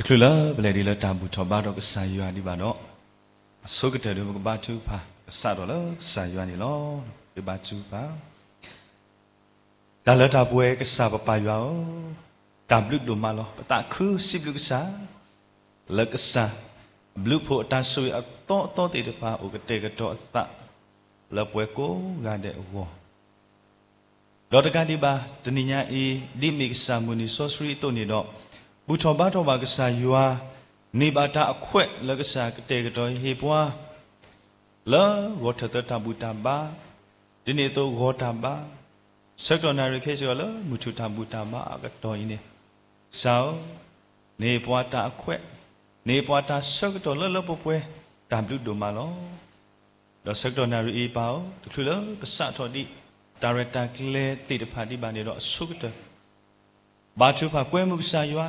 ချုးလၢပလဲၤဒံးလၢတၢ်ဘူၣ်ထီၣ်ဘါထီၣ်ကစၢ်ယွၤဒံးဘၣ်ဒီး, အဆိကတၢၢ်ဒီးပကဘါထုကဖၣ် ကစးထီၣ်လၢကစၢ်ယွၤန့ၣ်လီၤ. ပကဘါထုကဖၣ်. တၢ်လၢတၢ်ပှဲၤကစၢ်ပပၢ်ယွၤဧၢ, တၢ်ဘျုးဒိၣ်မးလီၤ. ပသးခုစံးဘျုးကစၢ် လၢကစၢ်ဘျုးဖှိၣ်အတၢ်ဆိၣ်ဂ့ၤအသီအသီသ့ၣ်တဖၣ် အိၣ်ကတဲာ်ကတီၤအသး လၢပှၤကိးဂၤဒဲးအဂီၢ် ဒီးတကးဒံးဘၣ် တနံၤညါအံၤ ဒ်မ့ၢ်ကစၢ်မုၢ်နံၤစီဆှံအသိးန့ၣ်ဒီး, ဘူၣ်ထီၣ်ဘါထီၣ်ဘၣ်ကစၢ်ယွၤ, န့ၢ်ဘၣ်တၢ်အခွဲးလၢကစၢ်ကတဲာ်ကတီၤဟ့ၣ်ပှၤ လၢဂီၤထၢၣ်သၢတၢ်ဘူၣ်တၢ်ဘါ, ဒ်န့ၣ်အသိးဂီၤတၢ်ဘါ, ဆၢကတီၢ်နၣ်ရံၣ်ခဲအံၤစ့ၢ်ကီးလၢမုၢ်ထူၣ်တၢ်ဘူၣ်တၢ်ဘါအကတီၢ်အံၤန့ၣ်, ကစၢ်ဧၢ, န့ၢ်ပှၤတၢ်အခွဲး, န့ၢ်ပှၤတၢ်ဆၢကတီၢ်လၢလၢပှဲၤပှဲၤ, တၢ်ဘျုးဒိၣ်မးလီၤ. ဒီးဆၢကတီၢ်နၣ်ရံၣ်အံၤပၢ်ဧၢ, တချုးလၢပစးထီၣ်ဒံး တၢ်ရဲၣ်တၢ်ကျဲၤသ့ၣ်တဖၣ်ဒံးဘၣ်န့ၣ်ဒီးအဆိကတၢၢ်, ဘါထုကဖၣ်ကွဲမုာ်ကစၢ်ယွၤ,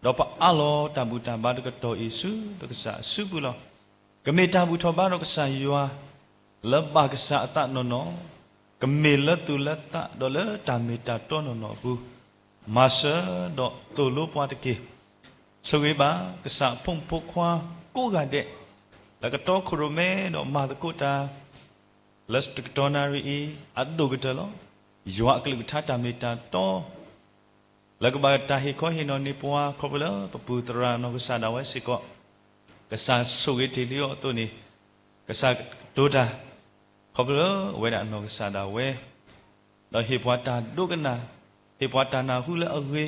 ဒီးပအးလီၤတၢ်ဘူၣ်တၢ်ဘါတကတီၢ်အံၤဆူပကစၢ်အစုပူၤလီၤ. ကမ့ၢ်တၢ်ဘူၣ်ထီၣ်ဘါထီၣ်ကစၢ်ယွၤ လၢဘၣ်ကစၢ်အသးနီၢ်နီၢ်, ကမ့ၢ်လၢသူၣ်လၢသးဒီးလၢတၢ်မ့ၢ်တၢ်တီနီၢ်နီၢ်အပူၤ, မၤစၢၤဒီးသိၣ်လိပှၤတက့ၢ်. ဆိၣ်ဂ့ၤဘၣ်ကစၢ်အဖိမုၣ်ဖိခွါကိးဂၤဒဲး, လၢကတီခိၣ်ရိၣ်မဲဒီးမၤသကိးတၢ် လၢတကတီၢ်နၣ်ရံၣ်အံၤ အဒိၣ်ကတၢၢ်လီၤ. ယွၤအကလုၢ်ကထါတၢ်မ့ၢ်တၢ်တီ လၢကဘၣ်တၢ်ဟ့ၣ်ခီဟ့ၣ်နီၤန့ၢ်ပှၤ ခီဖျိလၢပပူၤသရၣ်နီၢ်ကစၢ်ဒၣ်ဝဲစ့ၢ်ကီး, ကစၢ်ဆိၣ်ဂ့ၤတ့ၢ်လံအီၤအသိးန့ၣ်, ကစၢ်ကတိၤတၢ် ခီဖျိလၢအဝဲဒၣ်နီၢ်ကစၢ်ဒၣ်ဝဲ ဒီးဟ့ၣ်ပှၤတၢ်ဒိကနၣ်, ဟ့ၣ်ပှၤတၢ်နၢ်ဟူလၢအဂ့ၤ,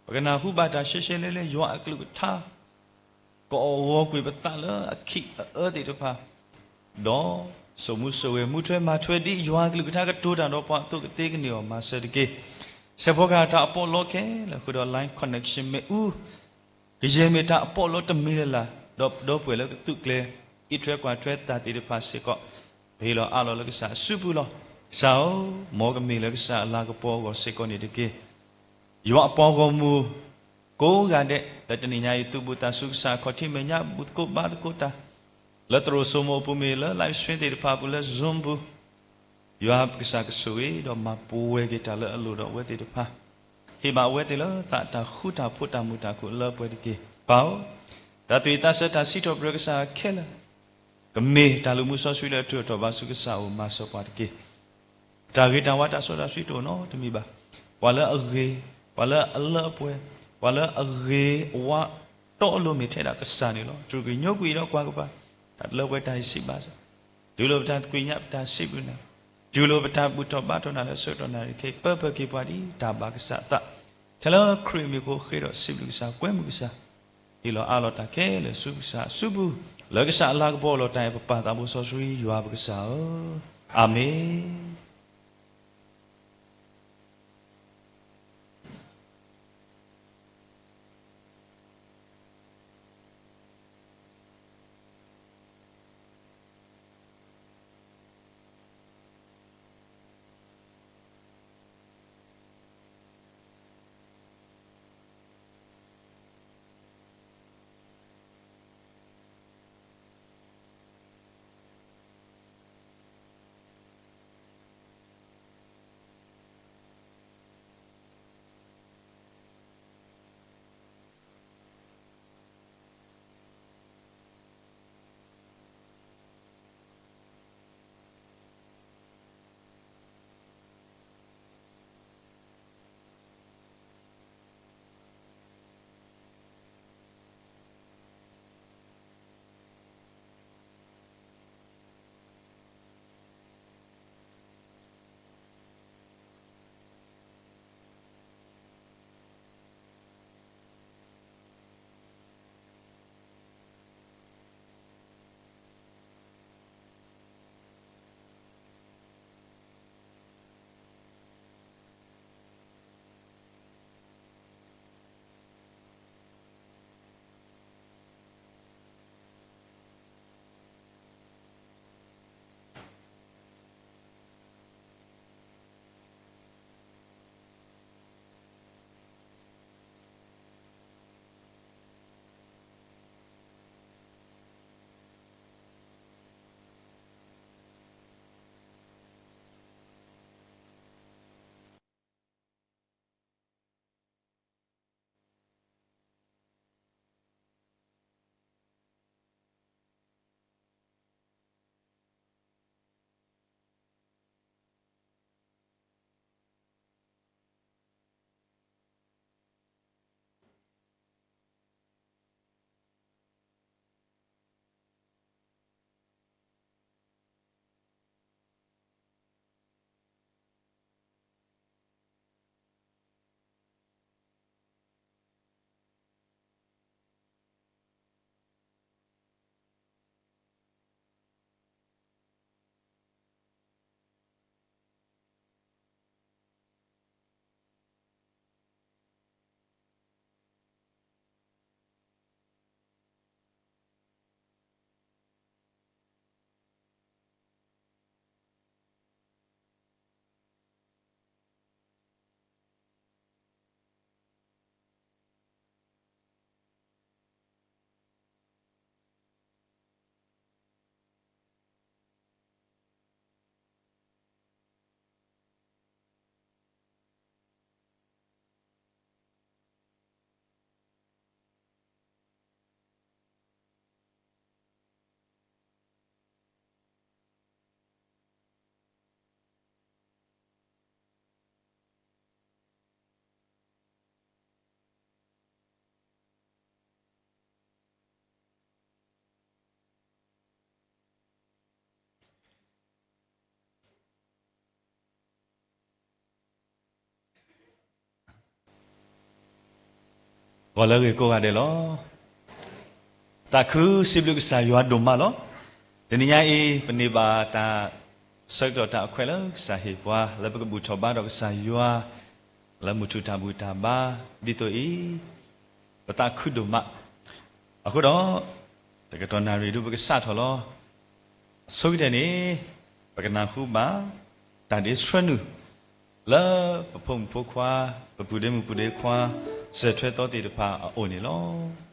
ပကနၢ်ဟူဘၣ်တၢ်ရှဲရှဲလဲလဲ ယွၤအကလုၢ်ကထါ ကအီၣ်ဂီၤကွံာ်ပသးလၢအခံးအအၢသ့ၣ်တဖၣ်, ဒီးစိာ်မူစိာ်ဂဲၤ မူထွဲမၤထွဲဒ်ယွၤအကလုၢ်ကထါကတိၤတၢ်ဒီးပှၤအသိးကသ့ကန့ၢ်အီၤမၤစၢၤတက့ၢ်. စဲးဖီကဟၣ်တၢ်အပီးအလီခဲလၢာ်ဃုာ်ဒီး line connection မ့ၣ်အူ ကယဲၢ်မ့ၢ်တၢ်အပီးအလီတမံၤလၢ်လၢ်, ဒီးဒီပုၢ်ဝဲၢ်လၢကသုးကျဲၤ အံးထွဲကွၢ်ထွဲတၢ်သ့ၣ်တဖၣ်စ့ၢ်ကီး, ပဟ့ၣ်လီၤအးလီၤလၢကစၢ်အစုပူၤလီၤ. ကစၢ်ဧၢ, မ်ကမ့ၢ်လၢကစၢ်အလၤကပီၤအဂီၢ်စ့ၢ်ကီးန့ၣ်တက့ၢ်. ယွၤအပှၤဂီၢ်မုၢ် ကိးဂၤဒဲး လၢတနံၤညါအံၤ သုးဘူးသးဆူကစၢ်အခီၣ်ထံးမဲာ်ညါ ဘူၣ်သကိးဘါသကိးတၢ်, လၢသရိာ်စိမိၤအပူၤမ့ၢ်ဂ့ၤ လၢ live stream သ့ၣ်တဖၣ်အပူၤ လၢ Zoom ပူၤ, ယွၤပကစၢ်ကဆိၣ်ဂ့ၤဒီးမၤပူၤဝဲက့ၤတၢ်လၢအလိၣ်ဒီးအဝဲသ့ၣ်တဖၣ်, ဟ့ၣ်ဘၣ်အဝဲသ့ၣ်လၢသးတၢ်ဃူတၢ်ဖိးတၢ်မုာ်တၢ်ခုၣ်လၢပှဲၤတက့ၢ်. ပၢ်ဧၢ, တၢ်သူၣ်ဝံၣ်သးဆၢတၢ်စံးထီၣ်ပတြၢၤကစၢ်ခဲလၢာ် ကမ့ၢ်တၢ်လုၢ်မူစီဆှံလၢအထုးထီၣ်ဘါဆူကစၢ်အအိၣ်မၤစၢၤပှၤတက့ၢ်. ပတၢ်ဂ့ၤတၢ်ဝါတၢ်စီတၢ်ဆှံတအိၣ်နီတမံၤဘၣ်. ပှၤလၢအဂ့ၤ, ပှၤလၢအလၢအပှဲၤ, ပှၤလၢအဂ့ၤအဝါတီအလိၤမ့ၢ်ထဲဒၣ်ကစၢ်န့ၣ်လီၤ. တြူာ်ကညိကွံာ်ဒီးကွၢ်ကပၤ, တၢ်လၢပှဲၤတၢ်ဟ့ၣ်စံးဘၣ်စၢၤ, တုၤလိာ်ပတၢ်သကွံာ်ညါပတၢ်စံးဘျုးနၤ, တုၤလိာ်ပတၢ်ဘူၣ်ထီၣ်ဘါထီၣ်နၤလၢဆၢကတီၢ်နၣ်ရံၣ်ခဲအံၤ ပၢပၢက့ၤပှၤဒ်တၢ်ဘၣ်ကစၢ်အသး, ထဲလၢခရံာ်အမံၤအဃိဃ့ဒီးစံးဘျုးကစၢ် ကွဲမုာ်ကစၢ် ဟ့ၣ်လီၤအးလီၤတၢ်ခဲလၢာ်ဆူကစၢ်အစုပူၤ, လၢကစၢ်အလၤကပီၤအလီၢ်တၢ်အဲၣ်ပပၢ်သးဘိစီဆှံယွၤပကစၢ်ဧၢ, အၤမ့ၣ်. ဂီၤလၢအဂ့ၤကိးဂၤဒဲးလီၤ. သးခုစံးဘျုးကစၢ်ယွၤဒိၣ်မးလီၤ. တနံၤညါအံၤ ပန့ၢ်ဘၣ်တၢ်ဆၢကတီၢ်တၢ်အခွဲးလၢကစၢ်ဟ့ၣ်ပှၤ လၢပကဘူၣ်ထီၣ်ဘါဒီးကစၢ်ယွၤ လၢမုၢ်ထူၣ်တၢ်ဘူၣ်တၢ်ဘါ ဒ်သိးအံၤ ပသးခုဒိၣ်မး. အဃိဒီး တကတီၢ်နၣ်ရံၣ်ဒုပကစးထီၣ်လီၤ. အဆိကတၢၢ်န့ၣ် ပကနၢ်ဟူဘၣ် တၢ်ဒ့ဆှၢနုာ် လၢပဖိမုၣ်ဖိခွါ ပပုၢ်ဒ့မုၣ်ပုၢ်ဒ့ခွါ စၢၢ်ထွဲသီသ့ၣ်တဖၣ်အအိၣ်န့ၣ်လီၤ.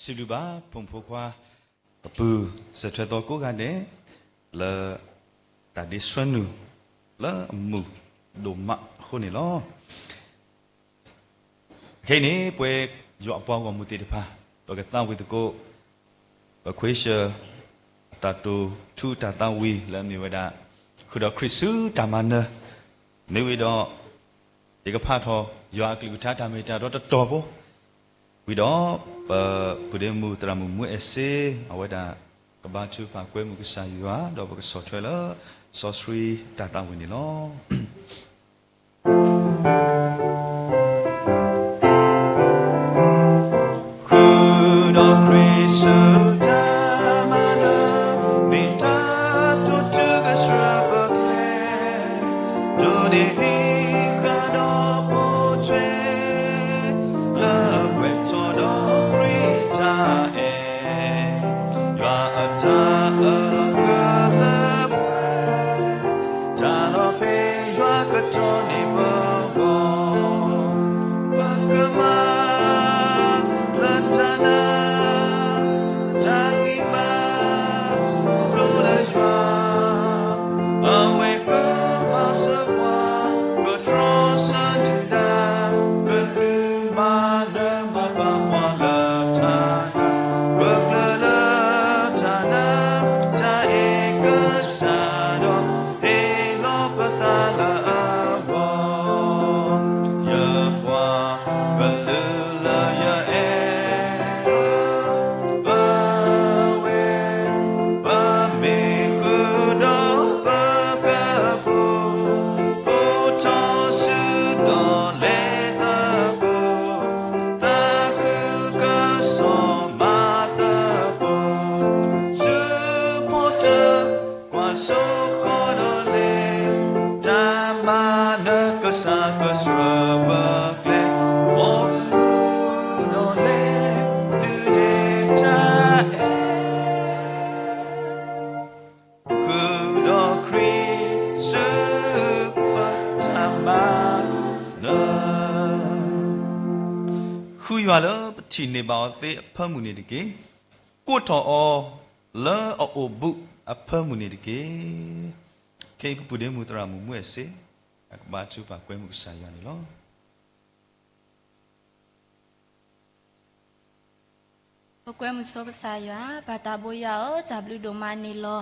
စံးဘျုးဘၣ်ဖိမုၣ်ဖိခွါ ပပုၢ်စၢၤထွဲသီကိးဂၤဒဲး လၢ တၢ်ဒ့ဆှၢနုာ် လၢအမုာ်ဒိၣ်မးအဃိန့ၣ်လီၤ. ခဲအံၤန့ၣ် ပဝဲယွၤအပှၤဂီၢ်မုၢ်သ့ၣ်တဖၣ် ပကသးဝံၣ်သကိး ပခွ့ၡၢၣ် တၢ်တိာ်ထူတၢ်သးဝံၣ်လၢအမ့ၢ်ဝဲဒၣ် ဃုာ်ဒီးခရံာ်ဆူတၢ်မၤနၢၤ မ့ၢ်ဝံၤဒီး ယကဖးထီၣ်ယွၤအကလုၢ်ကထါတၢ်မ့ၢ်တၢ်တီတတီၤဖိ ဝံၤဒီး ပပုၢ်ဒ့မုၣ်သရၣ်မုၣ်မူအဲၣ်စ့ အဝဲဒၣ် ကဘါထုကဖၣ်ကွဲမုာ်ကစၢ်ယွၤ ဒီးပကဆီၣ်ထွဲလၢ စီဆှံတၢ်သးဝံၣ်န့ၣ်လီၤ. ဃုာ်ဒီးခရံာ်ဆူတၢ်မၤနၢၤ မ့ၢ်တၢ်တိာ်ထူကဆှၢပကျဲ ဒိးန့ၢ်ဟံးဃာ်ဒီးပိာ်ထွဲ လၢပှဲၤထီၣ်ဒီးခရံာ်တၢ်အဲၣ် ယွၤအတၢ်အၢၣ်လီၤကလၢပှဲၤ တၢ်လီၤဖဲယွၤကတီၢ်န့ၢ်ပဂီၢ် ပကမၤ လၢတၢ်နာ် တၢ်ဂံၢ်ဘါ လိၣ်လၢယွၤ အဝဲကမၤစၢၤပှၤ ကတြီဆၢဒုၣ်ဒါ ကဒုးမၤနၢၤမၤဃၣ်ပှၤလၢတၢ်နာ် ပကျၢၤလၢတၢ်နာ် တၢ်အဲၣ်ကစၢ်ဒီး ဟ့ၣ်လီၤပသးလၢအဂီၢ် ယပှၤကလုာ်လၢယအဲၣ် ပဝဲ ပမ့ၢ်ဃုာ်ဒီးပကပူၤ ပထီၣ်စုဒီးလဲၤသကိး သးခုကစီၣ်မၤသကိး ဆူဖိတၢၣ် ကွၢ်စိဃီၤဒီးလဲၤ တၢ်မၤနၢၤကစၢ်ကဆှၢပကျဲ အိၣ်မူဒီးလဲၤ ဒုးနဲၣ်တၢ်အဲၣ် ဃုာ်ဒီးခရံာ်ဆူပတၢ်မၤနၢၤ ဃုယွၤလၢပထံၣ်န့ၢ်ဘၣ်အီၤသ့အဖၢမုၢ်န့ၣ်တက့ၢ်. ကိးထီၣ်အီၤလၢအအိၣ်ဘူးအဖၢမုၢ်န့ၣ်တက့ၢ်. ခဲအံၤပပုၢ်ဒ့မုၣ်သရၣ်မုၣ်မူအဲၣ်စ့ အကဘါထုကဖၣ်ကွဲမုာ်ကစၢ်ယွၤန့ၣ်လီၤ. ပကွဲမုာ်ဆိကစၢ်ယွၤ, ပၢ်သးဘိယွၤဧၢ, တၢ်ဘျုးဒိၣ်မးန့ၣ်လီၤ.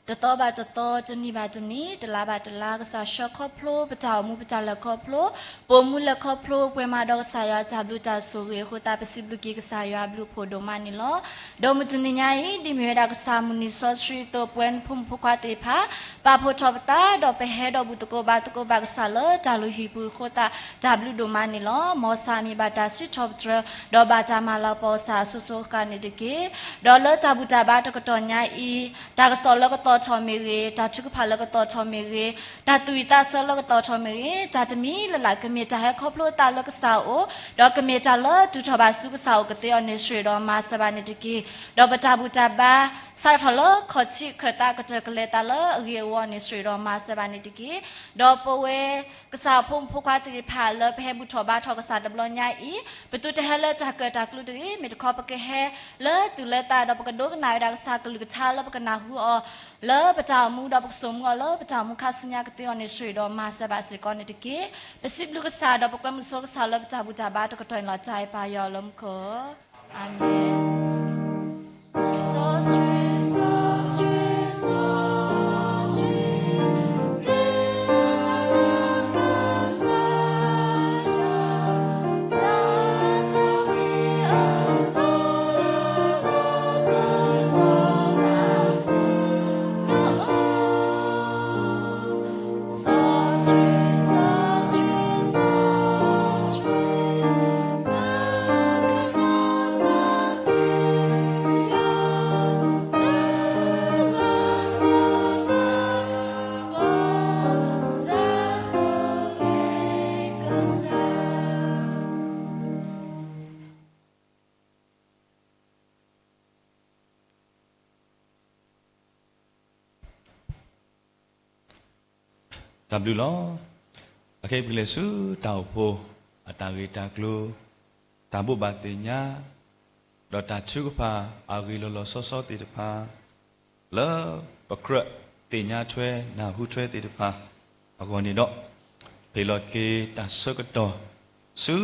တသီဘၣ်တသီ, တနံၤဘၣ်တနံၤ, တလါဘၣ်တလါ, ကစၢ်ဆှၢခီဖျိ ပတၢ်အိၣ်မူပတၢ်လဲၤခီဖျိ, ပအိၣ်မူလဲၤခီဖျိ ပှဲၤမးဒီးကစၢ်ယွၤတၢ်ဘျုးတၢ်ဆိၣ်ဂ့ၤအဃိသတး ပစံးဘျုးက့ၤကစၢ်ယွၤအဘျုးအဖှိၣ်ဒိၣ်မးန့ၣ်လီၤ. ဒီးမုၢ်တနံၤညါအံၤ ဒ်မ့ၢ်ဝဲဒၣ်ကစၢ်မုၢ်နံၤစီဆှံအသိး ပဝဲဖိမုၣ်ဖိခွါသ့ၣ်တဖၣ် ပာ်ဖှိၣ်ထီၣ်ပသး ဒီးပဟဲဒီးဘူၣ်သကိးဘါသကိးဘၣ်ကစၢ်လၢတၢ်လုၢ်ဟံၣ်ပူၤအဃိသတး တၢ်ဘျုးဒိၣ်မးန့ၣ်လီၤ. မ်ကစၢ်မ့ၢ်ဘၣ်တၢ်စံးထီၣ်ပတြၢၤ ဒီးဘၣ်တၢ်မၤလၤကပီၤကစၢ်အစိၤစိၤအဃၣ်န့ၣ်တက့ၢ်. ဒီးလၢတၢ်ဘူၣ်တၢ်ဘါတကတီၢ်ညါအံၤ တၢ်ကစီၣ်လၢကသီၣ်ထီၣ်မ့ၢ်ဂ့ၤ, တၢ်ထုကဖၣ်လၢကသီၣ်ထီၣ်မ့ၢ်ဂ့ၤ, တၢ်သူၣ်ဝံၣ်သးဆၢလၢကသီၣ်ထီၣ်မ့ၢ်ဂ့ၤ, တၢ်တမံၤလၢ်လၢ်ကမ့ၢ်တၢ်ဟဲခီဖျိအသးလၢကစၢ်အအိၣ်, ဒီးကမ့ၢ်တၢ်လၢတူၢ်ထီၣ်ဘၣ်ဆူကစၢ်အအိၣ်ကသ့အီၤန့ၣ် ဆှၢဒီးမၤစၢၤဘၣ်န့ၣ်တက့ၢ်. ဒီးပတၢ်ဘူၣ်တၢ်ဘါ စးထီၣ်လၢခီၣ်ထံးခၢၣ်သးကတၢၢ်ကလဲၤသးလၢအဂ့ၤအဝီန့ၣ် ဆှၢဒီးမၤစၢၤဘၣ်န့ၣ်တက့ၢ်. ဒီးပဝဲ ကစၢ်အဖိမုၣ်ဖိခွါသ့ၣ်တဖၣ်လၢပဟဲဘူၣ်ထီၣ်ဘါထီၣ်ကစၢ်တဘျီညါအံၤ, ပသုတဟဲလၢတၢ်ကၢၣ်တၢ်ကျူတဂ့ၤ, မ့ၢ်တခီပကဟဲလၢသူၣ်လၢသး ဒီးပကဒိကနၣ်ဝဲဒၣ်ကစၢ်ကလုၢ်ကထါလၢပကနၢ်ဟူအီၤ လၢပတၢ်အိၣ်မူ ဒီးပကစိာ်မူအီၤလၢပတၢ်အိၣ်မူခါဆူညါကသ့အီၤန့ၣ် ဆှၢဒီးမၤစၢၤဘၣ်စ့ၢ်ကီးန့ၣ်တက့ၢ်. ပစံးဘျုးကစၢ်ဒီးပကွဲမုာ်ဆိကစၢ်လၢပတၢ်ဘူၣ်တၢ်ဘါတကတီၢ်န့ၣ်လီၤ. တၢ်အံၤပၢ်ယွၤလၢမူခိၣ် အၤမ့ၣ်. တၢ်ဘျုးလီၤ. အခဲအံၤပကလဲၤဆူတၢ်အိၣ်ဖှိၣ် အတၢ်ဂ့ၢ်တၢ်ကျိၤ တၢ်ဘိးဘၣ်သ့ၣ်ညါ ဒီးတၢ်ထုကဖၣ်အဂ့ၢ်လီၤလီၤဆီဆီသ့ၣ်တဖၣ် လၢပကြၢးသ့ၣ်ညါထွဲနၢ်ဟူထွဲသ့ၣ်တဖၣ်အဂီၢ်န့ၣ်ဒီး, ဟ့ၣ်လီၤက့ၤတၢ်ဆၢကတီၢ် ဆူ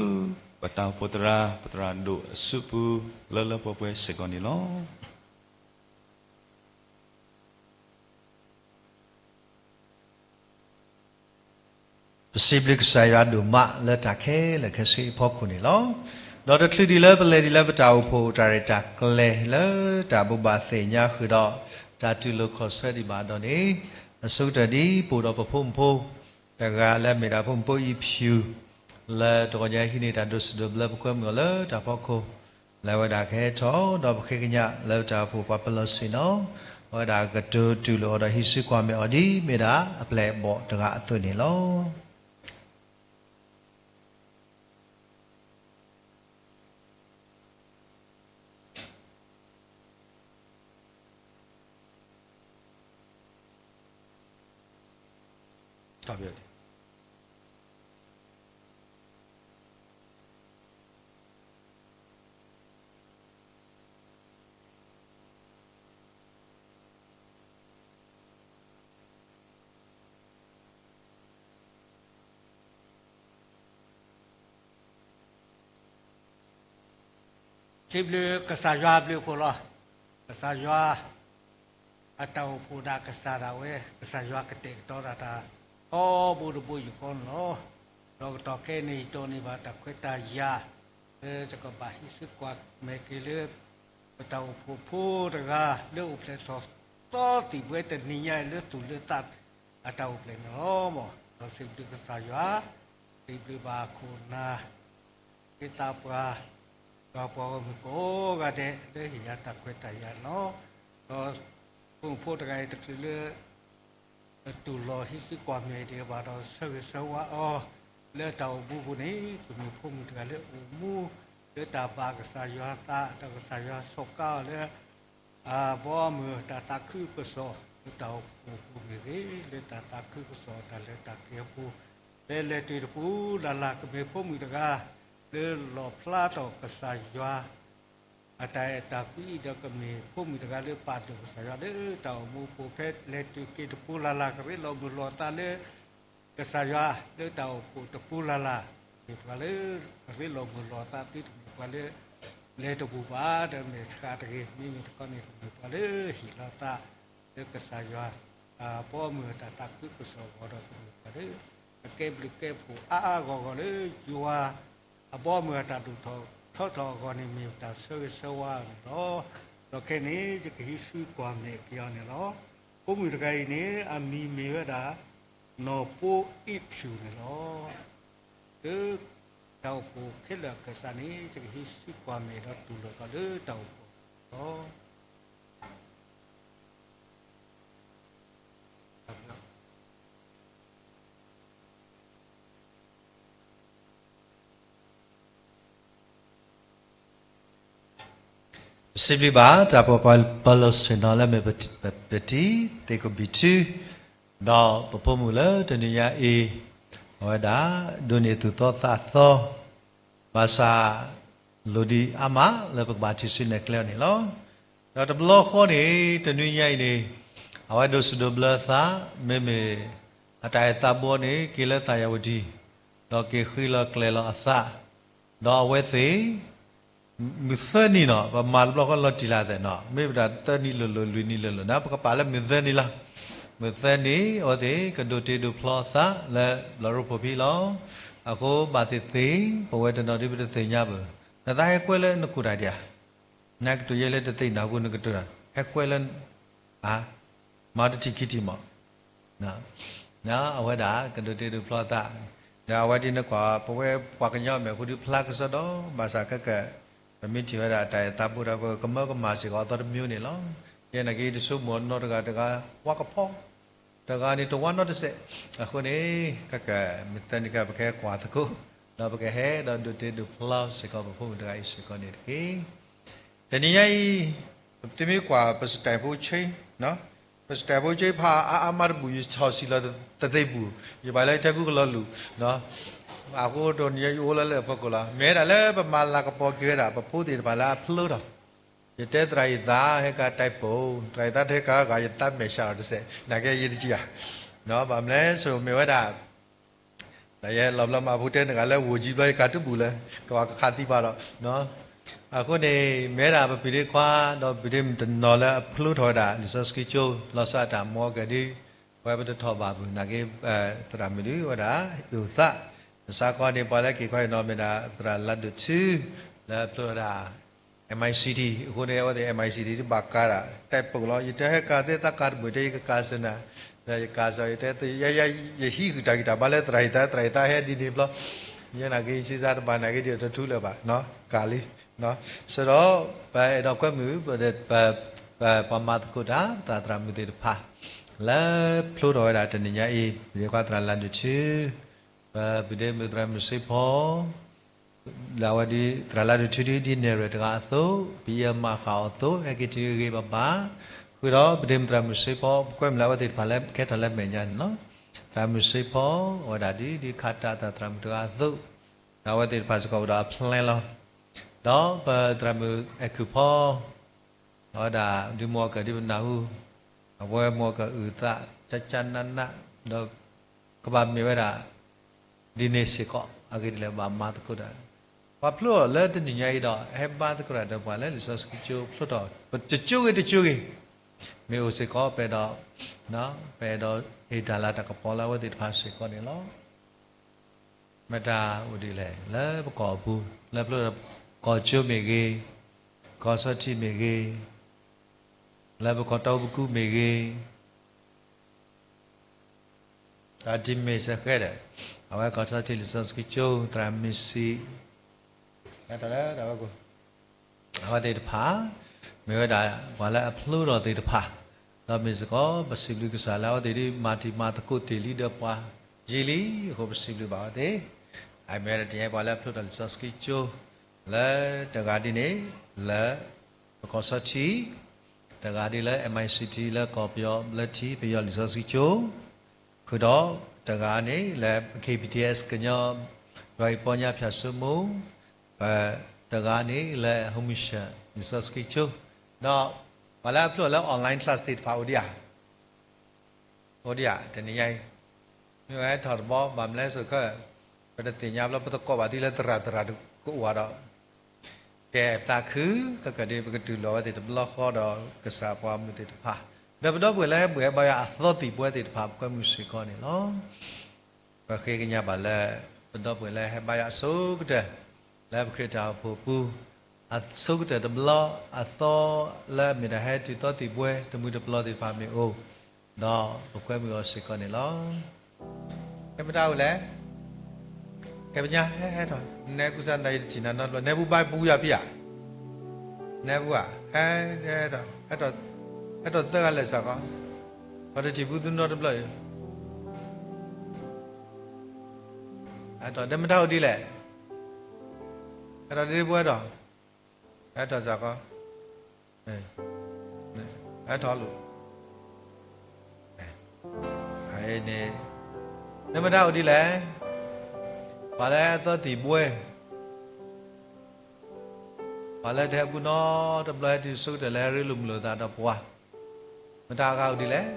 ပတၢ်အိၣ်ဖှိၣ်သရၣ် ပသရၣ်ဒိၣ်အစုပူၤ လၢလၢပှဲၤပှဲၤစ့ၢ်ကီးန့ၣ်လီၤ. ပစံးဘျုးကစၢ်ယွၤဒိၣ်မးလၢတၢ်ခဲလၢာ်ခဲဆ့အဖီခိၣ်န့ၣ်လီၤ. ဒီးတချုးဒံးလၢပလဲၤဒံးလၢပတၢ်အိၣ်ဖှိၣ်တၢ်ရဲၣ်တၢ်ကျဲၤလၢတၢ်ဘိးဘၣ်သ့ၣ်ညါဃုာ်ဒီး တၢ်တူၢ်လိာ်ခီၣ်ဆၢဒံးဘၣ်ဒီးန့ၣ်, အဆိကတၢၢ်ဒ်ပအိၣ်ဒီးပဖိမုၣ်ဖိ တဂၤလၢအမ့ၢ်ဒၣ်ဖိမုၣ်ဖိအံၣ်ဖၠူၣ်, လၢတဂီၤညါဟံးန့ၢ်တၢ်ဒိးစံးဒိးဘျၢပကွဲမုာ်အီၤလၢတၢ်ဖီခိၣ်, လၢအဝဲဒၣ်ကဟဲထီၣ်ဒီးပဃ့ကညးလၢပတၢ်အိၣ်ဖှိၣ်ပှၤပလီၢ်ဆ့ၣ်နီၤ, အဝဲဒၣ်ကတိၤတူၢ်လိာ်အီၤဒီးဟံးစုကွၢ်မဲာ်အီၤဒ်မ့ၢ်ဒၣ်အပျဲၢ်အဘီၣ်တဂၤအသိးန့ၣ်လီၤ. စံးဘျုးကစၢ်ယွၤအဘျုးအဖှိၣ်လီၤ. ကစၢ်ယွၤ အတၢ်အိၣ်ဖှိၣ်ဒၣ်ကစၢ်ဒၣ်ဝဲ, ကစၢ်ယွၤကတဲာ်ကတီၤဒၣ်တၢ်ထီဘိတဘိယူၢ်ဃီန့ၣ်လီၤ. ဒီးကတီၢ်ခဲအံၤန့ၣ် ယဒိးန့ၢ်ဘၣ်တၢ်ခွဲးတၢ်ယာ် လၢယကဘၣ်ဟံးစုကွၢ်မဲာ်က့ၤလၢ ပတၢ်အိၣ်ဖှိၣ်ဖိတဂၤ လၢအိၣ်ဖျဲၣ်ထီၣ်သီသံၣ်ဘှဲတနံၤညါအံၤ လၢသူၣ်လၢသးအတၢ်အိၣ်ဖျဲၣ်န့ၣ်လီၤ. ဒီးစံးဘျုးကစၢ်ယွၤ, စံးဘျုးဘၣ်ခိၣ်နၢ် သ့ၣ်သးပှၢ်, ဒီးပှၤဂီၢ်မုၢ်ကိးဂၤဒဲး လၢဟ့ၣ်ယၤတၢ်ခွဲးတၢ်ယာ်န့ၣ်လီၤ. ဒီးဖိမုၣ်ဖိတဂၤအံၤတချုးလၢ တူၢ်လိာ်ဟံးစုကွၢ်မဲာ်ဒံးဘၣ်ဒီး ဆၢဂ့ၤဆၢဝါအီၤ လၢတၢ်အိၣ်မူပူၤန့ၣ် ကမ့ၢ်ဖိမုၣ်တဂၤလၢအိၣ်မူ လၢတၢ်ဘၣ်ကစၢ်ယွၤသး ဒီးကစၢ်ယွၤစူးကါအီၤလၢ အဘီအမုၢ်တၢ်သးခုကစီၣ် လၢတၢ်အိၣ်ဖှိၣ်ပူၤမ့ၢ်ဂ့ၤ, လၢတၢ်သးခုကစီၣ်တၢ်လဲၤတၢ်က့ၤအပူၤ, ဖဲလဲၤတုၤတပူၤလၢ်လၢ် ကမ့ၢ်ဖိမုၣ်တဂၤ လၢလီၣ်ဖျါထီၣ်ကစၢ်ယွၤ အတၢ်အဲၣ်တၢ်ကွံ ဒီးကမ့ၢ်ဖိမုၣ်တဂၤလၢပာ်ဒိၣ်ကစၢ်ယွၤလၢတၢ်အိၣ်မူပူၤ ဖဲလဲၤတုၤက့ၤတပူၤလၢ်လၢ် ကရ့လိာ်မုာ်လိာ်သးလၢ ကစၢ်ယွၤ လၢတၢ်အိၣ်ဖှိၣ်တပူၤလၢ်လၢ်, မ့ၢ်ပှၤလၢ ကရ့လိာ်မုာ်လိာ်သးသုတမ့ၢ်ပှၤလၢ လဲၤတပူၤဘၣ် ဒီးမ့ၢ်ဆှးတဂ့ၤ, မ့မ့ၢ်တခီန့ၣ် ကမ့ၢ်ပှၤလၢဟ့ၣ်လီၤသး လၢကစၢ်ယွၤ အဘီအမုၢ်အတၢ်သးခုကစီၣ်အဂီၢ်ဒီး ကမ့ၢ်ပှၤလၢ အကဲဘျုးကဲဖှိၣ်အါအါဂီၢ်ဂီၢ်လၢယွၤ အဘီအမုၢ်အတၢ်ဒိၣ်ထီၣ်ထီထီၣ်အဂီၢ်န့ၣ် မ့ၢ်တၢ်ဆၢဂ့ၤဆၢဝါအီၤန့ၣ်လီၤ. ဒီးခဲအံၤန့ၣ် ယကဟံးစုကွၢ်မဲာ်က့ၤအီၤန့ၣ်လီၤ. ဖိမုၣ်တဂၤအံၤန့ၣ် အမံၤမ့ၢ်ဝဲဒၣ် နီၢ်ပိအ့ၣ်ဖၠူၣ်န့ၣ်လီၤ. လၢတၢ်အိၣ်ဖှိၣ်ခဲလၢာ်အကစၢ်န့ၣ် ယကဟံးစုကွၢ်မဲာ်ဒီးတူၢ်လိာ်ကီးလၢတၢ်အိၣ်ဖှိၣ်လီၤ. ပစံးဘျုးဘၣ် တၢ်ပှၤပှၤပၢၤလီၢ်ဆ့ၣ်နီၤလၢမ့ၢ်ပတံၤ သ့ၣ်ကိးဘံၣ်ထူ, ဒီးပဖိမုၣ်လၢတနံၤညါအံၤ အဝဲဒၣ်ဒိးန့ၢ်သူၣ်သီသးသီ ဘၣ်ဆၣ် လိၣ်ဒံးအါမးလၢပကဘၣ်ထံၣ်ဆူနဲၣ်ကျဲအီၤန့ၣ်လီၤ. ဒီးတဘျီဃီန့ၣ် တနွံညါအံၤန့ၣ် အဝဲဒိးစံးဒိးဘျၢအသး မ့မ့ၢ် အတၢ်အဲၣ်သးဘိန့ၣ် က့ၤလၢသးယၤဝတံၣ် ဒီးက့ၤဃံလီၤကျဲၤလီၤအသး ဒီးအဝဲသ့ၣ် မုၢ်သၢနံၤနီၤ ပမၤတဘျီဃီလီၤတံၢ်လၢအသးနီၤ မ့ၢ်ပတၢ်သၢနံၤလိၤလိၤ လွံၢ်နံၤလိၤလိၤန့ၣ် ပကပာ်လၢမုၢ်သၢနံၤလီၤ. မုၢ်သၢနံၤ အဝဲသ့ၣ်ကဒိးတ့ဒိးဖျီအသးလၢဘျီၣ်ရိဖှိၣ်ဖဲလီၤ. အဃိဘၣ်သ့ၣ်သ့ၣ် ပဝဲတနီၤဒ်ပတသ့ၣ်ညါဘၣ်, နသးဟဲကွဲးလၢနခိၣ်တၢ်ဒံးဧါ, နကတိၤယဲလၢတသ့ၣ်ညါအဃိ နကတိၤတၢ် ဟဲကွဲးလၢ အ မၤတထံၣ်ခံထံၣ်မး အဝဲဒၣ်ကဒိးတ့ဒိးဖျီအသး, ဒီးအဝဲဒ်နကွၢ် ပဝဲပှၤကညီမဲာ်ဖိဒုးဖျါကစီဒီ ဘၣ်ဆၣ်ခဲကဲ ပမ့ၢ်ထံၣ်ဝဲဒၣ်တၢ်အဲၣ်သးဘိဒီး ပကမၢကမၣ်စ့ၢ်ကီးအသီတမံၤန့ၣ်လီၤ. ယဲနာ်က့ တဆိကမိၣ်နီတဂၤတဂၤ ဝါကဖီ တဂၤန့ၣ် တဝါနီတစဲး, အဃိန့ၣ် ခဲကဲ မုၢ်သၢနံၤကဲ ပကဟဲကွၢ်သကိး ဒီးပကဟဲဒီးဒိးတ့ဒိးဖျီစ့ၢ်ကီး ပဖိမုၣ်တဂၤအံၤစ့ၢ်ကီးန့ၣ်တက့ၢ်. တနံၤညါအံၤ သုမ့ၢ်ကွၢ် ပစတဲၣ်ဖိဆ့ ပစတဲၣ်ဖိဆ့ဖးအါအါမးတဘူၣ် ယထီၣ်စံၣ်လီၤတသ့ဘူၣ် ယဘၣ်လၢထဲကူကလီၤလူၤ, အဃိတနံၤညါယအိၣ်လၢလၢအဖီခိၣ်လီၤ. မ့ၢ်ဝဲဒၣ်လၢပမၤလၤကပီၤက့ၤဝဲဒၣ် ပဖိသ့ၣ်တဖၣ်လၢအဖျိထီၣ် ယတဲသရၣ်အံၤသးဟဲကါတဲပိာ်, သရၣ်အံၤသးတဟဲကါဂၤ ယသးမဲာ်ဆှးလီၤတစဲး, နာ်က့ယတစံးဧါ. ဘၣ်မနုၤလဲၣ် ဆိမိၣ်ဝဲဒၣ် ဒီးယဟဲလီၤဘျီမၤဖိတဲနဂၤလၢဝိၣ်ကံဘျီ ယကါတဘူၣ်လၢ ကဘၣ်ကခးသံဘၣ်ဒီး အဃိန့ၣ် မ့ၢ်ဝဲဒၣ်ပပုၢ်ဒ့ခွါ ဒီးပပုၢ်ဒ့တနီၤလၢအဖျိထီၣ်ဝဲဒၣ် လံာ်စီဆှံကၠိ လီၤဆီဒၣ်တၢ်မ့ၢ်အီၤကဒု ပဝဲပတထီၣ်ဘၣ်ဘၣ် နာ်က့ သရၣ်မုၣ်ဒုးဝဲဒၣ် ယိၤသး, ဘၣ်ဆၣ်ကီန့ၣ် ပှၤလၢက့ၤခီအံၤနီၤမ့ၢ်ဒၣ် သရၣ်လါဒိၣ်ထူ လၢအဖျိထီၣ်ဝဲဒၣ် MICT အဃိန့ၣ် အဝဲသ့ၣ် MICT ဒုးဘၣ်ကါဒၣ် တဲပိာ်လီၤ. ယတဲဟဲကါသ့သးကါတမုာ် တဲယကကါစၢၤနၤ, ဒီးယကါစၢၤ ယတဲ ယဟံးဃုာ်တၢ်ဂံၢ်တၢ်ဘါလၢသရၣ်အံၤသး သရၣ်အံၤသးဟဲဒ်န့ၣ်ဘျီ, ယဲနာ်က့ စံးစါတဘၣ်နာ်က့ ဒ်တထူလၢၤဘၣ် ကါလံ. ဆၢဒီး ပအဲၣ်ဒိးကွဲမုာ် ပ ပှၤမၤသကိးတၢ် ပသရၣ်မုၣ်သ့ၣ်တဖၣ် လၢဖျိထီၣ်ဝဲဒၣ်တနံၤညါအံၤ ပပုၢ်ဒ့ခွါသရၣ်လါဒိၣ်ထူ, ပပုၢ်ဒ့မုၣ်သရၣ်မုၣ်စ့ဖီ လၢအဝဲဒ်သရၣ်လါဒိၣ်ထူဒ် ဒ်နဲၣ်ရွဲၣ်တဂၤအသိး, ပယီၤမၤဃာ်အီၤအသိး ဟဲက့ၤတုၤအဂ့ၤဘၣ်ဘၣ်, ဃုာ်ဒီးပပုၢ်ဒ့မုၣ်သရၣ်မုၣ်စ့ဖီ ပကွဲမုာ်လၢအဝဲသ့ၣ်တဖၣ်လၢကဲထီၣ်လၢမဲာ်ညါန့ၣ်လီၤ. သရၣ်မုၣ်စ့ဖီ အဝဲဒၣ်ဒ်ဒ်ခးတၢ်သရၣ်မုၣ်တဂၤအသိး, ဒီးအဝဲသ့ၣ်တဖၣ်စ့ၢ်ကီးအိၣ်ဒီးအ plan လီၤ. ဒီးပသရၣ်မုၣ်အဲၣ်ကူၣ်ဖီ အဝဲဒၣ်ဒ်မ့ၢ်အီၤကဒ်ပနၢ်ဟူ, အဝဲမ့ၢ်အီၤကအုၣ်သး ကၠၢ်ကၠၢ်နးနး, ဒီးကဘၣ်မ့ၢ်ဝဲဒၣ် ဒ်န့ၣ်စ့ၢ်ကီး အဂ့ၢ်ဒ်လဲၣ် ဘၣ်မၤသကိးတၢ်, ပှၤဖျိအီၤလၢတနံၤညါအံၤဒီး ဟဲဘါသကိးတၢ်ဒီးပှၤလၢလံာ်စီဆှံကၠိဖျိထီၣ် တကၠိဂ့ၤတကၠိဂ့ၤ, မ့ၢ်အိၣ်စ့ၢ်ကီး ပအဲၣ်ဒိး ပအဲၣ်ဒိးဟ့ၣ်တၢ်လၤတၢ်ကပီၤလၢအဝဲသ့ၣ်တဖၣ်စ့ၢ်ကီးန့ၣ်လီၤ. မတၤအိၣ်ဒ်လဲၣ် လၢပကီၢ်ပူၤ လၢဖျိထီၣ် ကီၢ်ကၠိမ့ၢ်ဂ့ၤ, ကီၢ်ဆီထံးမ့ၢ်ဂ့ၤ, လၢပကီၢ်တီပကူမ့ၢ်ဂ့ၤ, တၢ်ဒ်မ့ၢ်စ့ၢ်ကီးဒီး အဝဲကီၢ်ဆီထံးလံာ်စီဆှံကၠိ သရၣ်မုၢ်ဆံး တၢ်လၢ အဝဲသ့ၣ်တဖၣ် မ့ၢ်ဝဲဒၣ်ပှၤလၢအဖျိထီၣ်သ့ၣ်တဖၣ်, ဒီးမ့ၢ်စ့ၢ်ကီး ပစံးဘျုးကစၢ်လၢအဝဲသ့ၣ်ဒ်မၤတံၤမၤသကိးတ့ၢ်လံဒီးပှၤယံာ်လံအဃိ ပစံးဘျုးဘၣ်အဝဲသ့ၣ်, အမ့ၢ်ဝဲဒၣ်တနံၤညါအံၤ ပှၤလၢအဖျိထီၣ်လံာ်စီဆှံကၠိ လၢတဂၤဒ်န့ၣ် လၢ ပကီၢ်ဆီထံး, တဂၤဒ်လၢ MICT လၢကီၢ်ပယီၤလၢထံ ပယီၤလံာ်စီဆှံကၠိ, ဃုာ်ဒီးတဂၤန့ၣ်လၢ KBTS ကညီ ယွၤအံၤပီညါဖၠၣ်စိမိၢ်, ပတဂၤန့ၣ်လၢ Home Mission လံာ်စီဆှံကၠိ, ဒီးပှၤလၢအဖျိထီၣ်လၢ online class သ့ၣ်တဖၣ်အိၣ်ဒံးဧါ အိၣ်ဒံးဧါ တနံၤညါအံၤ, မ့ၢ်ဝဲဟဲထီၣ်တဘျီ ဘၣ်မနုၤလဲၣ်ဆိကမိၣ် ပတသ့ၣ်ညါဘျီ ပသကိးဘၣ်သုလၢသရၣ်သရၣ်ကအိၣ်ဒီး ကဲပသးခု ခဲကဒုး ပကတူၢ်လိာ်ဝဲသ့ၣ်တဘျီဃီဒီး ကစၢ်ပှၤမုၣ်သ့ၣ်တဖၣ်, ဒီးပဒီပုၢ်ဝဲၢ်လၢဟဲဘူၣ်ဟဲဘါယွၤအသီသံၣ်ဘိသ့ၣ်တဖၣ် ပကွဲမုာ်စ့ၢ်ကီးန့ၣ်လီၤ. ပဃ့ကညးဘၣ်လၢ ပဒီပုၢ်ဝဲၢ်လၢဟဲဘါယွၤအဆိကတၢၢ် လၢပခရံာ်တၢ်အိၣ်ဖှိၣ်ပူၤ အဆိကတၢၢ်တဘျီ အသီလၢအမ့ၢ်တၢ်ဟဲတုၤသီသံၣ်ဘိ တမုၢ်တပျီသ့ၣ်တဖၣ်မ့ၢ်အိၣ်, ဒီးပကွဲမုာ်အီၤစ့ၢ်ကီးန့ၣ်လီၤ. ကဲမတၤအိၣ်လဲၣ်, ကဲပညါဟဲဟဲထီၣ်, နဲကူစါသးယတထံၣ်နၤနီတဘျီ, နဲပူၤဘါပူၤယၤဖံးဧါ, နဲပူၤဧါ, ဟဲထီၣ်, ဟဲထီၣ်သၢဂၤလၢာ်စ့ၢ်ကီး, ပှၤတထံၣ်ဘူးသုနီတဘျီအံၤ, ဟဲထီၣ် နဲမတၤအိၣ်ဒ်လဲၣ်, ဟဲထီၣ်ဒ်ပဝဲထီၣ်, ဟဲထီၣ်စ့ၢ်ကီး, ဟဲထီၣ်လိာ် န့ၣ် နဲမတၤအိၣ်ဒ်လဲၣ်, ပှၤလၢအသီသံၣ်ဘိ, ပှၤလၢတဟဲဘူးနီတဘျီ ဟဲတုၤဆိကတၢၢ်လၢဟဲရ့လိာ်မုာ်လိာ်သးဒီးပှၤ, မတၤအဂၤအိၣ်ဒ်လဲၣ်,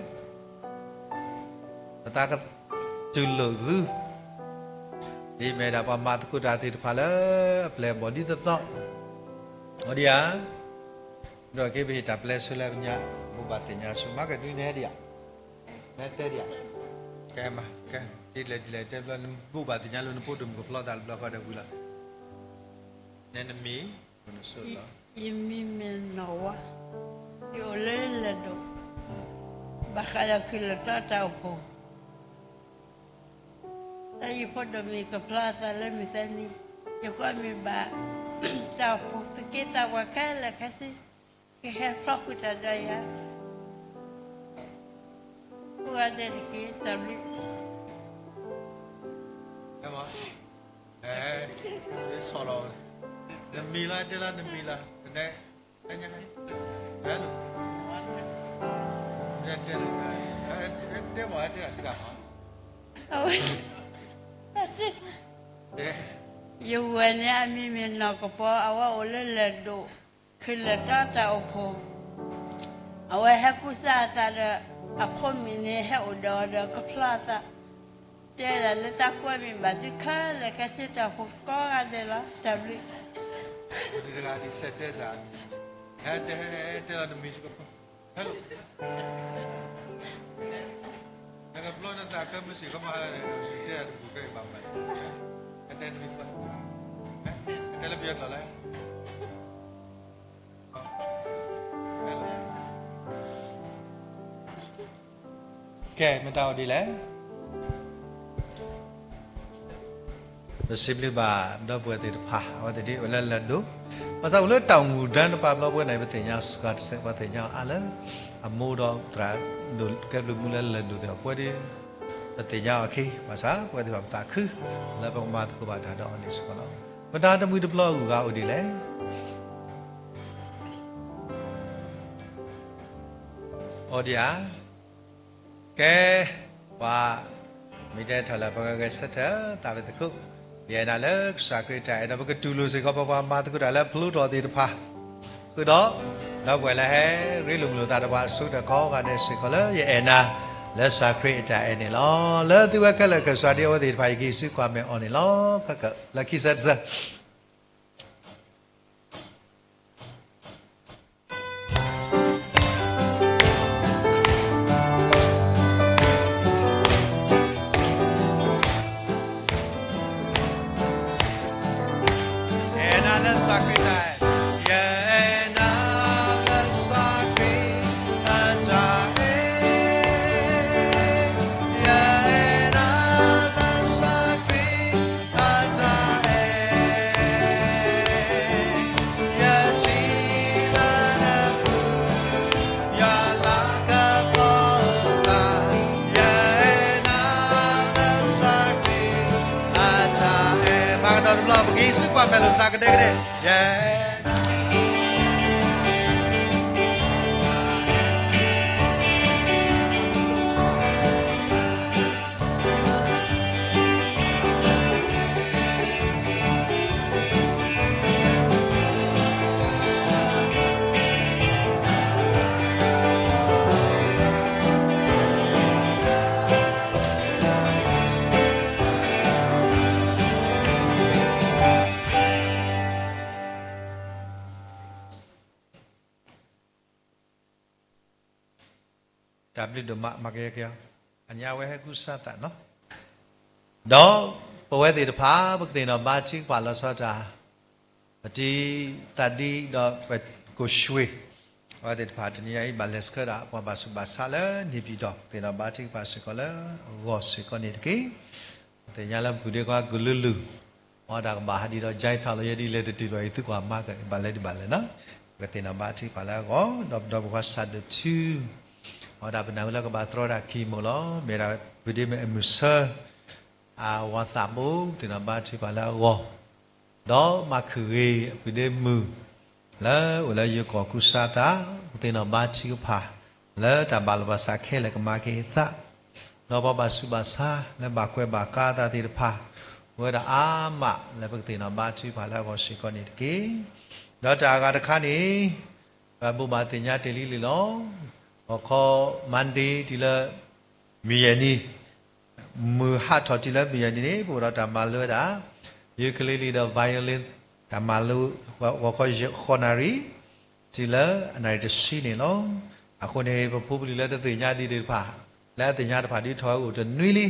ပသးကတူၢ်လိာ်သု, ဒ်မ့ၢ်ဒၣ်ပှၤမၤသကိးတၢ်သ့ၣ်တဖၣ်လၢအပျဲၢ်အဘီၣ်ဒ်သိးသိး, အိၣ်ဒံးဧါ, ဒီးက့ၤပဟ့ၣ်တၢ်ပျဲဆၢလၢပညါ, ဘိးဘၣ်သ့ၣ်ညါဆူ မၤကဒုးနဲဒံးဧါ, နဲတဲဒံးဧါ, ကဲမး, ကဲ, ဒ်လဲၣ်ဒ်လဲၣ်တဲဘျီ နဘိးဘၣ်သ့ၣ်ညါလၢနဖိဒိၣ်မုၣ်ကဖျီသးတဘျီဃီဒီးဝံၤလီၤ, နဲနမံၤ, ယမံၤမ့ၢ်နီၢ်ဝါ, ယအိၣ်လၢလဲၣ်ဒိၣ်, ဘၣ်ဃးဒီးခုၣ်လၢတၢ်အိၣ်ဖှိၣ် တၢ်ယဖိဒိၣ်မ့ၢ်ကဖျီအသးလၢမုၢ်သၢနံၤ, ယကွၢ်မ့ၢ်ဘၣ်, တၢ်အိၣ်ဖှိၣ်သုးက့သးပှၢ်ခဲလၢာ်ခဲဆ့, ကဟဲဖျီဃုာ်တၢ်ဒီးယၤ, ကိးဂၤဒဲးတက့ၢ်, တၢ်ဘျုး, ဆီၣ်လီၤ, နမံၤလီၤ, တဲလီၤနမံၤလီၤ, န, တဲမ့ၢ်တဲတဂၤ, အဝဲ, ယဝဲၢ်န့ၣ် အမံၤမ့ၢ်နီၢ်ကပီၤ, အဝဲအိၣ်လၢလဲၣ်ဒိၣ်, ကလဲၤတီတၢ်အိၣ်ဖှိၣ်, အဝဲဟဲကူစါအသးဒီး အဖိမုၣ်န့ၣ်ဟဲအိၣ်ဒီးအီၤဒီးကဖျီအသး, တဲဒၣ်လၢသးကွဲမုာ်ဘၣ်သုခဲလၢာ်ခဲဆ့ တၢ်အိၣ်ဖှိၣ်ကိးဂၤဒဲးလီၤ. တၢ်ဘျုး တဂၤဒ်စဲးတဲစ့ၢ်, ဟဲတဲ ဟဲတဲလီၤတမံၤစ့ၢ်ကီး, hello, နကဖျီနသးခဲမုၢ်ဆ့ၣ်ခီမးလၢ တဲဒၣ်တပူၤခဲအံၤဘၣ်မး, ဟဲတဲတမံၤ, ဟဲတဲလၢပယီၤကျိာ်လဲၣ်. ကဲ မတၤအိၣ်ဒ်လဲၣ်. ပစံးဘျုးဘၣ်ဒီပုၢ်ဝဲၢ်သ့ၣ်တဖၣ် အဝဲသ့ၣ်ဒ်အိၣ်လၢလၢၢ်ဒိၣ်, ဘၣ်ဆၣ်အိၣ်လၢတၢ်အိၣ်မူဒါတပၤဘျီပဝဲန့ၣ် ပသ့ၣ်ညါစှၤတစဲး ပှၤသ့ၣ်ညါအီၤအါလၢ အမိၢ်ဒီးသရၣ်ဒိၣ်ကဲဘျုးမူလၢလၢၢ်ဒိၣ်သ့ၣ်တဖၣ် ပဝဲဒၣ် ပသ့ၣ်ညါအီၤအခံ, ဘၣ်ဆၣ်ပဝဲသ့ၣ်တဖၣ်ပသးခု လၢပကမၤသကိးဘၣ်တၢ်ဒီးအီၤန့ၣ်စ့ၢ်ကီးလီၤ. မတၤတမှံၤတပျီအဂုၤအဂၤအိၣ်ဒ်လဲၣ်. အိၣ်ဒံးဧါ. ကဲ, ပှၤမ့ၢ်တဲထီၣ်လၢပဂဲၤဆၢထၢၣ် သးဝဲသကိး, ယအဲၣ်နၤလၢကစၢ်ခရံာ်တၢ်အဲၣ်ဒီး ပကတူၢ်လိာ်စ့ၢ်ကီးပပှၤမၤသကိးတၢ်လၢဖျိထီၣ်သ့ၣ်တဖၣ်, ဃုာ်ဒီး ဒီပုၢ်ဝဲၢ်လၢဟဲရ့လိာ်မုာ်လိာ်သးဒီးပှၤအဆိကတၢၢ်ကိးဂၤဒဲးစ့ၢ်ကီးလၢ ယအဲၣ်နၤလၢကစၢ်ခရံာ်အတၢ်အဲၣ်န့ၣ်လီၤ. လၢသုဝဲခဲလၢာ်ကစၢ်ဒ်အဝဲသ့ၣ်တဖၣ် ယကဟ့ၣ်စုကွၢ်မဲာ်အီၤန့ၣ်လီၤ. ခဲကၢၣ်လၢခံဆၢတဆၢ ယအဲၣ်နၤလၢကစၢ်ခရံာ်တၢ်အဲၣ်, ယအဲၣ်နၤလၢကစၢ်ခရံာ်အတၢ်အဲၣ်, ယအဲၣ်နၤလၢကစၢ်ခရံာ်အတၢ်အဲၣ်, ယထံၣ်လၢနပူၤ ယွၤလၤကပီၤအိၣ်သး, ယအဲၣ်နၤလၢကစၢ်ခရံာ် အတၢ်အဲၣ်, ဘၣ်ကဒီးတဘျီ ပကဟ့ၣ်စုကွၢ်မဲာ်လိာ်သးကဒဲကဒဲ, ယအဲၣ် တၢ်ဘျုးဒိၣ်မး မၤကယဲက့ၤအီၤ, အညါဝဲဟဲကူစါသးနီၤ, ဒီးပဝဲသ့ၣ်တဖၣ် ပကသ့ၣ်နီၣ်ဘါထုကဖၣ်လီၤဆီဒၣ်တၢ်, ပတံၤသးဒံဒီးပကိၣ်ဆှ့, အဝဲသ့ၣ်တဖၣ်တနံၤညါအံၤ ဘၣ်လဲၤဆှၢဒၣ်ပှၤဘၣ်ဆူးဘၣ်ဆါလၢ နေပြည်တော်, ပသ့ၣ်နီၣ်ဘါထုကဖၣ်စ့ၢ်ကီးလၢအဂီၢ်စ့ၢ်ကီးန့ၣ်တက့ၢ်. ပသ့ၣ်ညါလၢပူၤဒ့ခွါကလုာ်လုာ်, အဝဲဒၣ်ကဘၣ်ဟးဒ်ဒီး ကၠဲထီၣ်လီၤယဲဒ်လဲၣ်တတုၤဒီး ယသုကွၢ်မၤကဘၣ်လဲၤဒ်ဘၣ်လဲၣ်နီၤ, ပကသ့ၣ်နီၣ်ဘါထုကဖၣ်လၢအဂီၢ်, ဒီးပဒီပုၢ်ဝဲၢ်စးဒိၣ်ထူ အဝဲဒၣ်ပနၢ်ဟူလၢကဘၣ်တြီဒၣ်ခံမုၢ်လီၤ. မ့ၢ်ဒၣ်ပူၤဒ့မ့ၢ်အမုၢ်ဆၢ အဝၤသးဘိ ပသ့ၣ်နီၣ်ဘါထုကဖၣ်လၢအဂီၢ်, ဒီးမၤခုၣ်ဂ့ၤအပူၤဒ့မုၢ် လၢအိၣ်လၢယိၤကီၢ်ကူစါသး, ပသ့ၣ်နီၣ်ဘါထုကဖၣ် လၢတၢ်ဘၣ်လိာ်ဘၣ်စးခဲလၢာ်ကမၤက့ၤအသး, ဒီးပှၤဘၣ်ဆူးဘၣ်ဆါလၢဘၣ်ကွဲးဘၣ်ကါသးသ့ၣ်တဖၣ် အိၣ်ဝဲဒၣ်အါမးလၢပကသ့ၣ်နီၣ်ဘါထုကဖၣ်လၢအဂီၢ်စ့ၢ်ကီးန့ၣ်တက့ၢ်. ဒီးတၢ်အဂၤတခါန့ၣ် ပဘိးဘၣ်သ့ၣ်ညါတ့ၢ်လံလံလီၤ. ဂီၤခီ Monday တုၤလၢ မုၢ်ယဲၢ်နံၤ, မုၢ်ဟးထီၣ်တုၤလၢမုၢ်ယဲၢ်နံၤန့ၣ် ပအိၣ်ဒီးတၢ်မၤလိဝဲဒၣ် ukulele ဒီး violin တၢ်မၤလိ ဂီၤခီဃိးနၣ်ရံၣ် တုၤလၢအနၣ်ရံၣ်တဆံန့ၣ်လီၤ. အဃိန့ၣ် ပဖိပလံၤလၢတသ့ၣ်ညါဒံးသ့ၣ်တဖၣ်, လၢအသ့ၣ်ညါတဖၣ်ဒုးထီၣ်ဝဲအိၣ်တနွံလံ,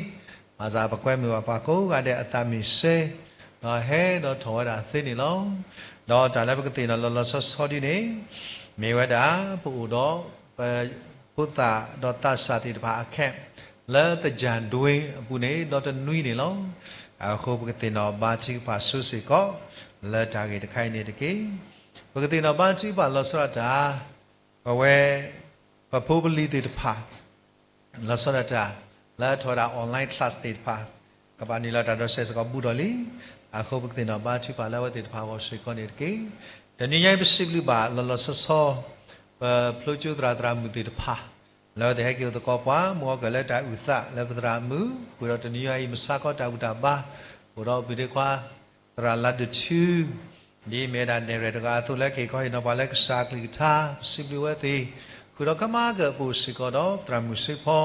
ဘၣ်ဆၣ်ပကွဲမုာ်ဘၣ်ပှၤကိးဂၤဒဲးအသးမုာ်စ့, ဒီးဟဲဒီးထီၣ်ဝဲဒၣ်သ့န့ၣ်လီၤ. ဒီးတၢ်လၢပကသ့ၣ်နီၣ်လီၤလီၤဆီဆီဒ်န့ၣ် မ့ၢ်ဝဲဒၣ် ပအိၣ်ဒီး ပဖိသၣ်ဒီးသးစၢ်သ့ၣ်တဖၣ်အ camp လၢ သၢၣ်ဒွ့ အပူၤန့ၣ် ဒီတနွံန့ၣ်လီၤ. အဃိပကသ့ၣ်နီၣ်ဘါထုကဖၣ်ဆိစ့ၢ်ကီး လၢတၢ်ဂ့ၢ်တခါအံၤန့ၣ်တက့ၢ်. ပကသ့ၣ်နီၣ်ဘါထုကဖၣ်လီၤဆီဒၣ်တၢ်, ပဝဲ ပဖိပလံၤသ့ၣ်တဖၣ် လီၤဆီဒၣ်တၢ် လၢထီၣ်ဝဲဒၣ် online class သ့ၣ်တဖၣ် ကဘၣ်နုာ်လီၤတၢ်ဒီးစဲးစ့ၢ်ကီးဘူးထီၣ်လံ. အဃိပကသ့ၣ်နီၣ်ဘါထုကဖၣ်လၢအဝဲသ့ၣ်တဖၣ်အဂီၢ်စ့ၢ်ကီးန့ၣ်တက့ၢ်. တနံၤညါအံၤပစံးဘျုးဘၣ်လီၤလီၤဆီဆီ ပဖျိကၠိသရၣ်သရၣ်မုၣ်သ့ၣ်တဖၣ် လၢအဝဲသ့ၣ်ဟဲက့ၤအိၣ်သကိးပှၤ မ်အကၢၣ်လၢတၢ်အုၣ်သးလၢပသရၣ်မုၣ် ဃုာ်ဒီးတနံၤညါအံၤ မဆါခီတၢ်ဘူၣ်တၢ်ဘါ အိၣ်ဒီးပူၤဒ့ခွါ သရၣ်လါဒိၣ်ထူ ဒ်မ့ၢ်ဝဲဒၣ်နဲၣ်ရွဲၣ်တဂၤအသိးလၢကဟ့ၣ်ခီဟ့ၣ်နီၤပှၤလၢကစၢ်အကလုၢ်ကထါ, ပစံးဘျုးဝဲသ့ၣ် ဃုာ်ဒီးကမၤကၢၣ်အပူၤစ့ၢ်ကီးဒီး သရၣ်မုၣ်စ့ဖီ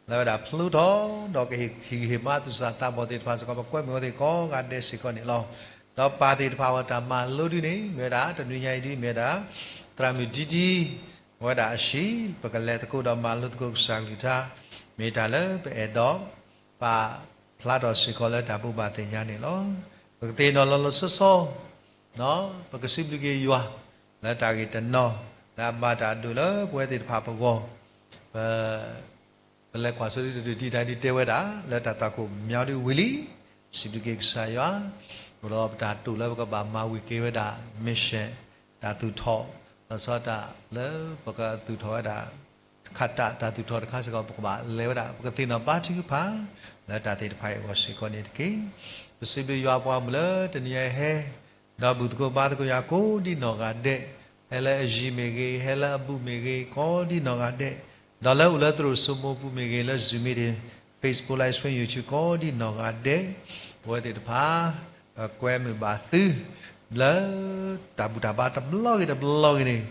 လၢဝဲဒၣ်ဖျိထီၣ် ဒီးကဟ့ၣ်ဟံၣ်ဟ့ၣ်မါသူၣ်စၢ်သးဘီၣ်သ့ၣ်တဖၣ်စ့ၢ်ကီး ပကွဲမုာ်ဝဲသ့ၣ်ကိးဂၤဒဲးစ့ၢ်ကီးန့ၣ်လီၤ. ဒီးပၢ်သ့ၣ်တဖၣ်အဂီၢ်တၢ်မၤလိဒုန့ၣ် မ့ၢ်ဝဲဒၣ် တနွံညါအံၤဒု မ့ၢ်ဝဲဒၣ် သရၣ်မုၣ်ဒံဒံ ဝဲဒၣ်အဟံၣ် ပကလဲၤသကိးဒီးမၤလိသကိးကစၢ်အကလုၢ်ကထါ မ့ၢ်တၢ်လၢပအဲၣ်ဒိး ပာ်ဖျါထီၣ်စ့ၢ်ကီးလၢတၢ်ဘိးဘၣ်သ့ၣ်ညါန့ၣ်လီၤ. ပကသ့ၣ်နီၣ်လီၤလီၤဆီဆီ ပကစံးဘျုးက့ၤယွၤ လၢတၢ်ဂ့ၢ်တနီၤ လၢအမၤတၢ်အဒိၣ်လၢပဝဲသ့ၣ်တဖၣ်ပဂီၢ်, ပ ပလဲၤကွၢ်ဆိဒုတဒုတံၢ်တၢ်ဒုတဲဝဲဒၣ် လၢတၢ်သွၣ်ခိၣ်မညီဒုဝံၤလံ, စံးဘျုးက့ၤကစၢ်ယွၤ, အိၣ်ဒီးပတၢ်တိာ်လၢပကဘၣ်မၤဝံၤက့ၤဝဲဒၣ် mission တၢ်သူၣ်ထီၣ်, လီၤဆီတၢ်လၢပကသူၣ်ထီၣ်ဝဲဒၣ် ခးတၢ်တၢ်သူၣ်ထီၣ်တခါစ့ၢ်ကီး ပကဘၣ်လဲၤဝဲဒၣ် ပကသ့ၣ်နီၣ်ဘါထုကဖၣ် လၢတၢ်သ့ၣ်တဖၣ်အံၤအဂီၢ်စ့ၢ်ကီးန့ၣ်တက့ၢ်. ပစံးဘျုးယွၤပှၤမုၣ်လၢတနံၤအံၤဟဲ ဒီးဘူၣ်သကိးဘါသကိးယွၤကိးဒ်နီၢ်ဂၤဒဲး, ဟဲလၢအယံၤမ့ၢ်ဂ့ၤ, ဟဲလၢအဘူးမ့ၢ်ဂ့ၤ, ကိးဒ်နီၢ်ဂၤဒဲး, ဒီးလၢအိၣ်လၢသရိာ်စိမိပူၤမ့ၢ်ဂ့ၤ, လၢ Zoom meeting, Facebook Live Stream, YouTube ကိးဒ်နီၢ်ဂၤဒဲး, ပဝဲသ့ၣ်တဖၣ် ပကွဲမုာ်ဘၣ်သု လၢတၢ်ဘူၣ်တၢ်ဘါတဘျီဂ့ၤတဘျီဂ့ၤန့ၣ်,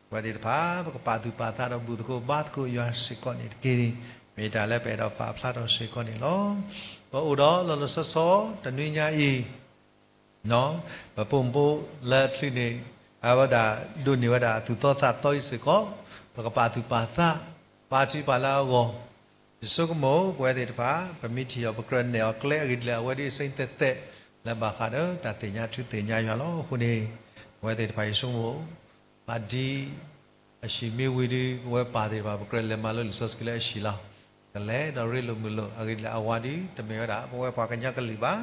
ပဝဲသ့ၣ်တဖၣ် ပကပာ်သူၣ်ပာ်သးဒီးဘူၣ်သကိးဘါသကိးယွၤစ့ၢ်ကီးန့ၣ်တက့ၢ်န့ၣ်, မ့ၢ်တၢ်လၢပအဲၣ်ဒိးပာ်ဖျါထီၣ်စ့ၢ်ကီးန့ၣ်လီၤ. ပအိၣ်ဒီးလီၤလီၤဆီဆီ တနွံညါအံၤ ပပိာ်မုၣ်ဖိလၢအချုးန့ၣ် အဝဲဒၣ်ဒိးန့ၢ်ဝဲဒၣ်သူၣ်သီသးသီအံၤစ့ၢ်ကီး, ပကပာ်သူၣ်ပာ်သး ပာ်ထံပာ်လၢအဂီၢ်, ယဆိကမိၣ် ပဝဲသ့ၣ်တဖၣ် ပမ့ၢ်ထံၣ်အီၤ ပကြၢးနဲၣ်အီၤကျဲအဂ့ၢ်ဒ်လဲၣ် အဝဲဒ်အစိမ့်သဲးသဲး လၢဘၣ်ဃးဒီးတၢ်သ့ၣ်ညါထူသ့ၣ်ညါယွၤလီၤ. အဃိန့ၣ် ပဝဲသ့ၣ်တဖၣ်ယဆိကမိၣ် ဘၣ်ဒ် အဟံၣ်မ့ၢ်ဝံၤဒီး ပဝဲပၢ်သ့ၣ်တဖၣ် ပကြၢးလဲၤမၤလိလံာ်စီဆှံလၢအဟံၣ်လီၤ. ကလဲၤဒီးရ့လိာ်မုာ်လိာ် အဂ့ၢ်ဒ်လဲၣ် အဝၤဒီး တမ့ၢ်ဝဲဒၣ် ပဝဲပှၤကညီကလုာ်ဘၣ်,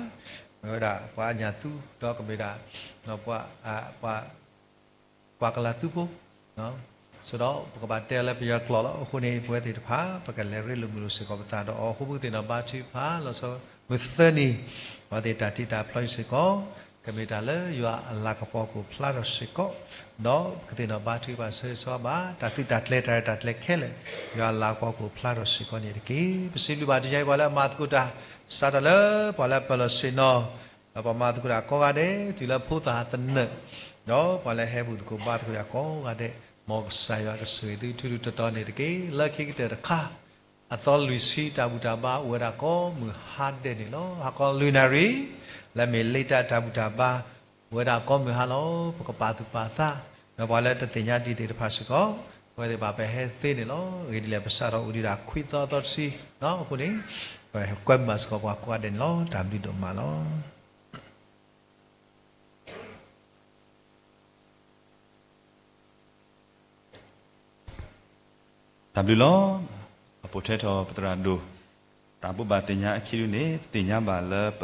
မ့ၢ်ဝဲဒၣ်ပှၤအညၣ်သူ ဒီးကမ့ၢ်ဒၣ် ပှၤ ပှၤကလၤသူဖိ, ဆိုတော့ ပကဘၣ်တဲလၢပယီၤကျိာ်လီၤ. အဃိန့ၣ် ပဝဲသ့ၣ်တဖၣ် ပကလဲၤရ့လိာ်မုာ်လိာ်စ့ၢ်ကီးပသးဒီးအီၤ အဃိပကသ့ၣ်နီၣ်ဘါထုကဖၣ် လီၤဆီမုၢ်သၢနံၤ ပဝဲသ့ၣ်တၢ်တံာ်တာ်ဖျီအံၤစ့ၢ်ကီး ကမ့ၢ်တၢ်လၢယွၤအလၤကပီၤကအိၣ်ဖျါထီၣ်စ့ၢ်ကီး, ဒီးပကသ့ၣ်နီၣ်ဘါထုကဖၣ်ဆၢဂ့ၤဆၢဝါဘၣ် တၢ်သုးတၢ်ကျဲၤ တၢ်ရဲၣ်တၢ်ကျဲၤခဲလၢာ် ယွၤအလၤကပီၤကအိၣ်ဖျါထီၣ်စ့ၢ်ကီးန့ၣ်တက့ၢ်. ပစံးဘျုးဘၣ်တနံၤညါအံၤ ပှၤလၢအမၤသကိးတၢ် စးထီၣ်လၢပှၤလၢအပၢၢ်လီၤဆ့ၣ်နီၤ ဒီးပှၤမၤသကိးတၢ်ကိးဂၤဒဲး တုၤလၢဖိသၣ်သနၢၣ်, ဒီးပှၤလၢဟဲဘူၣ်သကိးဘါသကိးယွၤကိးဂၤဒဲး, မ်ကစၢ်ယွၤကဆိၣ်ဂ့ၤသုထူထူတီတီန့ၣ်တက့ၢ်. လၢခံကတၢၢ်တခါ အသီလွံၢ်ဆံ တၢ်ဘူၣ်တၢ်ဘါအိၣ်ဝဲဒၣ်ကိးမုၢ်ဟါဒဲးန့ၣ်လီၤ. ဟါခီလွံၢ်နၣ်ရံၣ် လၢမ့ၢ်လ့တၢ်တၢ်ဘူၣ်တၢ်ဘါ အိၣ်ဝဲဒၣ်ကိးမုၢ်ဟါလီၤ. ပကပာ်သူၣ်ပာ်သး ဒီးပှၤလၢတသ့ၣ်ညါဒံးသ့ၣ်တဖၣ်စ့ၢ်ကီး ပဝဲသ့ၣ်တဖၣ်ပဟဲသ့န့ၣ်လီၤ. အဂ့ၢ်ဒ်လဲၣ် ပစးထီၣ်အိၣ်ဒံးဒၣ်ခွံသီသီတဆံ, အဃိန့ၣ် ပကွဲမုာ်ဘၣ်စ့ၢ်ကီးပှၤကိးဂၤဒဲးန့ၣ်လီၤ. တၢ်ဘျုးဒိၣ်မးလီၤ. တၢ်ဘျုးလီၤ. အပိာ်ထွဲထီၣ်ပသရၣ်ဒိၣ် တၢ်ဘိးဘၣ်သ့ၣ်ညါအခံဒုန့ၣ် ပသ့ၣ်ညါဘၣ်လၢပ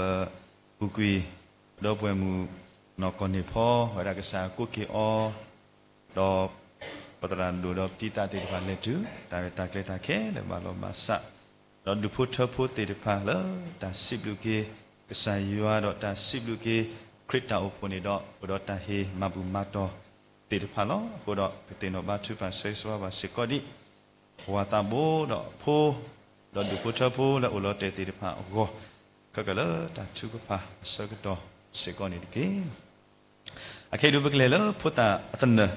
ပူၤကွံာ် ပဒီပုၢ်ဝဲၢ်မုၣ်နီၢ်ကီၢ်န့ၢ်ဖီ ဝဲဒၣ်ကစၢ်ကိးက့ၤအီၤ ဒီးပသရၣ်ဒိၣ်ဒီးပတံၤသၣ်သ့ၣ်တဖၣ်လဲၤတုၤ တၢ်ရဲၣ်တၢ်ကျဲၤတၢ်ခဲလၢာ်ဘၣ်လီၤဘၣ်စး ဒီးဒူၣ်ဖိထၢဖိသ့ၣ်တဖၣ်လၢ တၢ်စံးဘျုးက့ၤကစၢ်ယွၤဒီးတၢ်စံးဘျုးက့ၤခရံာ်တၢ်အိၣ်ဖှိၣ်န့ၣ်ဒီး အိၣ်ဒီးတၢ်ဟ့ၣ်မၤဘူၣ်မၤတီၢ်သ့ၣ်တဖၣ်လီၤ. အဃိဒီး ပသ့ၣ်နီၣ်ဘါထုကဖၣ်ဆၢဂ့ၤဆၢဝါဘၣ်စ့ၢ်ကီးဒံး ပှၤသးဘိဒီးအဖိ ဒီးဒူၣ်ဖိထၢဖိလၢအိၣ်လီၤတဲာ်သ့ၣ်တဖၣ်အဂီၢ် ခဲကလၢတၢ်ထုကဖၣ်အဆၢကတီၢ်စ့ၢ်ကီးန့ၣ်တက့ၢ်. အခဲအံၤဒုးပကလဲၤလၢဖိသၣ်အသနၢၣ်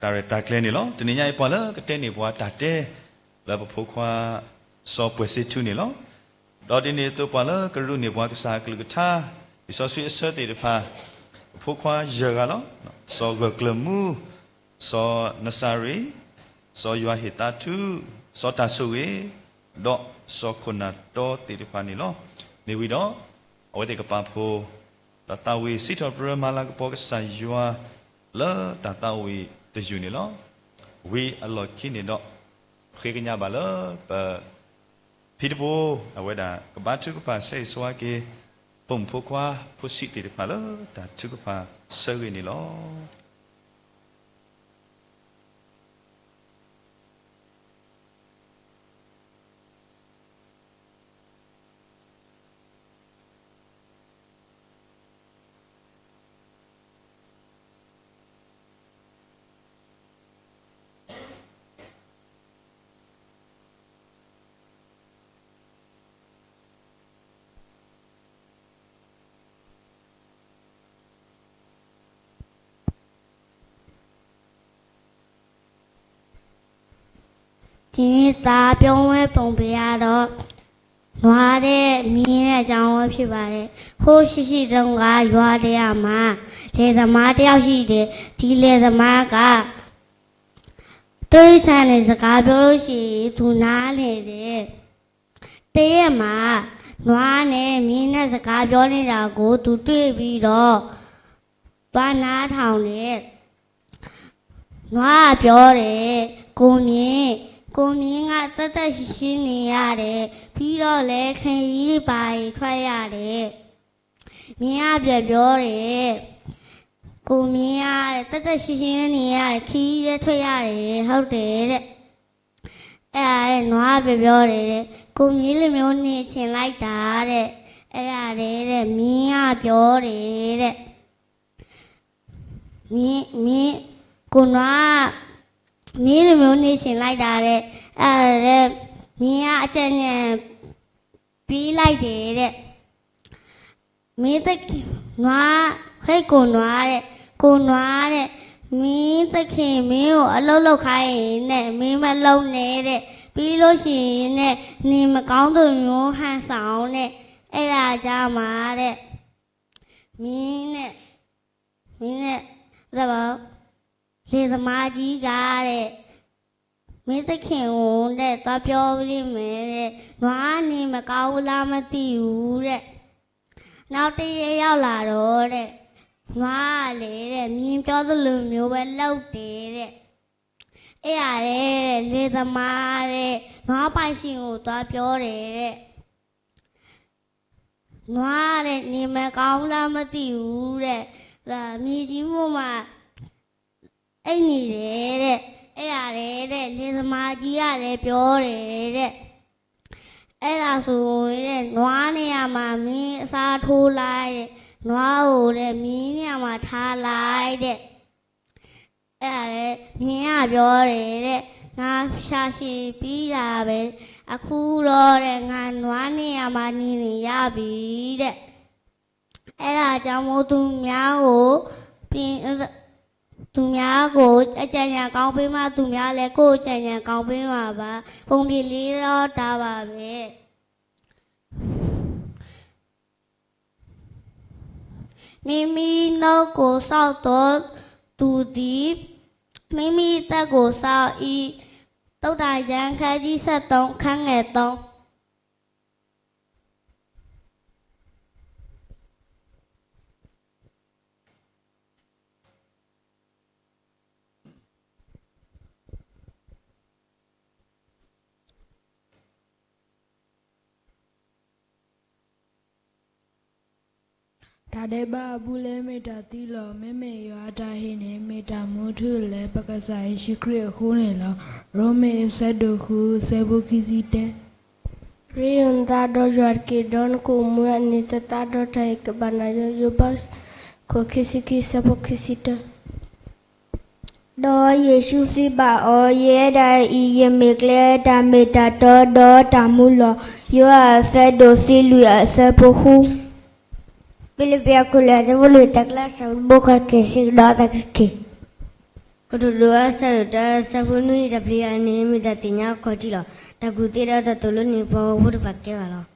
တၢ်ရဲၣ်တၢ်ကျဲၤန့ၣ်လီၤ. တနံၤညါအံၤပှၤလၢကတဲန့ၢ်ပှၤတၢ်တဲ လၢပဖိခွါ စီၤပှဲၤစ့ထူန့ၣ်လီၤ. ဒီးဒ်န့ၣ်အသိးပှၤလၢကရူၢ်န့ၢ်ပှၤကစၢ်အကလုၢ်ကထါ လံာ်စီဆှံအဆၢသ့ၣ်တဖၣ် ပဖိခွါယဲၢ်ဂၤလီၤ. စီၤဂၢၢ်ကျၢၢ်မူ စီၤနစၤရ့း, စီၤယိၤဟၣ်ဟ့ၣ်သးထူ, စီၤတၢ်ဆိၣ်ဂ့ၤ, ဒီးစီၤခိၣ်နၢ်တီသ့ၣ်တဖၣ်န့ၣ်လီၤ. မ့ၢ်ဝံၤဒီး အဝဲသ့ၣ်ကပာ်ဖှိၣ် ဒီးသးဝံၣ်စံးထီၣ်ပတြၢၤမၤလၤကပီၤကစၢ်ယွၤ လၢတၢ်သးဝံၣ်တယုၢ်န့ၣ်လီၤ. ဝံၤအလီၢ်ခံန့ၣ်ဒီး ဃ့ကညးဘၣ်လၢပ ဖံတဘိ အဝဲဒၣ်ကဘါထုကဖၣ်ဆၢဂ့ၤဆၢဝါက့ၤ ပိာ်မုၣ်ဖိခွါဖိဆံးသ့ၣ်တဖၣ်လၢ တၢ်ထုကဖၣ်ဆၢဂ့ၤန့ၣ်လီၤ. ဒီနေ့ စကားပြောမယ့် ပုံပြင်ကတော့ နွားနဲ့ မြင်းနဲ့ အကြောင်းပဲ ဖြစ်ပါတယ်။ ဟိုး ရှေးရှေးတုန်းက ရွာတစ်ရွာမှာ လယ်သမားတစ်ယောက် ရှိတယ်။ ဒီလယ်သမားက တိရစ္ဆာန်တွေ စကားပြောလို့ရှိရင် သူနားလည်တယ်။ တစ်ရက်မှာ နွားနဲ့ မြင်းနဲ့ စကားပြောနေတာကို သူတွေ့ပြီးတော့ သွားနားထောင်တယ်။ နွားက ပြောတယ်, ကိုမြင်း, ကိုမြင်းက သန့်သန့်ရှင်းရှင်း နေရတယ်။ ပြီးတော့လည်း ခရီးတွေ ဘာတွေ ထွက်ရတယ်။ မြင်းက ပြန်ပြောတယ်, ကိုမြင်းက သန့်သန့်ရှင်းရှင်း နေရတယ်, ခရီးလည်း ထွက်ရတယ်, ဟုတ်တယ်တဲ့။ အဲဒါနဲ့ နွားက ပြန်ပြောတယ်တဲ့, ကိုမြင်းလိုမျိုး နေချင်လိုက်တာတဲ့။ အဲဒါနဲ့တဲ့ မြင်းက ပြောတယ်တဲ့, မြင်း, မြင်း, ကိုနွားက မြင်းလိုမျိုး နေချင်လိုက်တာတဲ့. အဲဒါနဲ့ မြင်းက အကြံဉာဏ် ပေးလိုက်တယ်တဲ့. မင်းသခင်, နွား, ဟဲ့ ကိုနွားတဲ့, ကိုနွားတဲ့, မင်းသခင် မင်းကို အလုပ်လုပ်ခိုင်းရင်နဲ့ မင်းမလုပ်နဲ့တဲ့. ပြီးလို့ရှိရင်နဲ့ နေမကောင်းသလိုမျိုး ဟန်ဆောင်နဲ့. အဲဒါကျမှတဲ့ မင်းနဲ့, မင်းနဲ့, လယ်သမားကြီးကတဲ့ မင်းသခင်ကိုတဲ့ သွားပြောပေးမယ်တဲ့, နွား နေမကောင်းဘူးလား မသိဘူးတဲ့. နောက်တစ်ရက် ရောက်လာတော့တဲ့ နွားကလည်းတဲ့ မြင်းပြောသလိုမျိုးပဲ လုပ်တယ်တဲ့. အဲဒါနဲ့ လယ်သမားက နွားပိုင်ရှင်ကို သွားပြောတယ်တဲ့. နွားက နေမကောင်းဘူးလား မသိဘူးတဲ့, မြေကြီးပေါ်မှာ အိပ်နေတယ်တဲ့. အဲဒါနဲ့တဲ့ လယ်သမားကြီးကလည်း ပြောတယ်တဲ့, အဲဒါဆိုရင်တဲ့ နွားနေရာမှာ မင်းအစားထိုးလိုက်တဲ့, နွားကိုတဲ့ မြင်းနေရာမှာ ထားလိုက်တဲ့. အဲဒါနဲ့ မြင်းက ပြောတယ်တဲ့, ငါရှာရှည်ပြီးတာပဲ, အခုတော့တဲ့ ငါနွားနေရာမှာ နေနေရပြီတဲ့. အဲဒါကြောင့်မို့ သူများကို ပြင်, သူများကို အကြံဉာဏ်ကောင်းပေးမှ သူများလည်း ကိုယ့်ကို ကြံဉာဏ်ကောင်းပေးမှာပါ. ပုံပြင်လေးတော့ ဒါပါပဲ. မိမိနှုတ်ကို စောင့်သောသူသည် မိမိအသက်ကို စောင့်၏. သုတ်တံကျမ်း ခန်းကြီး ဆယ့်သုံး, ခန်းငယ် သုံး. တၢ်ဒဲးဘးအပူၤလၢ မ့ၢ်တၢ်သံလီၤ. မ့မ့ၢ်ယွၤအတၢ်ဟ့ၣ်န့ၣ် မ့ၢ်တၢ်မူထူလၢ ပကစၢ်ယ့ၣ်ၡူးခရံာ်အဃိန့ၣ်လီၤ. ရိမ့ၤ အဆၢဒိၣ်ဃု, အဆၢဖိခံဆံတၢ. ပျံၤနသးဒီးယွၤတက့ၢ်, ဒီးနကအိၣ်မူအန့ၣ်သတးဒီး တၢ်ဟ့ၣ်ကဘၣ်နၤလီၤ. ယိၤဘး အခိၣ်ခံဆံခံ, အဆၢဖိခံဆံတၢ. ဒီးယ့ၣ်ၡူးစံးဘၣ်အီၤ, ယအဲၣ်ဒိးအံၤ, ယမ့ၢ်ကျဲ, တၢ်မ့ၢ်တၢ်တီ, ဒီးတၢ်မူလီၤ. ယိၤဟၣ် အဆၢဒိၣ်သံလွံၢ်, အဆၢဖိဃု. ဖံလံးပံး အခိၣ်လွံၢ်, အဆၢဖိလွံၢ်, တၢ်ကျါ စံးဘျုးက့ၤ စံးကဒီးသးက့ၤ. ကတိၤဒိ အဆၢဒိၣ်တၢ အဆၢဖိနွံ, တၢ်ဖျံးအီၤန့ၣ် မ့ၢ်တၢ်သ့ၣ်ညါအခီၣ်ထံးလီၤ. တၢ်ကူၣ်သ့ဒီးတၢ်သိၣ်လိန့ၣ် ပှၤဂီၢ်ဖိတဖၣ်ကဲဘၣ်လီၤ.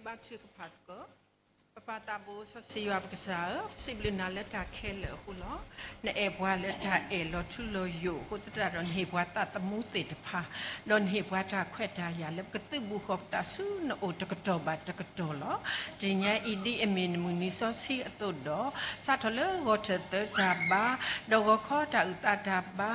ဘါထုကဖၣ်သကိး. ပပၢ်သးဘိစီဆှံယွၤပကစၢ်ဧၢ, ပစံးဘျုးနၤလၢတၢ်ခဲလၢာ်အဃိလီၤ. နအဲၣ်ပှၤလၢတၢ်အဲၣ်လီၤထူလီၤယိာ်အဃိသတးဒီး နဟ့ၣ်ပှၤသးသမူသ့ၣ်တဖၣ်, ဒီးနဟ့ၣ်ပှၤတၢ်ခွဲးတၢ်ယာ်လၢပကသုးဘူးဃီၤပသးဆူနအိၣ်တကတီၢ်ဘၣ်တကတီၢ်လီၤ. တနံၤညါအံၤဒ်အမ့ၢ်နမုၢ်နံၤစီဆှံအသိးဒီး စးထီၣ်လၢဂီၤထၢၣ်သၢတၢ်ဘါ, ဒီးဂီၤခီတၢ်အုၣ်သးတၢ်ဘါ,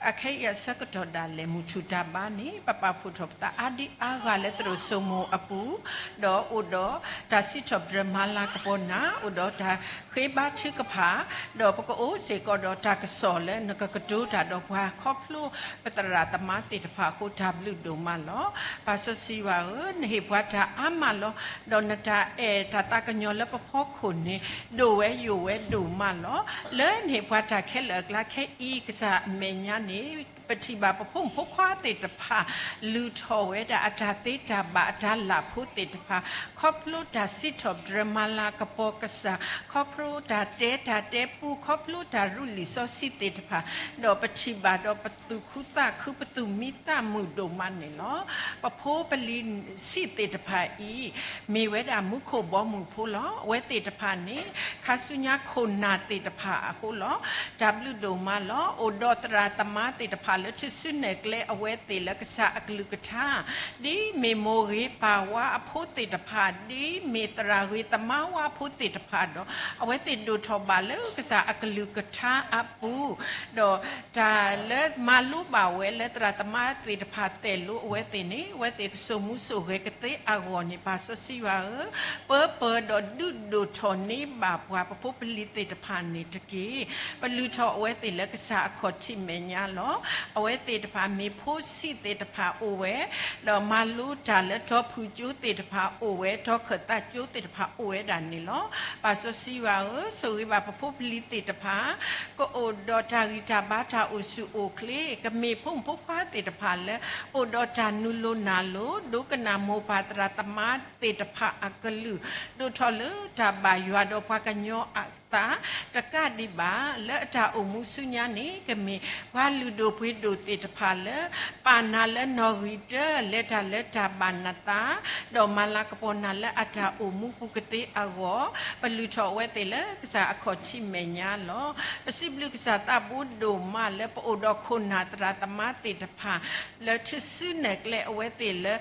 အခဲအံၤအဆၢကတီၢ်ဒၣ်လဲာ် မုၢ်ထူၣ်တၢ်ဘါန့ၣ် ပပာ်ဖှိၣ်ထီၣ်ပသးအါဒံအါဂၤလၢသရိာ်စိမိၤအပူၤ, ဒီးအိၣ်ဒီးတၢ်စံးထီၣ်ပတြၢၤမၤလၤကပီၤနၤ, အိၣ်ဒီးတၢ်ဃ့ဘါထုကဖၣ်, ဒီးပကအိၣ်စ့ၢ်ကီးဒီးတၢ်ကစီၣ်လၢနကကတိၤတၢ်ဒီးပှၤခီဖျိပသရၣ်သမါသ့ၣ်တဖၣ်အဃိ တၢ်ဘျုးဒိၣ်မးလီၤ. ပၢ်စီဆှံယွၤဧၢ, နဟ့ၣ်ပှၤတၢ်အါမးလီၤ. ဒီးနတၢ်အဲၣ်တၢ်သးကညီၤလၢပဖီခိၣ်န့ၣ် ဒိၣ်ဝဲယိာ်ဝဲဒိၣ်မးလီၤ. လၢနဟ့ၣ်ပှၤတၢ်ခဲလၢာ်အကျါခဲအံၤ ကစၢ်အမဲာ်ညါန့ၣ် ပထံၣ်ဘၣ်ပဖိမုၣ်ဖိခွါသ့ၣ်တဖၣ် လုၢ်ထီၣ်ဝဲဒၣ်အတၢ်သ့တၢ်ဘၣ်အတၢ်လၢ်ဖိသ့ၣ်တဖၣ်, ခီဖျိတၢ်စံးထီၣ်ပတြၢၤမၤလၤကပီၤကစၢ်, ခီဖျိတၢ်တဲတၢ်တဲပူ, ခီဖျိတၢ်ရူလံာ်စီဆှံသ့ၣ်တဖၣ်, ဒီးပထံၣ်ဘၣ်ဒီးပသူၣ်ခုသးခု ပသူၣ်မံသးမုာ်ဒိၣ်မးန့ၣ်လီၤ. ပဖိပလံၤဆံးသ့ၣ်တဖၣ်အံၤ မ့ၢ်ဝဲဒၣ်မူခိၣ်ဘီမုၢ်ဖိလီၤ. အဝဲသ့ၣ်တဖၣ်န့ၣ် ခါဆူညါခိၣ်နၢ်သ့ၣ်တဖၣ်အဃိလီၤ. တၢ်ဘျုးဒိၣ်မးလီၤ. အိၣ်ဒီးသရၣ်သမါသ့ၣ်တဖၣ်လၢထူၣ်စုနဲၣ်ကျဲအဝဲသ့ၣ်လၢကစၢ်အကလုၢ်ကထါ, ဒ်မ့ၢ်မိၢ်ဂ့ၤပၢ်ဝါအဖိသ့ၣ်တဖၣ်, ဒ်မ့ၢ်သရၣ်ဂ့ၤသမါဝါအဖိသ့ၣ်တဖၣ်ဒီး အဝဲသ့ၣ်ဒိၣ်ထီၣ်ဘၣ်လၢကစၢ်အကလုၢ်ကထါအပူၤ, ဒီးတၢ်လၢမၤလိဘၣ်ဝဲလၢသရၣ်သမါသ့ၣ်တဖၣ် သိၣ်လိအဝဲသ့ၣ်န့ၣ် အဝဲသ့ၣ်ကစိာ်မူစိာ်ဂဲၤကသ့အဂီၢ်န့ၣ် ပၢ်စီဆှံယွၤဧၢ, ပၢပၢၤဒီးဒုးဒိၣ်ထီၣ်န့ၢ်ဘၣ်ပှၤပဖိပလံၤသ့ၣ်တဖၣ်န့ၣ်တက့ၢ်. ပလုၢ်ထီၣ်အဝဲသ့ၣ်လၢကစၢ်အခီၣ်ထံးမဲာ်ညါလီၤ. အဝဲသ့ၣ်တဖၣ်မ့ၢ်ဖိဆံးသ့ၣ်တဖၣ်အိၣ်ဝဲ, ဒီးမၤလိတၢ်လၢတီၤဖုၣ်ကၠိသ့ၣ်တဖၣ်အိၣ်ဝဲ, တီၤခၢၣ်သးကၠိသ့ၣ်တဖၣ်အိၣ်ဝဲဒၣ်န့ၣ်လီၤ. ပၢ်စီဆှံယွၤဧၢ, ဆိၣ်ဂ့ၤဘၣ်ပဖိပလံၤသ့ၣ်တဖၣ် ကအိၣ်ဒီးတၢ်ဂံၢ်တၢ်ဘါတၢ်အိၣ်ဆူၣ်အိၣ်ချ့, ကမ့ၢ်ဖိမုၣ်ဖိခွါသ့ၣ်တဖၣ်လၢ အိၣ်ဒီးတၢ်နုာ်လိၤနၢ်လိၤ, ဒိကနၣ်မိၢ်ပၢ်သရၣ်သမါသ့ၣ်တဖၣ်အကလုၢ်, ဒိၣ်ထီၣ်လၢတၢ်ဘၣ်ယွၤဒီးပှၤကညီအသး, တကးဒံးဘၣ် လၢအတၢ်အိၣ်မူဆူညါန့ၣ် ကမ့ၢ်ပှၤလုၢ်ဒိၣ်ပှ့ၤဒိၣ်သ့ၣ်တဖၣ်လၢ ပာ်နၤလၢနီၣ်ဂံၢ်တၢ, လဲၤတၢ်လၢတၢ်ဘၣ်နသး, ဒီးမၤလၤကပီၤနၤလၢအတၢ်အိၣ်မူပူၤကသ့အဂီၢ်, ပလုၢ်ထီၣ်အဝဲသ့ၣ်လၢကစၢ်အခီၣ်ထံးမဲာ်ညါလီၤ. ပစံးဘျုးကစၢ်သးဘိဒိၣ်မးလၢပအိၣ်ဒီးခိၣ်နၢ်သရၣ်သမါသ့ၣ်တဖၣ် လၢထူၣ်စုနဲၣ်ကျဲအဝဲသ့ၣ်လၢ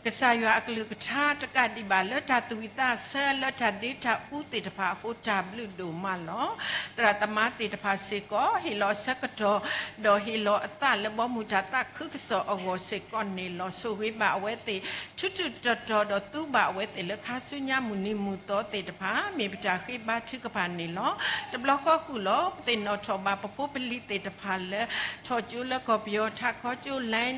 ကစၢ်ယွၤအကလုၢ်ကထါတကးဒံးဘၣ် လၢတၢ်သူၣ်ဝံၣ်သးဆၢ လၢတၢ်ဒ့တၢ်အူသ့ၣ်တဖၣ်အဃိ တၢ်ဘျုးဒိၣ်မးလီၤ. သရၣ်သမါသ့ၣ်တဖၣ်စ့ၢ်ကီး ဟ့ၣ်လီၤအဆၢကတီၢ် ဒီးဟ့ၣ်လီၤအသးလၢဘီမုၢ်တၢ်သးခုကစီၣ်အဂီၢ်စ့ၢ်ကီးန့ၣ်လီၤ. ဆိၣ်ဂ့ၤဘၣ်အဝဲသ့ၣ် ထူးထူးတီၤတီၤဒီးသူဘၣ်အဝဲသ့ၣ်လၢခါဆူညါမုၢ်နံၤမုၢ်သီသ့ၣ်တဖၣ် မ့ၢ်ပတၢ်ဃ့ဘါထုကဖၣ်န့ၣ်လီၤ. တဘျီဃီဃုာ်လီၤ ပသ့ၣ်နီၣ်ထီၣ်ဘၣ်ပဖိပလံၤသ့ၣ်တဖၣ်လၢ ထီၣ်ကၠိလၢကီၢ်ပယီၤ ထးခီကၠိ လၢ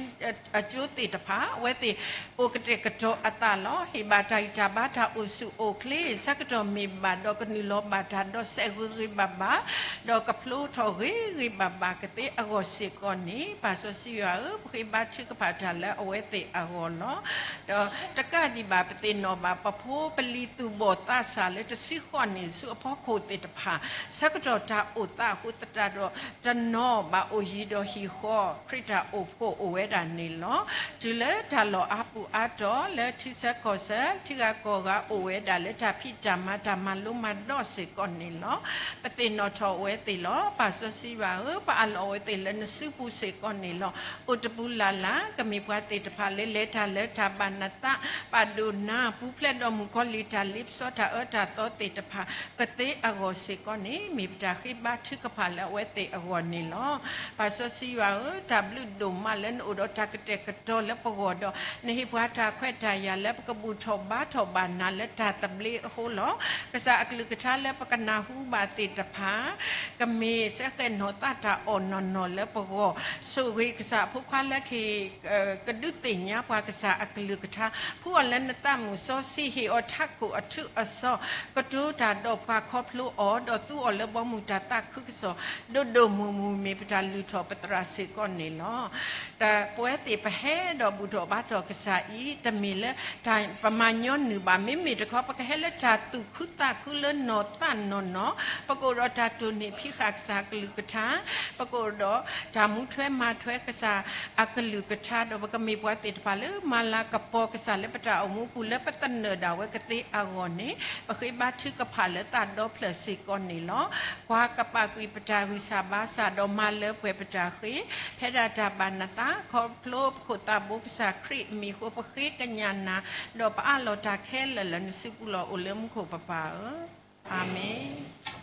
အကၠိသ့ၣ်တဖၣ် အဝဲသ့ၣ်အိၣ်ကတဲာ်ကတီၤအသးလီၤ. ဟ့ၣ်ဘၣ်တၢ်ဂံၢ်တၢ်ဘါတၢ်အိၣ်ဆူၣ်အိၣ်ချ့ ဆၢကတီၢ်မ့ၢ်ဘၣ်ဒီးကနုာ်လီၤဘၣ်တၢ်ဒီးစဲးဂ့ၤဂ့ၤဘၣ်ဘၣ် ဒီးကဖျိထီၣ်ဂ့ၤဂ့ၤဘၣ်ဘၣ်ကသ့အဂီၢ်စ့ၢ်ကီးန့ၣ် ပၢ်စီဆှံယွၤဧၢ ပဃ့ဘါထုကဖၣ်တၢ်လၢအဝဲသ့ၣ်အဂီၢ်လီၤ. ဒီးတကးဒံးဘၣ် ပသ့ၣ်နီၣ်ဘၣ်ပဖိပလံၤသူၣ်ဘီၣ်သးစၢ်လၢတဆံဃိးနံၣ်ဆူအဖီခိၣ်သ့ၣ်တဖၣ် ဆၢကတီၢ်တၢ်အိၣ်သးအဃိသတးဒီး တနီၤဘၣ်အိၣ်ယံၤဒီးဟံၣ်ဃီ ခရံာ်တၢ်အိၣ်ဖှိၣ်အိၣ်ဝဲဒၣ်န့ၣ်လီၤ. တုၤလၢတၢ်လီၢ်အါပူၤအါတီၤ လၢထံဆၢကီၢ်ဆၢ ထံဂၤကီၢ်ဂၤအိၣ်ဝဲဒၣ်လၢတၢ်ဖံးတၢ်မၤတၢ်မၤလိမၤဒိးစ့ၢ်ကီးန့ၣ်လီၤ. ပသ့ၣ်နီၣ်ထီၣ်အဝဲသ့ၣ်လီၤ. ပၢ်စီဆှံယွၤဧၢ ပအးလီၤအဝဲသ့ၣ်လၢနစုပူၤစ့ၢ်ကီးန့ၣ်လီၤ. အိၣ်တပူၤလၢ်လၢ် ကမ့ၢ်ပှၤသ့ၣ်တဖၣ်လၢလဲၤတၢ်လၢတၢ်ဘၣ်နသး ပာ်ဒိၣ်နၤ ပူၤဖျဲးဒီးမုၣ်ကီၤလံၢ်တၢ်လ့ပစီတၢ်အၢတၢ်သီသ့ၣ်တဖၣ် ကသ့အဂီၢ်စ့ၢ်ကီးန့ၣ် မ့ၢ်ပတၢ်ဃ့ဘါထုကဖၣ်လၢအဝဲသ့ၣ်အဂီၢ်န့ၣ်လီၤ. ပၢ်စီဆှံယွၤဧၢ တၢ်ဘျုးဒိၣ်မးလၢနအိၣ်ဒီးတၢ်ကတဲာ်ကတီၤလၢပဂီၢ်ဒီး နဟ့ၣ်ပှၤတၢ်ခွဲးတၢ်ယာ်လၢပကဘူၣ်ထီၣ်ဘါထီၣ်ဘၣ်နၤလၢတၢ်သဘျ့အဃိလီၤ. ကစၢ်အကလုၢ်ကထါလၢပကနၢ်ဟူဘၣ်သ့ၣ်တဖၣ် ကမ့ၢ်စဲဃဲးနီၢ်သးတၢ်အီၣ်နီၢ်နီၢ်လၢပဂီၢ်, ဆိၣ်ဂ့ၤကစၢ်အဖိခွါလၢကဟ့ၣ် ကဒုးသ့ၣ်ညါပှၤကစၢ်အကလုၢ်ကထါ, ဖှူအီၤလၢနသးမုၢ်စီဆှံ, ဟ့ၣ်အီၤထးခိၣ်အထူးအစီၤ, ကတိၤတၢ်ဒီးပှၤခီဖျိအီၤ, ဒီးသူအီၤလၢဘီမုၢ်တၢ်သးခုကစီၣ် ဒိၣ်ဒိၣ်မုၢ်မုၢ် မ့ၢ်ပတၢ်လုၢ်ထီၣ်ပသရၣ်စ့ၢ်ကီးန့ၣ်လီၤ. တၢ်ပဝဲသ့ၣ်ပဟဲဒီးဘူၣ်ထီၣ်ဘါထီၣ်ကစၢ်အံၤ တမ့ၢ်လၢတၢ်ပမၤညီနုၢ်ဘၣ်, မ့မ့ၢ်တခီ ပကဟဲလၢတၢ်သူၣ်ခုသးခုလၢနီၢ်သးနီၢ်နီၢ်, ပကအိၣ်ဒီးတၢ်တိၢ်နီၣ်ဖံးဃာ်ကစၢ်အကလုၢ်ကထါ, ပကအိၣ်ဒီးတၢ်မူထွဲ ပကမၤထွဲကစၢ်အကလုၢ်ကထါ ဒီးပကမ့ၢ်ပှၤသ့ၣ်တဖၣ်လၢမၤလၤကပီၤကစၢ်လၢပတၢ်အိၣ်မူပူၤ လၢပသနၢၣ်ဒၣ်ဝဲကသ့အဂီၢ်န့ၣ်, ပဃ့ဘါထုကဖၣ်လၢသးဒီဖျၢၣ်စ့ၢ်ကီးန့ၣ်လီၤ. ကွၢ်ကပာ်ကွံာ်ပတၢ်ဂံၢ်စၢ်ဘါစၢ် ဒီးမၤလၢပှဲၤပတၢ်ဃ့, ဖဲဒၣ်တၢ်ဘၣ်နသး ခီဖျိပခိၣ်သးဘိကစၢ်ခရံာ်အမံၤအဃိ ပဃ့ကညးနၤ, ဒီးပအးလီၤတၢ်ခဲလၢာ်လၢနစုပူၤလီၤ အိၣ်လၢမူခိၣ်ပပၢ်ဧၢ, အၤမ့ၣ်.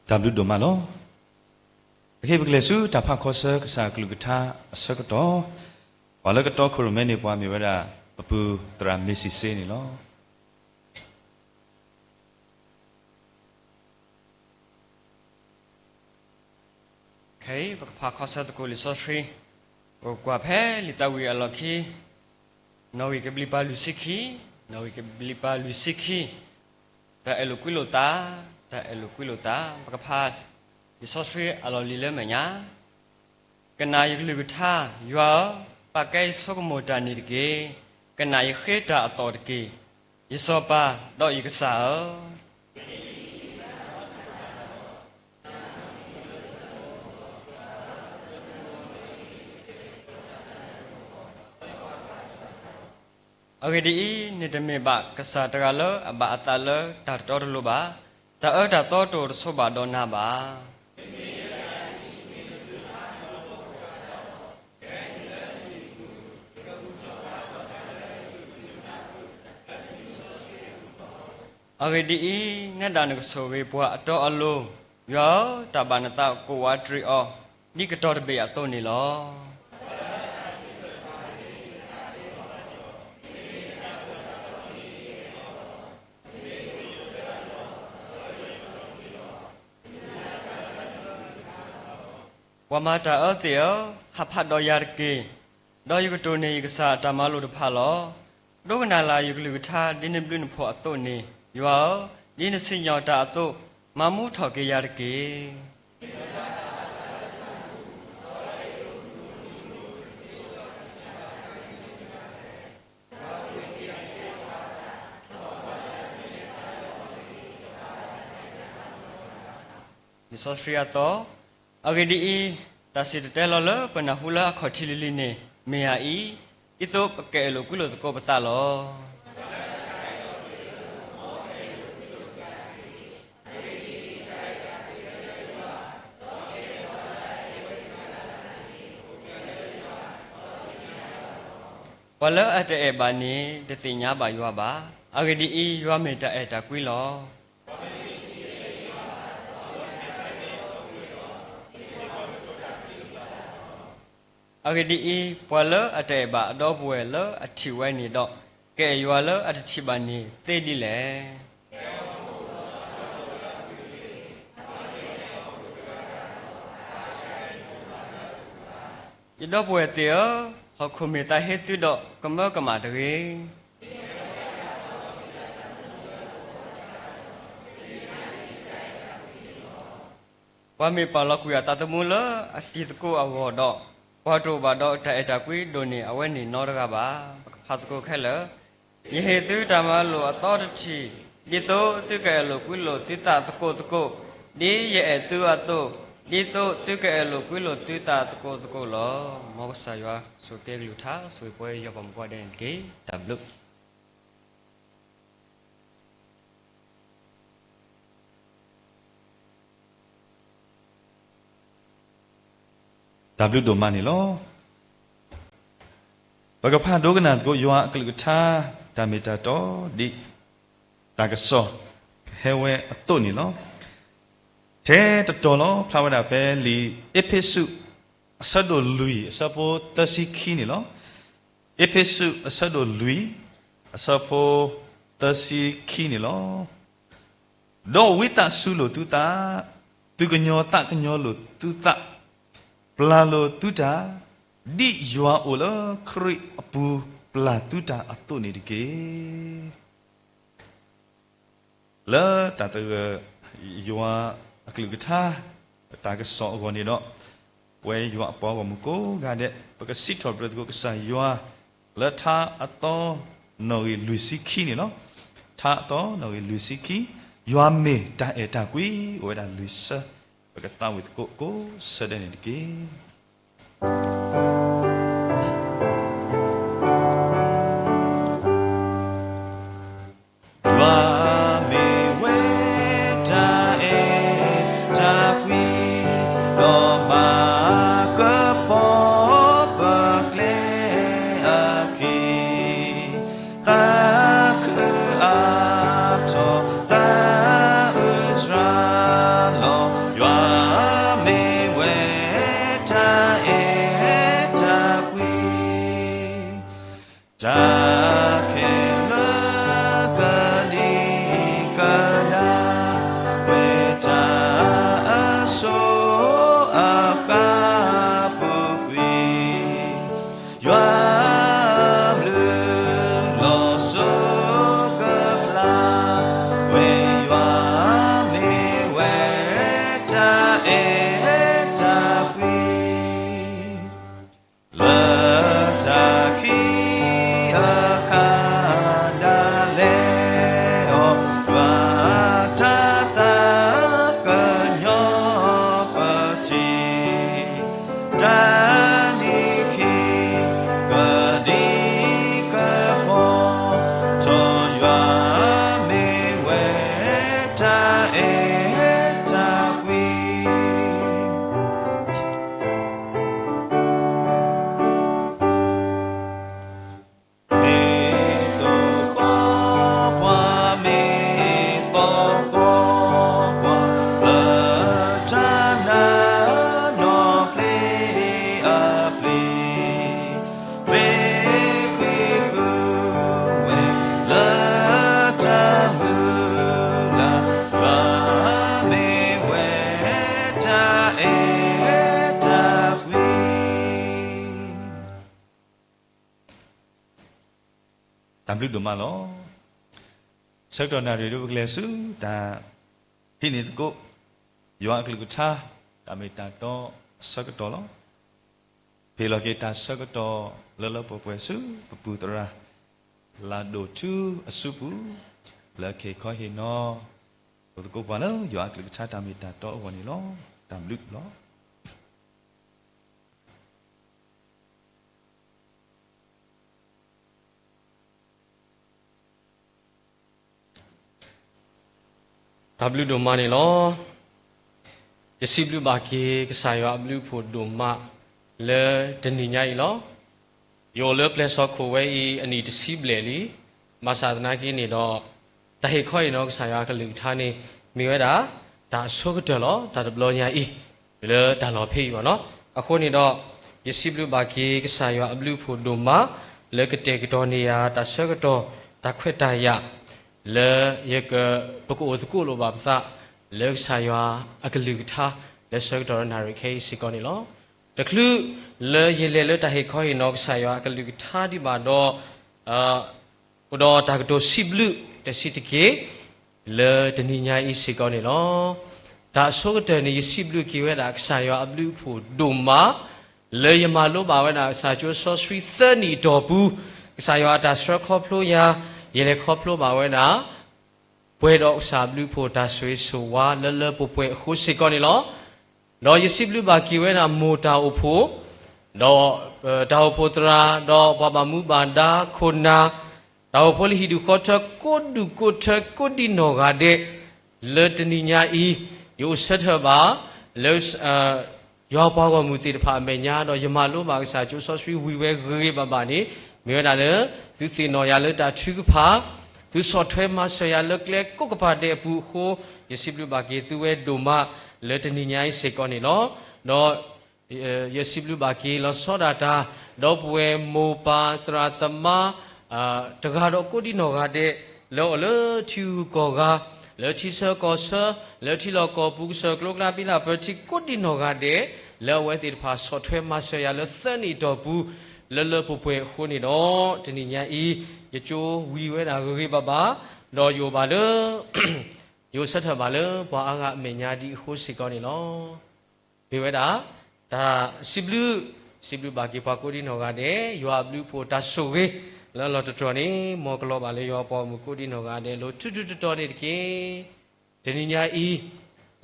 တၢ်ဘျုးဒိၣ်မးလီၤ. ပကဟ့ၣ်ပကလဲၤဆူတၢ်ဖးခီဆၢကစၢ်အကလုၢ်ကထါအဆၢကတီၢ်, ပှၤလၢကတီခိၣ်ရိၣ်မဲန့ၣ် ပှၤမ့ၢ်ဝဲဒၣ် ပပုၢ်သရၣ်မ့ၢ်စံးစ့န့ၣ်လီၤ. ခဲအံၤ ပကဖးခီဆၢသကိးလံာ်စီဆှံ, ပကကွၢ်ဖဲလံာ်သးဝံၣ်အလီၢ်ခံ, နီၣ်ဂံၢ်ကဘျံးပၤလွံၢ်ဆံခံ, နီၣ်ဂံၢ်ကဘျံးပၤလွံၢ်ဆံခံ, တၢ်အဲၣ်လိာ်ကွံလိာ်သး, တၢ်အဲၣ်လိာ်ကွံလိာ်သး, ပကဖးလံာ်စီဆှံအလီၢ်လံၤလၢမဲာ်ညါ ကနၣ်ယကလုၢ်ကထါ, ယွၤဧၢ, ပာ်ကဲယဆိကမိၣ်တၢ်န့ၣ်တက့ၢ်. ကနၣ်ယဃ့တၢ်အသီၣ်တက့ၢ်, ယစီၤပၤဒီးယကစၢ်ဧၢ. အဂ့ၢ်ဒ်အံၤ, နတမ့ၢ်ဘၣ်ကစၢ်တဂၤလၢအဘၣ်အသးလၢတၢ်တတီတလိၤဘၣ်. တၢ်အၢတၢ်သီတအိၣ်တဆိးဘၣ်ဒီးနၤဘၣ်. အဂ့ၢ်ဒ်အံၤ, နဲဒၣ်နကဆိၣ်ဂ့ၤပှၤအတီအလိၤ, ယွၤဧၢ, တၢ်ဘၣ်နသးကိးဝးတရံးအီၤ, ဒ်ကတီၤတဘ့ၣ်အသိးန့ၣ်လီၤ. ပှၤမၤတၢ်အၢသ့ၣ်ဧၢ, ဟးဖးဒီးယၤတက့ၢ်. ဒီးယကတိၢ်န့ၢ်ယကစၢ်အတၢ်မၤလိာ်တဖၣ်လီၤ. ဒိကနၣ်လၢ်ယကလုၢ်ကထါ ဒ်နဘျုးနဖှီၣ်အသိးန့ၣ်, ယွၤဧၢ, ဒ်နစံၣ်ညီၣ်တၢ်အသိး, မၤမူထီၣ်က့ၤယၤတက့ၢ်. လံာ်စီဆှံအသီ, အဂ့ၢ်ဒ်အံၤ, တၢ်စံၣ်တဲၤတဲလီၤလၢပနၢ်ဟူလၢအခီၣ်ထံးလံၤလံၤန့ၣ် မ့ၢ်ယၤအံၤ, ဒ်သိးပကအဲၣ်လိာ်ကွံလိာ်သကိးပသးလီၤ. ပှၤလၢအတအဲၣ်ဘၣ်န့ၣ် တသ့ၣ်ညါဘၣ်ယွၤဘၣ်. အဂ့ၢ်ဒ်အံၤ, ယွၤမ့ၢ်တၢ်အဲၣ်တၢ်ကွံလီၤ. အဂ့ၢ်ဒ်အံၤ, ပှၤလၢအတအဲၣ်ဘၣ်အဒီပုၢ်ဝဲၢ်လၢအထံၣ်ဝဲန့ၣ်ဒီး, ကအဲၣ်ယွၤလၢအတထံၣ်ဘၣ်န့ၣ်သ့ဒ်လဲၣ်. ယဒီပုၢ်ဝဲၢ်သ့ၣ်ဧၢ, ဟီၣ်ခိၣ်မ့ၢ်သးဟ့သုဒီး ကမၢကမၣ်တဂ့ၤ. ပှၤမ့ၢ်ပာ်လီၤကွံာ်အသးသမူလၢအတံၤသကိးအဂီၢ်ဒီး, ပှၤတအိၣ်ဘၣ်ဒီးတၢ်အဲၣ်တၢ်ကွံဒိၣ်န့ၢ်အဝဲန့ၣ်နီတဂၤဘၣ်. ပကဖးသကိးခဲလၢာ်, ယဟ့ၣ်သုတၢ်မၤလိာ်အသီတထံၣ်, ဒ်သိးသုကအဲၣ်လိာ်ကွံလိာ်သုသးသကိးသကိး, ဒ်ယအဲၣ်သုအသိး, ဒ်သိးသုကအဲၣ်လိာ်ကွံလိာ်သုသးသကိးသကိးလီၤ. မ်ကစၢ်ယွၤဆိၣ်ဂ့ၤကလုၢ်ကထါ, ဆိၣ်ဂ့ၤပှၤယွၤပှၤမုၣ်ပှၤဒဲန့ၣ်တက့ၢ်. တၢ်ဘျုး တၢ်ဘျုးဒိၣ်မးန့ၣ်လီၤ. ပကဖးဒိကနၣ်သကိးယွၤအကလုၢ်ကထါ, တၢ်မ့ၢ်တၢ်တီဒ်တၢ်ကစီၣ်ဟဲဝဲအသိးန့ၣ်လီၤ. ထဲတတီၤလီၤ ဖျါဝဲဒၣ်ဖဲလံာ်အ့းဖ့းစူး အဆၢဒိၣ်လွံၢ် အဆၢဖိသၢဆံခံန့ၣ်လီၤ. အ့းဖ့းစူး အဆၢဒိၣ်လွံၢ် အဆၢဖိသၢဆံခံန့ၣ်လီၤ. ဒီးဝံသးစူၤလိာ်သုသး, သူၣ်ကညီၤသးကညီၤလိာ်သုသး, ပျၢ်လိာ်သုတၢ်, ဒ်ယွၤအိၣ်လၢခရံာ်အပူၤပျၢ်သုတၢ်အသိးန့ၣ်တက့ၢ်. လၢတၢ်သဂၢၢ် ယွၤအကလုၢ်ကထါ တၢ်ကစီၣ်အဂီၢ်န့ၣ်ဒီး ပဝဲယွၤအပှၤဂီၢ်မုၢ်ကိးဂၤဒဲး ပကစံးထီၣ်ပတြၢၤသကိးကစၢ်ယွၤ လၢထါအသီ နီၣ်ဂံၢ်လွံၢ်ဆံခံန့ၣ်လီၤ. ထါအသီ နီၣ်ဂံၢ်လွံၢ်ဆံခံ, ယွၤမ့ၢ်တၢ်အဲၣ်တၢ်ကွံ အိၣ်ဝဲဒၣ်လွံၢ်ဆၢ, ပကသးဝံၣ်သကိးကိးဆၢဒဲးန့ၣ်တက့ၢ်. ယွၤမ့ၢ်ဝဲတၢ်အဲၣ်တၢ်ကွံ ဒီးမၤကပီၤပကျဲအခံ သးခုအါထီၣ်သးအုးစှၤလီၤ. ယွၤမ့ၢ်ဝဲတၢ်အဲၣ်တၢ်ကွံ တၢ်ခဲလၢာ်ကလံၤကဒါ ဝဲတၢ်အစိၤအဃၣ်ပူၤကွံာ် ယွၤဘျုးလီၤစိကပျၢ် ဝဲယွၤမ့ၢ်ဝဲတၢ်အဲၣ်တၢ်ကွံ လၢတၢ်ခံအခါဒၣ်လဲာ်အီၤ ယွၤတၢ်သးကညီၤပတ့ၢ် တၢ်လံၤခံ ကဒံကပီၤထီၣ် ယွၤမ့ၢ်ဝဲတၢ်အဲၣ်တၢ်ကွံ မ့ၢ်သီဃီပှၤ မ့ၢ်သီဃီပှၤ လၢတၢ်နာ်နီၢ်ဖျ့အပျ့ၤ ဃ့ဃ့ဃုဝဲ လၢတၢ်မုၢ်လၢ် ယွၤမ့ၢ်ဝဲတၢ်အဲၣ်တၢ်ကွံ တၢ်ဘျုးဒိၣ်မးလီၤ. ဆၢကတီၢ်နၣ်ရံၣ်ဒ်ပကလဲၤဆူ တၢ်ဟံးန့ၢ်သကိး ယွၤအကလုၢ်ကထါ တၢ်မ့ၢ်တၢ်တီအဆၢကတီၢ်လီၤ. ဟ့ၣ်လီၤက့ၤတၢ်ဆၢကတီၢ်လၢလၢပှဲၤပှဲၤဆူ ပပူၤသရၣ် လၤဒိၣ်ထူအစုပူၤ လၢကဟ့ၣ်ခီဟ့ၣ်နီၤ ပသကိးပှၤလၢယွၤအကလုၢ်ကထါတၢ်မ့ၢ်တၢ်တီအဂီၢ်န့ၣ်လီၤ. တၢ်ဘျုးလီၤ. တၢ်ဘျုးဒိၣ်မးန့ၣ်လီၤ. ယစံးဘျုးဘၣ်က့ၤကစၢ်ယွၤအဘျုးအဖှိၣ်ဒိၣ်မးလၢတနံၤညါအံၤလီၤ. ယအိၣ်လၢပျဲၢ်စီၤခိၣ်ဝဲအံၤအနံၣ်တဆံဘျဲၣ်လံ. ဘၣ်ဆၣ်သနာ်က့န့ၣ်ဒီး တၢ်ဟ့ၣ်ခီဟ့ၣ်နီၤကစၢ်ယွၤအကလုၢ်ကထါန့ၣ် မ့ၢ်ဝဲဒၣ် တၢ်အဆိကတၢၢ်လီၤ. တၢ်တဘျီညါအံၤ လၢတၢ်လီၢ်ဖဲအံၤဘၣ်နီၤ. အဃိန့ၣ်ဒီး ယစံးဘျုးဘၣ်က့ၤကစၢ်ယွၤအဘျုးအဖှိၣ်ဒိၣ်မး လၢကတဲာ်ကတီၤန့ၢ်ယၤတၢ်ဆၢကတီၢ် တၢ်ခွဲးတၢ်ယာ် လၢယက ပကအိၣ်သကိးလိာ်ဘၣ်ပသး လၢကစၢ်ယွၤအကလုၢ်ကထါ လၢဆၢကတီၢ်နၣ်ရံၣ်ခဲအံၤစ့ၢ်ကီးန့ၣ်လီၤ. တချုးလၢယလဲၤလၢတၢ်ဟ့ၣ်ခီဟ့ၣ်နီၤကစၢ်ယွၤအကလုၢ်ကထါဒံးဘၣ်ဒီး အိၣ်ဒီးတၢ်ကတိၤစံးဘျုးတဆံးတက့ၢ် လၢတနံၤညါအံၤစ့ၢ်ကီးန့ၣ်လီၤ. တၢ်အဆိကတၢၢ်န့ၣ် ယစံးဘျုးက့ၤဝဲဒၣ်ကစၢ်ယွၤအဘျုးအဖှိၣ်ဒိၣ်မး လၢယမၤလိဘၣ်ဝဲဒၣ်ကစၢ်ကၠိစီဆှံသၢနံၣ်အတီၢ်ပူၤ, ကစၢ်ယွၤအတၢ်ဆှၢခီဖျိယၤ, ယလဲၤခီဖျိဘၣ်ဝဲဒၣ် ပှဲၤဒီးကစၢ်အဘျုးအဖှိၣ်တၢ်ဆိၣ်ဂ့ၤဆိၣ်ဝါလၢလၢပှဲၤပှဲၤအဃိစ့ၢ်ကီးန့ၣ်လီၤ. ဒီးယစံးဘျုးဘၣ်က့ၤဝဲဒၣ်မိၢ်တၢ်အိၣ်ဖှိၣ်, ဒီး တၢ်အိၣ်ဖှိၣ်သရၣ်, ဒီးပှၤဘၣ်မူဘၣ်ဒါခိၣ်နၢ်, တၢ်အိၣ်ဖှိၣ်လၢဟံၣ်ဒူၣ်ဃီထၢကိးဒူၣ်ကိးထၢကိးဒံနီၢ်ဂၤဒဲး, လၢတနံၤညါအံၤ ယအိၣ်ဆၢထၢၣ်ဘၣ် လၢ ယွၤပှၤဂီၢ်မုၢ်သ့ၣ်တဖၣ်အမဲာ်ညါ ဒီးယမၤလိဘၣ်ကစၢ်ကၠိစီဆှံဝံၤဝဲဂ့ၤဂ့ၤဘၣ်ဘၣ်န့ၣ် မ့ၢ်ဝဲဒၣ်လၢ သုသ့ၣ်နီၣ်ယၤလၢတၢ်ထုကဖၣ်, သုဆီၣ်ထွဲမၤစၢၤယၤလၢကျဲကိးကပၤဒဲးအပူၤအဃိ ယစံးဘျုးဘၣ်က့ၤသုဝဲဒိၣ်မး လၢတနံၤညါအံၤစ့ၢ်ကီးန့ၣ်လီၤ. ဒီး ယစံးဘျုးဘၣ်က့ၤလီၤဆီဒၣ်တၢ် ဒီပုၢ်ဝဲၢ်မိၢ်ပၢ်သရၣ်သမါ တဂၤဒီးကိးဒံနီၢ်ဂၤဒဲး လၢအအိၣ်လၢထံဂုၤကီၢ်ဂၤ, လၢထံဆၢကီၢ်ဆၢ, လၢထံလီၢ်ကီၢ်ပူၤ ကစၢၢ်ကျိကျါဘံလၢပၢထံကိးဒံနီၢ်ဂၤဒဲး, လၢအဝဲသ့ၣ်တဖၣ်ဆီၣ်ထွဲမၤစၢၤယၤလၢသၢနံၣ်အတီၢ်ပူၤ လၢလၢပှဲၤပှဲၤအဃိန့ၣ်ဒီး တနံၤညါအံၤ ယကၠိဝံၤဝဲဒၣ်ဂ့ၤဂ့ၤဘၣ်ဘၣ်, ဒီးယအိၣ်ဘၣ်လၢ ယအိၣ်ဆၢထၢၣ်ဘၣ်လၢပှၤအါဂၤအမဲာ်ညါဒ်အဃိစ့ၢ်ကီးန့ၣ်လီၤ. မ့ၢ်ဝဲဒၣ် တၢ်စံးဘျုး, စံးဘျုးဘၣ်က့ၤပှၤကိးဒံနီၢ်ဂၤဒဲး, ယွၤအဘျုးအဖှိၣ်တၢ်ဆိၣ်ဂ့ၤ လၢအလီၢ်တတြီၤန့ၣ် မ်ကလီၤဘၣ်လၢယွၤပှၤဂီၢ်မုၢ်ကိးဒံနီၢ်ဂၤဒဲး လီၤထူထူတီတီန့ၣ်တက့ၢ်. တနံၤညါအံၤ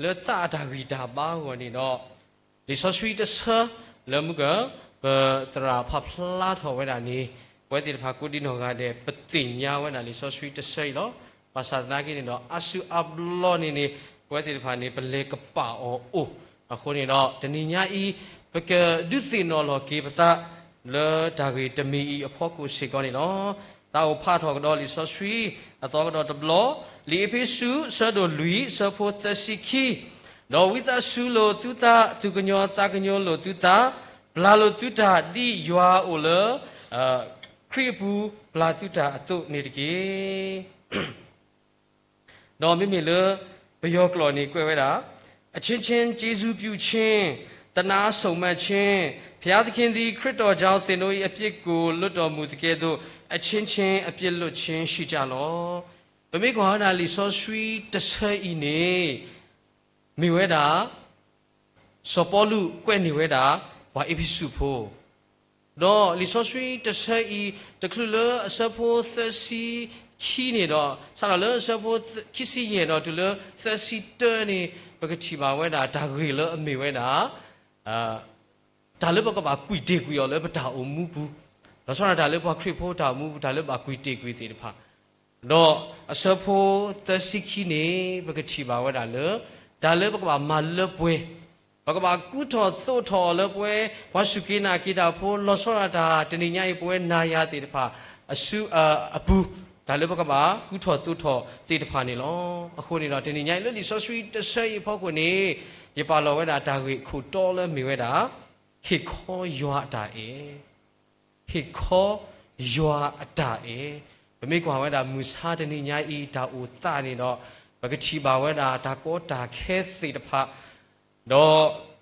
လၢသးအတၢ်ဂံၢ်တၢ်ဘါအဂီၢ်န့ၣ်ဒီး လံာ်စီဆှံတဆၢလၢမုၢ်က ပသရၣ်ဖးဖျါထီၣ်ဝဲဒၣ်န့ၣ် ပဝဲသ့ၣ်တဖၣ်ကိးဒံနီၢ်ဂၤဒဲး ပသ့ၣ်ညါဝဲဒၣ်လံာ်စီဆှံတဆၢအံၤလီၤ. ဘၣ်ဆၣ်သနာ်က့န့ၣ်ဒီး အါစုအါဘျီန့ၣ်န့ၣ် ပဝဲသ့ၣ်တဖၣ်န့ၣ် ပလဲၤကပာ်အီၤအိၣ်. အဃိန့ၣ်ဒီး တနံၤညါအံၤ ပကဒုးသ့ၣ်နီၣ်လီၤက့ၤပသး လၢတၢ်ဂ့ၢ်တမံၤအံၤအဖီခိၣ်စ့ၢ်ကီးန့ၣ်လီၤ. သးအိၣ်ဖးထီၣ်ကဒီးလံာ်စီဆှံ အသီကဒီးတဘျီ, လံာ်အ့းဖ့းစူး အဆၢဒိၣ်လွံၢ် အဆၢဖိသၢဆံခံ, ဒီးဝံသးစူၤလိာ်သုသး, သူၣ်ကညီၤသးကညီၤလိာ်သုသး, ပျၢ်လိာ်သုတၢ် ဒ်ယွၤအိၣ်လၢ ခရံာ်အပူၤပျၢ်သုတၢ်အသိးန့ၣ်တက့ၢ်. ဒီးမ့မ့ၢ်လၢ ပယီၤကျိာ်န့ၣ်ကွဲးဝဲဒၣ်, အချင်းချင်းကျေးဇူးပြုခြင်း, သနားစုံမက်ခြင်း, ဘုရားသခင်သည် ခရစ်တော်ကြောင့် သင်တို့၏ အပြစ်ကို လွှတ်တော်မူသကဲ့သို့ အချင်းချင်း အပြစ်လွှတ်ခြင်းရှိကြလော့. ပမ့ၢ်ကွၢ်ဝဲဒၣ်လံာ်စီဆှံတဆၢအံၤန့ၣ် မ့ၢ်ဝဲဒၣ် စီၤပီလူးကွဲးန့ၢ်ဝဲဒၣ် ပှၤအ့းဖ့းစူးဖိ ဒီးလံာ်စီဆှံတဆၢအံၤ တချုးလၢအဆၢဖိသၢဆံခံန့ၣ်ဒီး စးထီၣ်လၢအဆၢဖိခံဆံယဲၢ်ဒီးတုၤလၢသၢဆံတၢန့ၣ် ပကထံၣ်ဘၣ်ဝဲဒၣ်တၢ်ဂ့ၢ်လၢအမ့ၢ်ဝဲဒၣ် တၢ်လၢပကဘၣ်ကွံာ်တ့ၢ်ကွံာ်အီၤလၢပတၢ်အိၣ်မူပူၤ, လီၤဆီဒၣ်တၢ်လၢပှၤခရံာ်ဖိတၢ်အိၣ်မူပူၤ တၢ်လၢဘၣ်ကွံာ်တ့ၢ်ကွံာ်သ့ၣ်တဖၣ်, ဒီးအဆၢဖိသၢဆံခံန့ၣ် ပကထံၣ်ဘၣ်ဝဲဒၣ်လၢ တၢ်လၢပကဘၣ်မၤလၢပှဲၤ, ပကဘၣ်ကူထီၣ်သိးထီၣ်အီၤလၢပဝဲ ပှၤစူၢ်က့ၤနာ်က့ၤတၢ်ဖိ လီၤဆီဒၣ်တၢ်တနံၤညါအံၤ ပဝဲနၤယၤသ့ၣ်တဖၣ် အစုအပူၤ, တၢ်လၢပကဘၣ်ကူထီၣ်သိးထီၣ်သ့ၣ်တဖၣ်န့ၣ်လီၤ. အဃိန့ၣ်ဒီး တနံၤညါအံၤလၢလံာ်စီဆှံတဆၢအံၤအဖီခိၣ်န့ၣ် ယပာ်လီၤဝဲဒၣ်တၢ်ဂ့ၢ်ခိၣ်တီလၢမ့ၢ်ဝဲဒၣ် ဟ့ၣ်ခီယွၤအတၢ်အဲၣ် ဟ့ၣ်ခီယွၤအတၢ်အဲၣ်, ပမ့ၢ်ကွၢ်ဝဲဒၣ်မုၢ်ဆါတနံၤညါအံၤ တၢ်အိၣ်သးန့ၣ်ဒီး ပကထံၣ်ဘၣ်ဝဲဒၣ်တၢ်ကီတၢ်ခဲသ့ၣ်တဖၣ်, ဒီး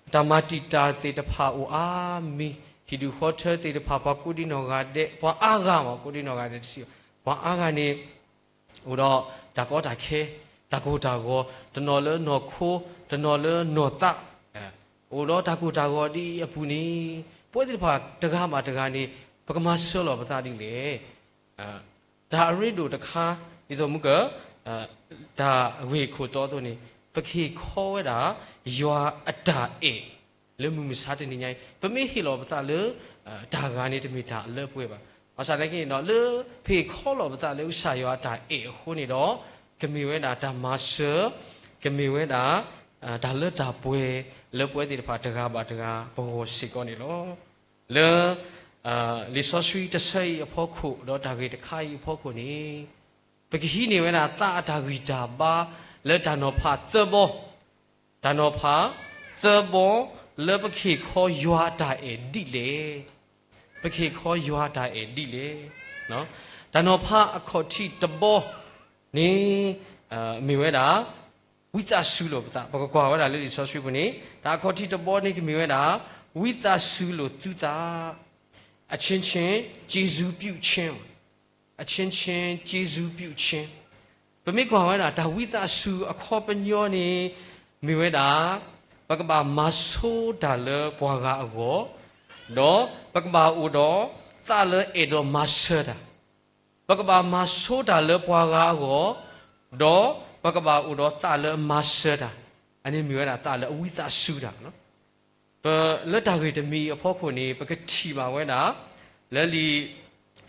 တၢ်မၤတံာ်တာ်သ့ၣ်တဖၣ်အိၣ်အါမံၤ, ဟံၣ်ဒူၣ်ဃီထၢသ့ၣ်တဖၣ် ပှၤကိးဒံနီၢ်ဂၤဒဲး ပှၤအါဂၤမ့ၢ်ကိးဒံနီၢ်ဂၤဒဲးတဆံး, ပှၤအါဂၤန့ၣ် အိၣ်ဒီးတၢ်ကီတၢ်ခဲ, တၢ်ကိၢ်တၢ်ဂီၤ, တနီၤလၢနီၢ်ခိ, တနီၤလၢနီၢ်သး, အိၣ်ဒီးတၢ်ကိၢ်တၢ်ဂီၤဒ်အံၤအပူၤန့ၣ် ပဝဲသ့ၣ်တဖၣ်တဂၤဘၣ်တဂၤန့ၣ် ပကမၤစၢၤလီၤပသးဒ်လဲၣ်. တၢ်အရ့ဒိၣ်တခါ ဒ်သိးမုၢ်က တၢ်ဂ့ၢ်ခိၣ်တီအသိးန့ၣ် ပကဟ့ၣ်ခီဝဲဒၣ် ယွၤအတၢ်အဲၣ် လၢမုၢ်မဆါတနံၤညါအံၤ ပမ့ၢ်ဟ့ၣ်လီၤပသးလၢ တၢ်ဂၤန့ၣ် တမ့ၢ်တၢ်အလၢပှဲၤဘၣ်. ဘၣ်ဆၣ်သနာ်က့န့ၣ်ဒီး လၢပဟ့ၣ်ခီလီၤပသးလၢကစၢ်ယွၤအတၢ်အဲၣ်အဃိန့ၣ်ဒီး ကမ့ၢ်ဝဲဒၣ်တၢ်မၤစၢၤ, ကမ့ၢ်ဝဲဒၣ် တၢ်လၢတၢ်ပှဲၤ လၢပဝဲသ့ၣ်တဖၣ်တဂၤဘၣ်တဂၤပဂီၢ်စ့ၢ်ကီးန့ၣ်လီၤ. လၢ လံာ်စီဆှံတဆၢအံၤအဖီခိၣ် ဒီးတၢ်ဂ့ၢ်တခါအံၤအဖီခိၣ်န့ၣ် ပကဟံးန့ၢ်ဝဲဒၣ်သးအတၢ်ဂံၢ်တၢ်ဘါ လၢတၢ်နီၤဖးသၢဘီ, တၢ်နီၤဖးသၢဘီ လၢပကဟ့ၣ်ခီယွၤအတၢ်အဲၣ်ဒ်လဲၣ်, ပကဟ့ၣ်ခီယွၤအတၢ်အဲၣ်ဒ်လဲၣ်. တၢ်နီၤဖးအခီၣ်ထံးတဘီန့ၣ် မ့ၢ်ဝဲဒၣ် ဝံသးစူၤလိာ်ပသး, ပကကွၢ်ဝဲဒၣ်လၢလံာ်စီဆှံပူၤန့ၣ် တၢ်အခီၣ်ထံးတဘီန့ၣ် ကမ့ၢ်ဝဲဒၣ် ဝံသးစူၤလိာ်သုသး အချင်းချင်း ကျေးဇူးပြုခြင်း, အချင်းချင်း ကျေးဇူးပြုခြင်း, ပမ့ၢ်ကွၢ်ဝဲဒၣ် တၢ်ဝံသးစူၤအခီပညီန့ၣ် မ့ၢ်ဝဲဒၣ် ပကဘၣ်မၤဆိတၢ်လၢပှၤဂၤအဂီၢ်, ဒီးပကဘၣ်အိၣ်ဒီးသးလၢအဲၣ်ဒိးမၤစၢၤတၢ်, ပကဘၣ်မၤဆိတၢ်လၢပှၤဂၤအဂီၢ်, ဒီးပကဘၣ်အိၣ်ဒီးသးလၢအမၤစၢၤတၢ်, အန့ၣ်မ့ၢ်ဝဲဒၣ်သးလၢအဝံသးစူၤတၢ်လီၤ. ပလၢတၢ်ဂ့ၢ်တမံၤအံၤအဖီခိၣ်န့ၣ် ပကထံၣ်ဘၣ်ဝဲဒၣ် လၢလံာ်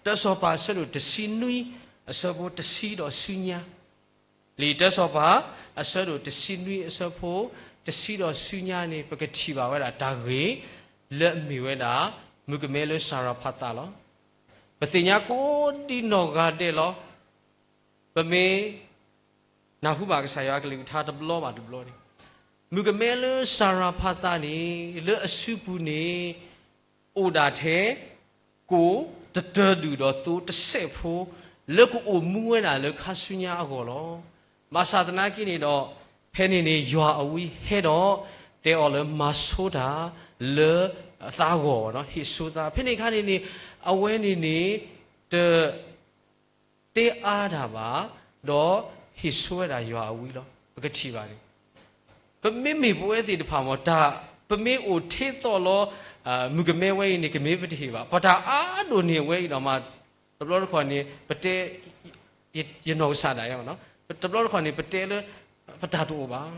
တၢစီၤပၤအဆၢဒိၣ်တဆံနွံ အဆၢဖိတဆံဒီးဆူညါ, လံာ်တၢစီၤပၤ အဆၢဒိၣ်တဆံနွံ အဆၢဖိတဆံဒီးဆူညါန့ၣ် ပကထံၣ်ဘၣ်ဝဲဒၣ်တၢ်ဂ့ၢ် လၢအမ့ၢ်ဝဲဒၣ် မုၣ်ကမဲလၢစၤရၤဖးသးလီၤ. ပသ့ၣ်ညါကိးဒံနီၢ်ဂၤဒဲးလီၤ. ပမ့ၢ် နၢ်ဟူဘၣ်ကစၢ်ယွၤအကလုၢ်ကထါတဘျီဘၣ်တဘျီန့ၣ်, မုၣ်ကမဲလၢစၤရၤဖးသးန့ၣ် လၢအစုပူၤန့ၣ် အိၣ်ဒၣ်ထဲ ကိၣ်တတၢၤဒုၣ်ဒီးသိတစဲးဖိ လၢကအိၣ်မူဝဲဒၣ်လၢခါဆူညါအဂီၢ်လီၤ. ဘၣ်ဆၣ်သနာ်က့န့ၣ်ဒီး ဖဲန့ၣ်န့ၣ် ယွၤအဝံဟဲဒီး တဲအီၤလၢမၤဆိတၢ်လၢအသးအဂီၢ်, ဟ့ၣ်ဆိသး, ဖဲန့ၣ်အခါန့ၣ်န့ၣ် အဝဲန့ၣ်န့ၣ် တ တဲအါတၢ်ဘၣ်, ဒီးဟ့ၣ်ဆိဝဲဒၣ်ယွၤအဝံလီၤ. ပကထံၣ်ဘၣ်န့ၣ်, ပမ့မ့ၢ်ပဝဲသ့ၣ်တဖၣ်မ့ၢ်တၢ်, ပမ့ၢ်အိၣ်ထဲသိးလီၤ မုၣ်ကမဲဝဲအံၤန့ၣ် ကမ့ၢ်ပတဟ့ၣ်ဘၣ်. ပှၤတၢ်အါဒိၣ်န့ၢ်ဝဲအံၤဒီးမး, တဘျီတခီၣ်န့ၣ် ပတဲ ယနီၢ်ကစၢ်ဒၣ်ယဲ, တဘျီတခီၣ်န့ၣ် ပတဲလၢ ပတၢ်တအိၣ်ဘၣ်,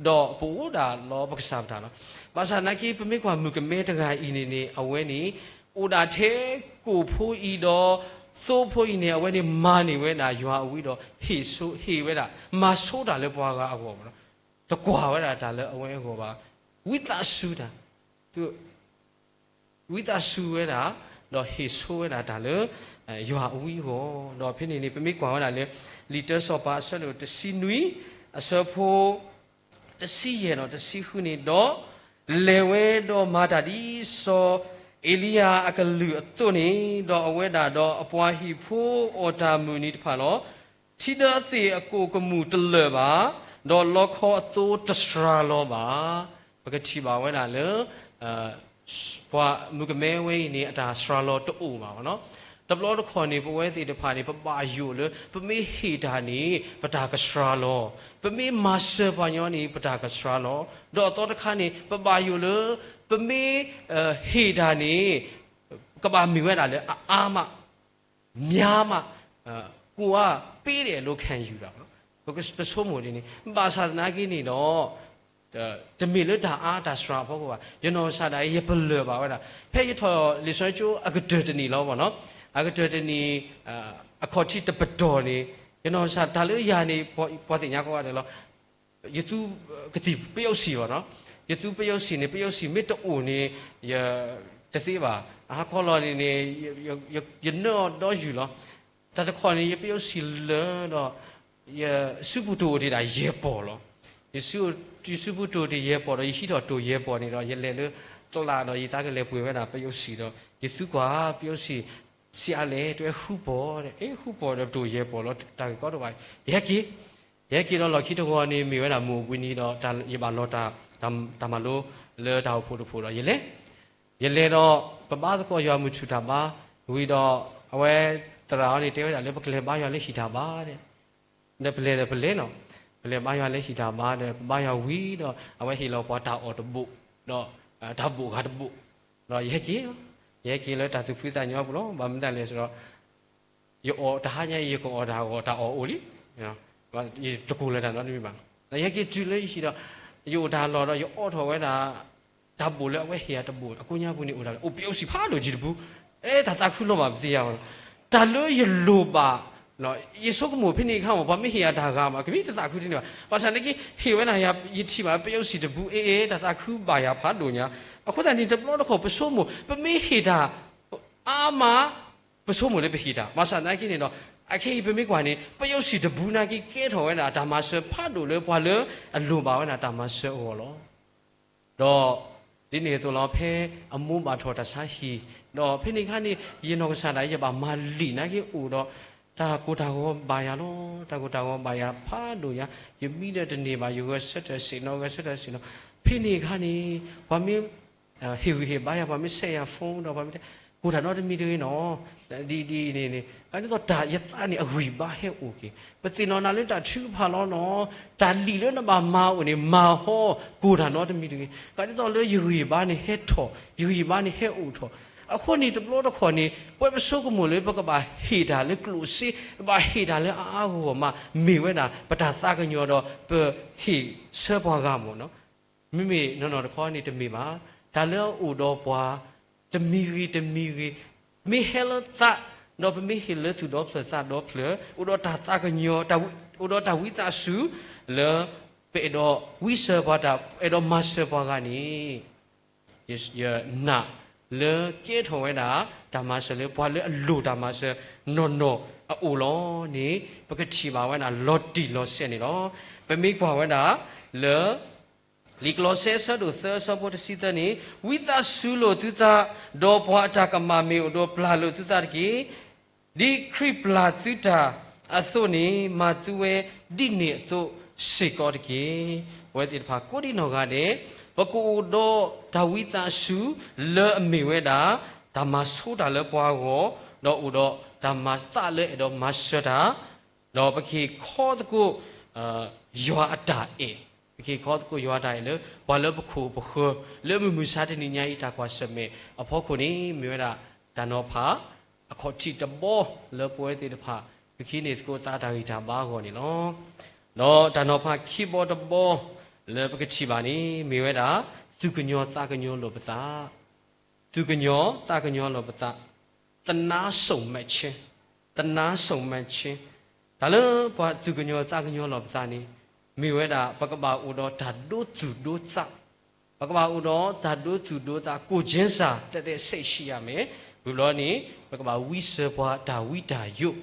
ဒီးပအိၣ်ဒၣ်လီၤပကစၢ်ပတၢ်လီၤ. ဘၣ်ဆၣ်သနာ်က့ ပမ့ၢ်ကွၢ်မုၣ်ကမဲတဂၤအံၤန့ၣ်န့ၣ် အဝဲန့ၣ် အိၣ်ဒၣ်ထဲကိၣ်ဖိအံၤဒီး သိဖိအံၤန့ၣ် အဝဲန့ၣ်မၤန့ၢ်ဝဲဒၣ်ယွၤအဝံဒီး ဟ့ၣ်ဆိ ဟ့ၣ်ဝဲဒၣ် မၤဆိတၢ်လၢပှၤဂၤအဂီၢ်ဘၣ်, တကွၢ်ဝဲဒၣ်တၢ်လၢအဝဲအဂီၢ်ဘၣ်, ဝံသးစူၤတၢ် ဝံသးစူၤဝဲဒၣ်, ဒီးဟ့ၣ်ဆိဝဲဒၣ်တၢ်လၢ ယွၤအဝံအဂီၢ်, ဒီးဖဲန့ၣ်န့ၣ် ပမ့ၢ်ကွၢ်ဝဲဒၣ်လၢ လံာ်တၢစီၤပၤအဆၢဒိၣ်တဆံနွံ အဆၢဖိ တဆံယဲၢ်ဒီးတဆံဃုန့ၣ်, ဒီးလဲၤဝဲဒီးမၤတၢ်ဒ်စီၤအ့လံယၤအကလုၢ်အသိးန့ၣ်, ဒီးအဝဲဒၣ်ဒီးအပှၤဟံၣ်ဖိအီၣ်တၢ်မုၢ်နံၤတဖၣ်လီၤ. ထံဒၢအသ့ၣ်အကိၣ်ကမူၣ်တလၢာ်ဘၣ်, ဒီးလီခီအသိတစှၤလီၤဘၣ်. ပကထံၣ်ဘၣ်ဝဲဒၣ်လၢ ပှၤမုၣ်ကမဲဝဲအံၤန့ၣ် အတၢ်စှၤလီၤတအိၣ်ဘၣ်နီၤ. တဘျီတခီၣ်န့ၣ် ပဝဲသ့ၣ်တဖၣ်န့ၣ် ပဘၣ်ယိၣ်လၢ ပမ့ၢ်ဟ့ၣ်တၢ်န့ၣ် ပတၢ်ကစှၤလီၤ, ပမ့ၢ်မၤစၢၤပှၤညီန့ၣ် ပတၢ်ကစှၤလီၤ, ဒီးအသီတခါန့ၣ် ပဘၣ်ယိၣ်လၢ ပမ့ၢ် ဟ့ၣ်တၢ်န့ၣ် ကဘၣ်မ့ၢ်ဝဲဒၣ်လၢအအါမး များမး, ကိုယ်က ပေးတယ်လို့ ခံယူတာပေါ့နော်. ပကဆိကမိၣ်ဒ်န့ၣ် ဘၣ်ဆၣ်သနာ်က့န့ၣ်ဒီး တမ့ၢ်လၢတၢ်အါတၢ်စှၤအဖီခိၣ်ဘၣ်. ယနီၢ်ကစၢ်ဒၣ်အံၤ ယပလၢၢ်ဘၣ်ဝဲဒၣ် ဖဲယထီၣ်လံာ်စီဆှံကၠိအကတၢၢ်တနံၣ်လီၤဘၣ်နီၤ. အကတၢၢ်တနံၣ် အခီၣ်ထံးတပတီၢ်န့ၣ် ယနီၢ်ကစၢ်တၢ်လၢယၤန့ၣ် ပှၤသ့ၣ်ညါကိးဂၤဒဲးလီၤ. ယသူ ကသံၣ်ပယီၤစံၣ်ဘၣ်နီၤ. ယသူပယီၤစံၣ်န့ၣ် ပယီၤစံၣ်မ့ၢ်တအိၣ်န့ၣ် ယတသ့ဘၣ်. အဟါခီလီၤန့ၣ်န့ၣ် ယနၢအီၤဒီးယုၢ်လီၤ. တၢ်တခီန့ၣ် ယပယီၤစံၣ်လၢာ်ဒီး ယစုပူၤတိၢ်အိၣ်တ့ၢ်ဒၣ်ယဲၢ်ပီၢ်လီၤ. ယစုပူၤတိၢ်တ့ၢ်ယဲၢ်ပီၢ်ဒီး ယဟံးထီၣ်တိၢ်ယဲၢ်ပီၢ်န့ၣ်ဒီး ယလဲၤလၢကျးဒီး ယသးကလဲၤပှ့ၤဝဲဒၣ်ပယီၤစံၣ်ဒီး ယသူကွၢ်ပယီၤစံၣ် ဆံးအါလဲၣ် တဲဝဲဃုပီၢ်ဒီး အ့ ဃုပီၢ်ဒီးတိၢ်ယဲၢ်ပီၢ်လီၤ တၢ်ဂ့ၢ်ကီတအိၣ်ဘၣ် ယဟဲက့ၤ ယဟဲက့ၤဒီးလီၢ်ခံတဂီၤန့ၣ် မ့ၢ်ဝဲဒၣ်မုၢ်အိၣ်ဘှံးနံၤဒီး ယဘၣ်လီၤတၢ် တၢ်မၤလိလၢတၢ်အိၣ်ဖှိၣ်တဖှိၣ်ဒီး ယလဲၤ ယလဲၤဒီး ပဘါသကိးယွၤမုၢ်ထူၣ်တၢ်ဘါဝံၤဒီး အဝဲသရၣ်အံၤန့ၣ် တဲဝဲဒၣ်လၢပကလဲၤဘါယွၤလၢဟံၣ်တၢ်ဘါဒီး ဒီးပလဲၤဒီးပလဲၤနီၤ ပလဲၤဘါယွၤလၢဟံၣ်တၢ်ဘါဒီး ပဘါယွၤဝံၤဒီး အဝဲဟ့ၣ်လီၤပှၤတၢ်အီၣ်တဘိၣ် ဒီးတၢ်ဘိၣ်ဂၤတဘိၣ် ဒီးယဟဲက့ၤ ယဟဲက့ၤလၢတၢ်သူၣ်ဖှံသးညီအပူၤလီၤ. ဘၣ်မနုၤလဲၣ်န့ၣ်ဒီး ယအီၣ်တဟါညါအံၤ ယကအီၣ်တၢ်ဂီၤတၢ်အီၣ်အိၣ်လံ ယတကိၢ်လၢၤတၢ်နီတမံၤဘၣ်. ယဟဲက့ၤတုၤလၢယဟံၣ်ဒီး ယအိၣ်တၢ်လီၢ်ဒီး ယအီထီၣ်ဝဲဒၣ် တၢ်ဘိၣ်လၢအဝဲဟ့ၣ်ယၤတဘိၣ် အကိးညါပူၤန့ၣ် အိၣ်တၢ်လၢ အိၣ်ပယီၤစံၣ်ဖးဒိၣ်ကံတပူၤ အဲ တၢ်သးခုလီၤဘၣ်ပသ့ၣ်ညါဘၣ်နီၤ. တၢ်လၢယလိၣ်ဘၣ် ယဆိကမိၣ်ဖဲန့ၣ်အခါမ့ၢ် ပှၤမ့ၢ်ဟ့ၣ်ယၤတၢ်ဂၤမး ကမ့ၢ်တသးခုတန့ၢ်ဘၣ်. ဘၣ်ဆၣ်န့ၣ်က့ ဟ့ၣ်ဝဲဒၣ်ယၤ ယထံၣ်ဘၣ်ပယီၤစံၣ်တပူၤ အ့ အ့ တၢ်သးခုဘၣ်ယၤဖးဒိၣ်ညါ. အဃိသတးန့ၣ် တဘျီတခီၣ်ပဆိကမိၣ် ပမ့ၢ်ဟ့ၣ်တၢ် အါမး ပဆိကမိၣ်လၢပဟ့ၣ်တၢ် ဘၣ်ဆၣ်သနာ်က့န့ၣ်ဒီး အခဲအံၤပမ့ၢ်ကွၢ်န့ၣ် ပယီၤစံၣ်တပူၤနာ်က့ ကဲထီၣ်ဝဲဒၣ်တၢ်မၤစၢၤဖးဒိၣ်လၢပှၤလၢအလိၣ်ဘၣ်ဝဲဒၣ်တၢ်မၤစၢၤအဂီၢ်လီၤ. ဒီးဒ်န့ၣ်အသိးလီၤ ဖဲအမိၢ်ဘၣ်ထီၣ်တၢ်ဆါဟံၣ် ဒီးဖဲန့ၣ်အခါန့ၣ် ယနီၢ်ကစၢ်ဒၣ်ယဘၣ်မၤလံာ်နာ်က့အိၣ်ဒီး တၢ်ကိၢ်တၢ်ဂီၤဘၣ်ယၤလီၤ. တၢ်ကိၢ်တၢ်ဂီၤဘၣ်ယၤဖးဒိၣ်ညါ ယမံဒီးတန့ၢ်ဘၣ် ယဂဲၤဆၢထၢၣ်ဆ့ၣ်နီၤ ဂဲၤဆၢထၢၣ်ဆ့ၣ်နီၤ. ဖဲန့ၣ်အခါန့ၣ် ပှၤမ့ၢ် ဟ့ၣ်ဂံၢ်ဟ့ၣ်ဘါယၤ ပှၤမ့ၢ်ဆဲးယၤ phone ဒီးပှၤမ့ၢ်တဲ ကိၢ်တၢ်နီတမံၤတဂ့ၤနီၤ ဒ်ဒ်န့ၣ်န့ၣ် ဒ်သိးတၢ်ယသးန့ၣ်အဂံၢ်ဘါဟဲအိၣ်က့ၤ ပသ့ၣ်နီၣ်နၤလၢတၢ်ထုကဖၣ်လီၤနီၤ တၢ်လံာ်လၢနဘၣ်မၤအိၣ်န့ၣ် မၤဟီ ကိၢ်တၢ်နီတမံၤတဂ့ၤ ဒ်သိးလၢယဂံၢ်ဘါန့ၣ်ဟဲထီၣ် ယဂံၢ်ဘါန့ၣ်ဟဲအိၣ်ထီၣ်. အဃိန့ၣ်တဘျီတခီၣ်န့ၣ် ပဝဲပဆိကမိၣ်လၢပကဘၣ်ဟ့ၣ်တၢ်လၢကျိၣ်စ့ ဘၣ်ဟ့ၣ်တၢ်လၢအါအါဂီၢ်ဂီၢ်မး မ့ၢ်ဝဲဒၣ်ပတၢ်သးကညီၤဒီး ပဟ့ၣ်ဆၢပှၤဂၤမ့ၢ်နီၤ မ့မ့ၢ်နီၢ်နီၢ်တခီန့ၣ်တမ့ၢ်ဘၣ်. တၢ်လၢအအိၣ်ဒီးပှၤ တမံၤဂ့ၤတမံၤဂ့ၤ မ့ၢ်ဟဲလၢသး ဒီးပမ့ၢ်ဟ့ၣ်လၢသူၣ်ဒီဖျၢၣ်သးဒီဖျၢၣ် အိၣ်ဒီးတၢ်သးကညီၤ အိၣ်ဒီးတၢ်ဝံသးစူၤ လၢပအဲၣ်ဒိးဝံစၢၤပှၤတၢ် အဲၣ်ဒိးမၤစၢၤပှၤဂၤန့ၣ် ယနာ်လၢကဲထီၣ်ဝဲဒၣ် တၢ်မၤစၢၤလၢပှၤလၢအလိၣ်တၢ်မၤစၢၤနီၢ်နီၢ်အအိၣ်လီၤန့ၣ် ပကထံၣ်ဘၣ်ဝဲဒၣ်လီၤတံၢ်လီၤဆဲးန့ၣ်လီၤ. ပမ့ၢ်ကွၢ်ဝဲဒၣ်လၢ လံာ်ကလီးစဲအဆၢဒိၣ်သၢအဆၢဖိတဆံသၢန့ၣ် ဝံသးစူၤလိာ်သုသး, ဒီးပှၤအတၢ်ကမၣ်မ့ၢ်အိၣ်ဒီးပျၢ်လိာ်သုသးတက့ၢ်. ဒ်ခရံာ်ပျၢ်သုတၢ်အသိးန့ၣ် မၤသုဝဲဒ်န့ၣ်အသိးစ့ၢ်ကီးတက့ၢ်. ပဝဲသ့ၣ်တဖၣ်ကိးဒံနီၢ်ဂၤဒဲး ပကအိၣ်ဒီးတၢ်ဝံသးစူၤလၢအမ့ၢ်ဝဲဒၣ် တၢ်မၤဆိတၢ်လၢပှၤအဂီၢ်, ဒီးအိၣ်ဒီးတၢ်မၤသးလၢအဲၣ်ဒိးမၤစၢၤတၢ်, ဒီးပကဟ့ၣ်ခီသကိး ယွၤအတၢ်အဲၣ်, ပက့ၤခီသကိးယွၤအတၢ်အဲၣ်လၢ ပှၤလၢပခိၣ်ပဃၢၤ လၢမုၢ်မဆါတနံၤညါအံၤ တၢ်ကွၢ်ဆၢၣ်မဲာ်အဖီခိၣ်န့ၣ် မ့ၢ်ဝဲဒၣ် တၢ်နီၤဖး အခီၣ်ထံးတဘီ လၢပဝဲသ့ၣ်တဖၣ် ပကဟံးန့ၢ်သကိးသးတၢ်ဂံၢ်တၢ်ဘါအဂီၢ်န့ၣ်လီၤ. ဒီးတၢ်နီၤဖးခံဘီတဘီ လၢပကထံၣ်ဘၣ်န့ၣ် မ့ၢ်ဝဲဒၣ် သူၣ်ကညီၤသးကညီၤလိာ်ပသး, သူၣ်ကညီၤသးကညီၤလိာ်ပသး, သနားစုံမက်ခြင်း, သနားစုံမက်ခြင်း, တၢ်လၢပှၤသူၣ်ကညီၤသးကညီၤလိာ်ပသးန့ၣ် မ့ၢ်ဝဲဒၣ် ပကဘၣ်အိၣ်ဒီးတၢ်ဒိသူၣ်ဒိသး, ပကဘၣ်အိၣ်ဒီးတၢ်ဒိသူၣ်ဒိသး ကိုယ်ချင်းစာ တၢ်တစဲးဆံးရမယ်, ဝံၤဘျီန့ၣ် ပကဘၣ်ဝံစၢၤပှၤတၢ်ဝံတၢ်ယိး,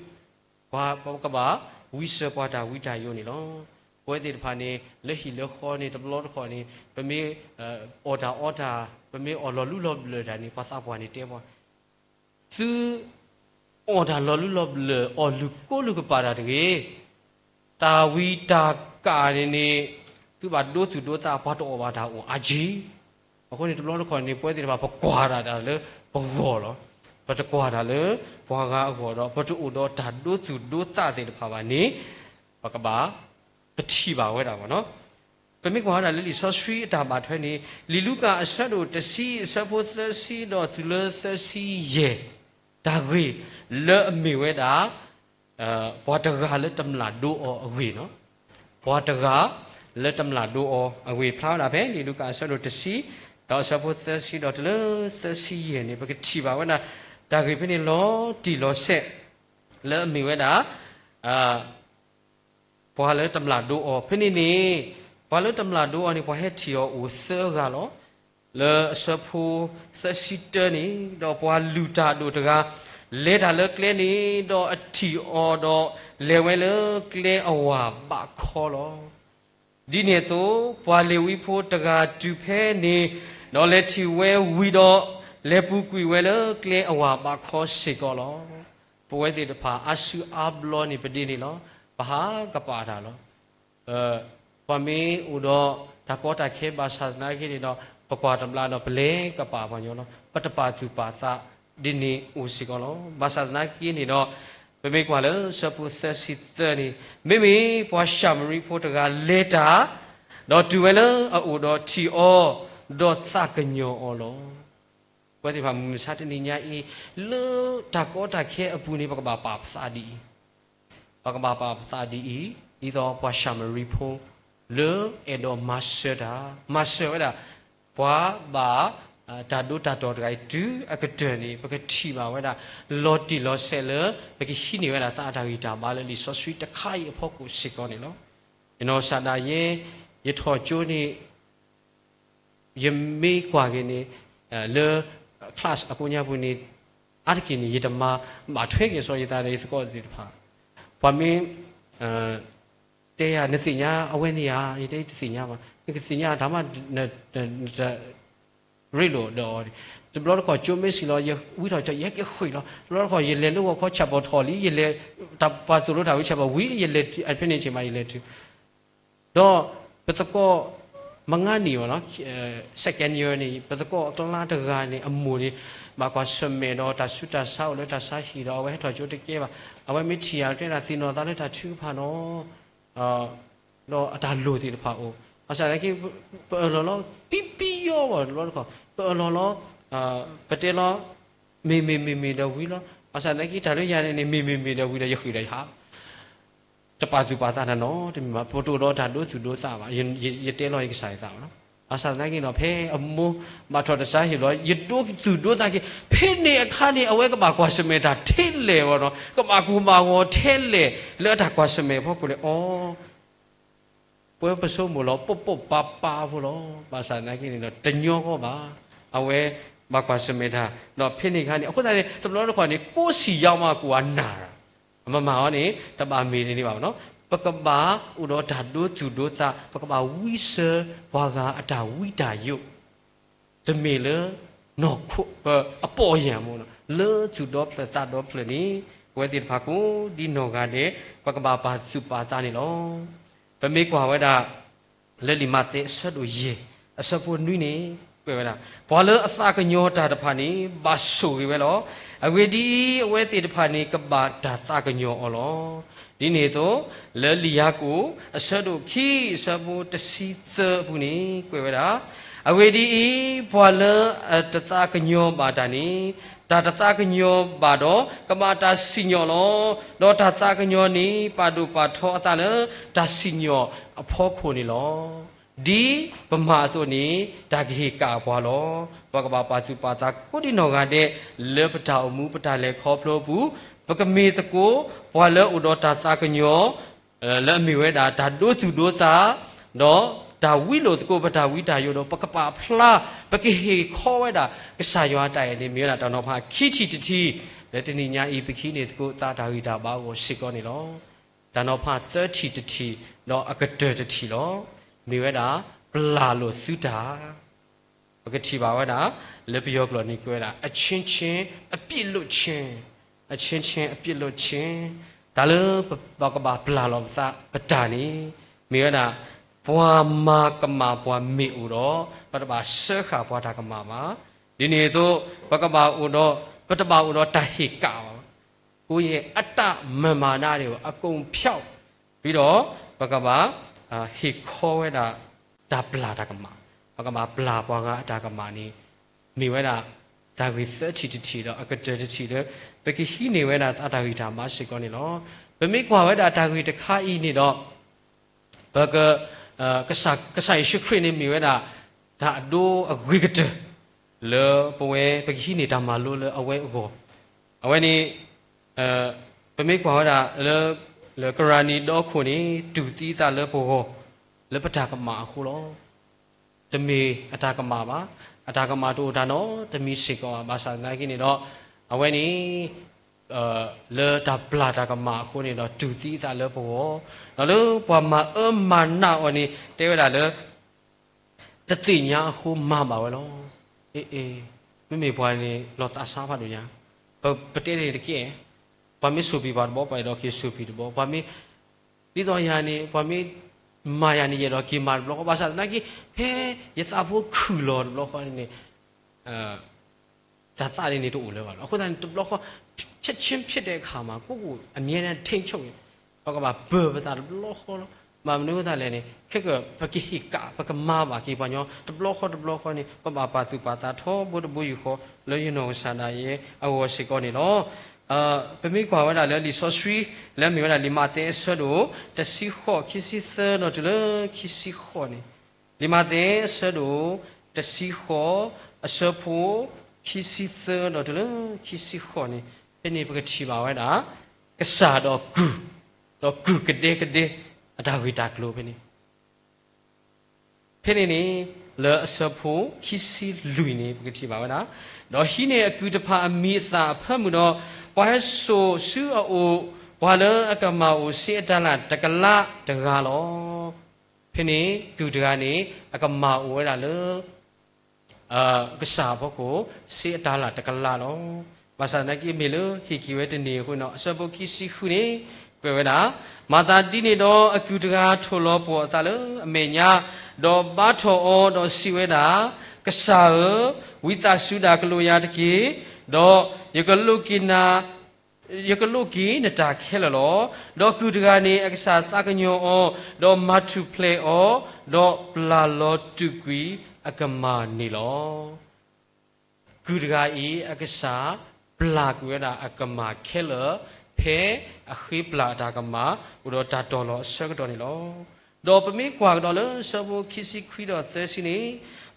ပကဘၣ်ဝံစၢၤပှၤတၢ်ဝံတၢ်ယိးန့ၣ်လီၤ. ပဝဲသ့ၣ်တဖၣ်န့ၣ် လၢဟံၣ်လၢဃီန့ၣ် တဘျီတခီၣ်န့ၣ် ပမ့ၢ် အီၣ်တၢ်အီတၢ်, ပမ့ၢ်အီၣ်လီၤလူလီၤဘျၢၣ်တၢ်န့ၣ် ပှၤသးပှၢ်န့ၣ်တဲပှၤ သု အီၣ်တၢ်လီၤလူလီၤဘျၢၣ် အီၣ်လုၢ်ကိလုၢ်ကပာ်တၢ်တဂ့ၤ, တၢ်ဝံတၢ်ကၣ်န့ၣ်န့ၣ် သုဘၣ်ဒိသူၣ်ဒိသး ပှၤတအီၣ်ဘၣ်တၢ်အိၣ်အါက့. အဃိန့ၣ် တဘျီတခီၣ်န့ၣ် ပဝဲသ့ၣ်တဖၣ် ပကွၢ်တၢ်တၢ်လၢပဂီၢ်လီၤ. ပတကွၢ်တၢ်လၢပှၤဂၤအဂီၢ်ဒီး ပတအိၣ်ဒီးတၢ်ဒိသူၣ်ဒိသးသ့ၣ်တဖၣ်ဘၣ်န့ၣ် ပကဘၣ် ပထံၣ်ဘၣ်ဝဲဒၣ်ဘၣ်နီၤ. ပမ့ၢ်ကွၢ်ဝဲဒၣ်လၢလံာ်စီဆှံအတၢ်ဘၣ်ထွဲန့ၣ် လံာ်လူၤကၣ်အဆၢဒိၣ်တဆံ အဆၢဖိသၢဆံဒီးတုၤလၢသၢဆံယဲၢ် တၢ်ဂ့ၢ်လၢအမ့ၢ်ဝဲဒၣ် ပှၤတဂၤလၢတမျၢ်ဒိအီၤအဂ့ၢ်နီၤ. ပှၤတဂၤလၢတမျၢ်ဒိအီၤအဂ့ၢ် ဖျါဝဲဒၣ်ဖဲလံာ်လူၤကၣ်အဆၢဒိၣ်တဆံ ဒီးအဆၢဖိသၢဆံဒီးတုၤလၢသၢဆံယဲၢ်န့ၣ် ပကထံၣ်ဘၣ်ဝဲဒၣ် တၢ်ဂ့ၢ်ဖဲန့ၣ်လီၤတံၢ်လီၤဆဲး လၢအမ့ၢ်ဝဲဒၣ် ပှၤလၢတမျၢ်ဒိအီၤ ဖဲန့ၣ်န့ၣ် ပှၤလၢတမျၢ်ဒိအီၤန့ၣ် ပှၤဟဲထံၣ်အီၤအိၣ်သၢဂၤလီၤ. လၢအဆၢဖိသၢဆံတၢန့ၣ် ဒီးပှၤလုၢ်တၢ်အဒိၣ်တဂၤ လဲၤတၢ်လၢကျဲန့ၣ် ဒီးအထံၣ်အီၤဒီး လဲၤဝဲလၢကျဲအဝၢ်ဘးခီလီၤ. ဒ်န့ၣ်အသိး ပှၤလ့ၤဝံဖိတဂၤတုၤဖဲန့ၣ် ဒီးလဲၤထံၣ်ဝဲဝံၤဒီး လဲၤပူၤကွံာ်ဝဲလၢကျဲအဝၢ်ဘးခီစ့ၢ်ကီးလီၤ. ပဝဲသ့ၣ်တဖၣ် အါစုအါဘျီန့ၣ် ပဒ်န့ၣ်လီၤ. ပဟးကပာ်တၢ်လီၤ. ပှၤမ့ၢ်အိၣ်ဒီးတၢ်ကီတၢ်ခဲဘၣ်ဆၣ်သနာ်က့န့ၣ်ဒီး ပကွၢ်တဘျီဒီး ပလဲၤကပာ်ပှၤညီလီၤ. ပတပာ်သူၣ်ပာ်သးဒ်န့ၣ်အိၣ်စ့ၢ်ကီးလီၤ. ဘၣ်ဆၣ်သနာ်က့န့ၣ်ဒီး ပမ့ၢ်ကွၢ်လၢဆၢဖိသၢဆံသၢန့ၣ် မ့မ့ၢ်ပှၤၡၤမရံဖိတဂၤလဲၤတၢ် ဒီးတုၤဝဲလၢအအိၣ်ဒီးထံၣ်အီၤ ဒီးသးကညီၤအီၤလီၤ. ပဝဲသ့ၣ်တဖၣ်မုၢ်မဆါတနံၤညါအံၤ လၢတၢ်ကီတၢ်ခဲအပူၤန့ၣ် ပကဘၣ်ပာ်ပသးဒ်အံၤ ပကဘၣ်ပာ်ပသးဒ်အံၤ ဒ်သိးပှၤၡၤမရံဖိ လၢအဲၣ်ဒိးမၤစၢၤတၢ် မၤစၢၤဝဲဒၣ် ပှၤဘၣ် တၢ်ဒိတၢ်တီၤတဂၤအံၤ တုၤအကတၢၢ်န့ၣ် ပကထံၣ်ဘၣ်ဝဲဒၣ် လီၤတံၢ်လီၤဆဲးလၢ ပကဟံးန့ၢ်ဝဲဒၣ်သးအတၢ်ဂံၢ်တၢ်ဘါလၢလံာ်စီဆှံတခါအံၤအဖီခိၣ်စ့ၢ်ကီးန့ၣ်လီၤ. ယနီၢ်ကစၢ်ဒၣ်ယဲ ယထီၣ်ကၠိန့ၣ် ယမ့ၢ်ကွၢ်က့ၤန့ၣ် လၢ class အကိးညါပူၤန့ၣ် အါတက့ၢ်န့ၣ် ယတမၤဘၣ်ထွဲက့ၤစီၤယသးဒီးယသကိးသ့ၣ်တဖၣ် ပှၤမ့ၢ် တဲယၤ နသ့ၣ်ညါအဝဲန့ၣ်ဧါ, ယတဲတသ့ၣ်ညါဘၣ်, နကသ့ၣ်ညါတၢ်မး နတရ့လိာ်ဒီးအီၤ, တဘျီတခီၣ်ကၠိမ့ၢ်စံၣ်လီၤ ယဝံထီၣ်ကၠိ ယဟဲက့ၤဃ့ၢ်လီၤ, တဘျီတခီၣ် ယလဲၤလၢဂီၤခီဆၣ်ပီၣ်ထီၣ်လံ ယလဲၤ တၢ်ပှၤသိၣ်လိတၢ်ဝံဆၣ်ပီၣ်ဝံၤ ယလဲၤ ဖဲန့ၣ်ဆ့ၣ်မးယလဲၤတုၤ ဒီးပသကိး မငါနံၣ်အီၤနီၤ second year န့ၣ် ပသကိးအကျါတဂၤန့ၣ် အမိၢ်န့ၣ် ဘၣ်ကွၢ်ဆၢၣ်မဲာ်ဒီးတၢ်ဆူးတၢ်ဆါအိၣ်လၢတၢ်ဆါဟံၣ်ဒီး အဝဲဟဲထီၣ်ကၠိတကဲဘၣ်, အဝဲမ့ၢ်ထံၣ်ယၤတဲဒၣ်သ့ၣ်နီၣ်သးလၢတၢ်ထုကဖၣ်နီၤ ဒီးအတၢ်လိၣ်သ့ၣ်တဖၣ်အိၣ်, ဘၣ်ဆၣ်သနာ်က့ ပအၢၣ်လီၤလီၤ ပံပံယီဘၣ်တဘျီတခီၣ် ပအၢၣ်လီၤလီၤ ပတဲလီၤ မ့ၢ်မ့ၢ်မ့ၢ်မ့ၢ်ဒီးဝံၤလီၤ, ဘၣ်ဆၣ်သနာ်က့တၢ်လၢယၤန့ၣ်န့ၣ် မ့ၢ်မ့ၢ်မ့ၢ်ဒီးဝံၤဒီးယဃ့ၢ်ဒီးယဟး တပာ်သူၣ်ပာ်သးတၢ်နီတမံၤဘၣ်, ပတအိၣ်ဒီးတၢ်ဒိသူၣ်ဒိသးဘၣ်, ယတဲလီၤယကစၢ်ယသးဘၣ်နီၤ, ဘၣ်ဆၣ်သနာ်က့ဒီး ဖဲအမိၢ်ဘၣ်ထီၣ်တၢ်ဆါဟံၣ်လီၤ ယဒိသူၣ်ဒိသးက့ၤ, ဖဲန့ၣ်အခါန့ၣ် အဝဲကဘၣ်ကွၢ်ဆၢၣ်မဲာ်တၢ်ထဲလဲၣ်ဝဲနီၤ, ကဘၣ်ကူၣ်ဘၣ်ဂီၤထဲလဲၣ် လၢအတၢ်ကွၢ်ဆၢၣ်မဲာ်အဖီခိၣ်န့ၣ် အီ ပဝဲပဆိကမိၣ်လီၤ ပိၢ်ပိၢ်ပၤပၤဖိလီၤ, ဘၣ်ဆၣ်သနာ်က့န့ၣ်ဒီး တညီဃီဘၣ်, အဝဲဘၣ်ကွၢ်ဆၢၣ်မဲာ်တၢ်, ဒီးဖဲန့ၣ်အခါန့ၣ် အဃိသတးန့ၣ် တဘျီတခီၣ်န့ၣ် ကိးဆံၣ်ယါမးကိးအနၢ် အမမၤအီၤန့ၣ် တဘၣ်မ့ၢ်ဒ်န့ၣ်ဘၣ်နီၤ, ပကဘၣ်အိၣ်ဒီးတၢ်ဒိသူၣ်ဒိသး, ပကဘၣ်ဝံစၢၤပှၤဂၤအတၢ်ဝံတၢ်ယိး, တမ့ၢ်လၢ နီၢ်ခိ ပအပီၢ်ယၢ်မးနီၤ, လၢသူၣ်ဒီဖျၢၣ်သးဒီဖျၢၣ်န့ၣ် ပဝဲသ့ၣ်တဖၣ်ကိးဒ်နီၢ်ဂၤဒဲး ပကဘၣ်ပာ်သူၣ်ပာ်သးန့ၣ်လီၤ. ပမ့ၢ်ကွၢ်ဝဲဒၣ် လၢလံာ်မးသဲအဆၢဒိၣ်ယဲၢ် အဆၢဖိနွံန့ၣ် ကွဲးဝဲဒၣ်, ပှၤလၢအသးကညီၤတၢ်တဖၣ်န့ၣ် ဘၣ်ဆိၣ်ဂ့ၤဝဲလီၤ. အဂ့ၢ်ဒ်အံၤ, အဝဲသ့ၣ်တဖၣ်န့ၣ် ကဘၣ်တၢ်သးကညီၤအီၤလီၤ. ဒ်န့ၣ်အသိး, လၢလံာ်ယၤကိာ် အဆၢဒိၣ်ခံ အဆၢဖိတဆံသၢအပူၤန့ၣ် ကွဲးဝဲဒၣ်, အဂ့ၢ်ဒ်အံၤ, ပှၤလၢအတသးကညီၤဘၣ်တၢ်န့ၣ်, တၢ်တသးကညီၤဘၣ်ဒီး ကဘၣ်တၢ်စံၣ်ညီၣ်လီၤ. ဒီးတၢ်သးကညီၤန့ၣ် ပာ်ဒိၣ်ပာ်ထီအသးလၢ တၢ်စံၣ်ညီၣ်အဖီခိၣ်န့ၣ်လီၤ. ဒ်ပမၤအသိးန့ၣ် တၢ်ကဟ့ၣ်ကၣ်ပှၤလီၤ. ပကဘၣ်ပာ်သူၣ်ပာ်သးကိးဒံနီၢ်ဂၤဒဲး လၢပတၢ်အိၣ်မူပတၢ်လဲၤခီဖျိအပူၤ, ပကမ့ၢ်သကိး ပှၤလၢအိၣ်ဒီးတၢ်သးကညီၤ လၢအမ့ၢ်ဝဲဒၣ်တၢ်ဒိသူၣ်ဒိသး, ဒီးတၢ်ဝံလိာ်သကိးပတၢ်ဝံတၢ်ယိာ်ဒီး ပကပာ်ဖျါ ပကဟ့ၣ်ခီဝဲဒၣ် ကစၢ်ယွၤအတၢ်အဲၣ်န့ၣ် မ့ၢ်ဝဲဒၣ်တၢ်နီၤဖးခံထံၣ်တထံၣ်, လၢတနံၤညါအံၤ ပကဟံးန့ၢ်သကိးသးတၢ်ဂံၢ်တၢ်ဘါအဂီၢ်စ့ၢ်ကီးန့ၣ်လီၤ. တၢ်နီၤဖးသၢထံၣ်တထံၣ် ဒီးအကတၢၢ်တထံၣ်လီၤ. မ့ၢ်ဝဲဒၣ် ပျၢ်လိာ်သုတၢ် ပကထံၣ်ဘၣ်ဝဲဒၣ် လၢပယီၤကျိာ်န့ၣ်ကွဲးဝဲဒၣ် အချင်းချင်းအပြစ်လွတ်ခြင်း, အချင်းချင်းအပြစ်လွတ်ခြင်း, တၢ်လၢပ ပကဘၣ်ပျၢ်လီၤပသးပတၢ်န့ၣ် မ့ၢ်ဝဲဒၣ် ပှၤမၤကမၣ်ပှၤမ့ၢ်အိၣ်ဒီး ပတဘၣ်စၢဃာ်ပှၤတၢ်ကမၣ်ဘၣ်. ဒ်န့ၣ်အသိး ပကဘၣ်အိၣ်ဒီး ပတဘၣ်အိၣ်ဒီးတၢ်ဟ့ၣ်ကၣ်ဘၣ် ကိုယ့်ရဲ့အတတ်မန်မာနတွေကို အကုန်ဖျောက်ပြီးတော့ ပကဘၣ် ဟ့ၣ်ခီဝဲဒၣ် တၢ်ပျၢ်တၢ်ကမၣ်, ပကဘၣ်ပျၢ်ပှၤဂၤအတၢ်ကမၣ်န့ၣ် မ့ၢ်ဝဲဒၣ် တၢ်ဂ့ၢ်သၢထံၣ်တထံၣ်ဒီး အကတၢၢ်တထံၣ်လၢ ပကဟံးန့ၢ်ဝဲဒၣ်သးတၢ်ဂံၢ်တၢ်ဘါစ့ၢ်ကီးန့ၣ်လီၤ. ပမ့ၢ်ကွၢ်ဝဲဒၣ်တၢ်ဂ့ၢ်တခါအံၤန့ၣ်ဒီး ပက ကစၢ်ယ့ၣ်ၡူးခရံာ်န့ၣ်မ့ၢ်ဝဲဒၣ် တၢ်အဒိအဂ့ၤကတၢၢ် လၢပဝဲပကဟံးန့ၢ်တၢ်မၤလိလၢအဝဲအဂီၢ်, အဝဲန့ၣ် ပမ့ၢ်ကွၢ်ဝဲဒၣ် လၢကရၤနံၤဒီခိၣ်န့ၣ် တူၢ်သံအသးလၢပဂီၢ် လၢပတၢ်ကမၣ်အဃိလီၤ. တမ့ၢ်အတၢ်ကမၣ်ဘၣ်, အတၢ်ကမၣ်တအိၣ်တၢ်နီတမံၤစ့ၢ်ကီးဘၣ်. ဘၣ်ဆၣ်သနာ်က့န့ၣ်ဒီး အဝဲန့ၣ် လၢတၢ်ပျၢ်တၢ်ကမၣ်အဃိန့ၣ်ဒီး တူၢ်သံအသးလၢပဂီၢ်, ဒီးလၢပှၤမၤအၢမၤနးအီၤန့ၣ် တဲဝဲဒၣ်လၢ တသ့ၣ်ညါအဃိမၤဘၣ်ဝဲလီၤ. အ့ အ့ မ့မ့ၢ်ပှၤန့ၣ် လီၤသးစၢ်ဖးဒိၣ်ညါ, ပတဲန့ၣ်တက့ၢ်, ပှၤမ့ၢ်စူးပံၤပှၤတဘျီ ပှၤအဲၣ်ဒိးက့ၤစူးပံၤတဘျီ, ပှၤမ့ၢ် ဒ်သိးယၤန့ၣ် ပှၤမ့ၢ်မၤယၤန့ၣ် ယအဲၣ်ဒိးက့ၤမၤတဘျီဃီ, ဘၣ်ဆၣ်သနာ်က့ ဖဲယသးဖိခုၣ်လီၤတဘျီဃီန့ၣ် တၢ်သးန့ၣ်န့ၣ်တအိၣ်လၢၤဘၣ်လီၤ. အဃိသတးန့ၣ် တဘျီဃီ ချက်ချင်းဖြစ်တဲ့အခါမှာ ကိုယ့်ကိုယ်အမြဲတမ်းထိန်းချုပ် ပကဘၣ်ပၢၤပသးတဘျီဃီလီၤ. ဘၣ်မနုၤအဃိသတးလဲၣ်န့ၣ် ခဲကၢၣ် ပကဟ့ၣ်ကၣ် ပကမၤဘၣ်က့ၤပှၤညီ တဘျီဃီတဘျီဃီန့ၣ် ပဘၣ်ပာ်သူၣ်ပာ်သးထီဘိတဘိယူၢ်ဃီ လၢယနီၢ်ကစၢ်ဒၣ်ယဲအဂီၢ်စ့ၢ်ကီးန့ၣ်လီၤ. ပမ့ၢ်ကွၢ်ဝဲဒၣ်လၢလံာ်စီဆှံ လၢအမ့ၢ်ဝဲဒၣ်လံာ်မးသဲအဆၢဒိၣ် တဆံဃိး ခံဆံသၢဒီးတုၤလၢခံဆံဃိးန့ၣ်, လံာ်မးသဲအဆၢဒိၣ် တဆံဃိး အဆၢဖိ ခံဆံသၢဒီးတုၤလၢခံဆံဃိးန့ၣ်, ဖဲန့ၣ်ပကထံၣ်ဘၣ်ဝဲဒၣ် ကစၢ်ဒီးကုၢ်, ဒီးကုၢ်ကဒဲကဒဲ အတၢ်ဂ့ၢ်တၢ်ကျိၤဖဲန့ၣ် ဖဲန့ၣ်န့ၣ် လၢအဆၢဖိခံဆံလွံၢ်န့ၣ် ပကထံၣ်ဘၣ်ဝဲဒၣ်, ဒီးဟံးန့ၢ်အကုၢ်တဖၣ်အမံၤအသၣ်အဖၢမုၢ်ဒီး ပှၤဟဲစိာ်ဆူအအိၣ် ပှၤလၢအကမၣ်အိၣ်စ့အတၤလၣ်တကလးတဂၤလီၤ. ဖဲန့ၣ်ကုၢ်တဂၤန့ၣ် အကမၣ်အိၣ်ဝဲဒၣ်လၢ ကစၢ်အဖီခိၣ် စ့အတၤလၣ်တကလးလီၤ. ဘၣ်ဆၣ်သနာ်က့ မ့ၢ်လၢဟ့ၣ်က့ၤဝဲတန့ၢ်အဃိန့ၣ် အဆၢဖိခံဆံဃုန့ၣ် ကွဲးဝဲဒၣ်, မၤသးဒ်န့ၣ်ဒီး အကုၢ်တဂၤထိၣ်လီၤပှီၢ်အသးလၢအမဲာ်ညါ, ဒီးဘါထီၣ်အီၤဒီးစံးဝဲဒၣ်, ကစၢ်ဧၢ, ဝံသးစူၤဒၣ်ကလိာ်ယၤတက့ၢ်, ဒီးယကလိးက့ၤနၤ ယကလိးက့ၤနတၢ်ခဲလၢာ်လီၤ. ဒီးကုၢ်တဂၤန့ၣ် အကစၢ်သးကညီၤအီၤ, ဒီးမၤထူၣ်ဖျဲးအီၤ, ဒီးပျၢ်လီၤတူာ်ကွံာ်အကမၢ်န့ၣ်လီၤ. ကုၢ်တဂၤအံၤ အကစၢ်ပျၢ်ကွံာ်ဝဲဒၣ်အကမၢ်ခဲလၢာ် ဖဲအဃ့ပျၢ်အတၢ်ကမၣ် အိၣ်ဒီးတၢ်တီၢ်လီၤအဆၢကတီၢ်န့ၣ်လီၤ. ဒီးပမ့ၢ်ကွၢ်ကဒီးလၢဆၢဖိခံဆံခွံဒီးသၢဆံန့ၣ်,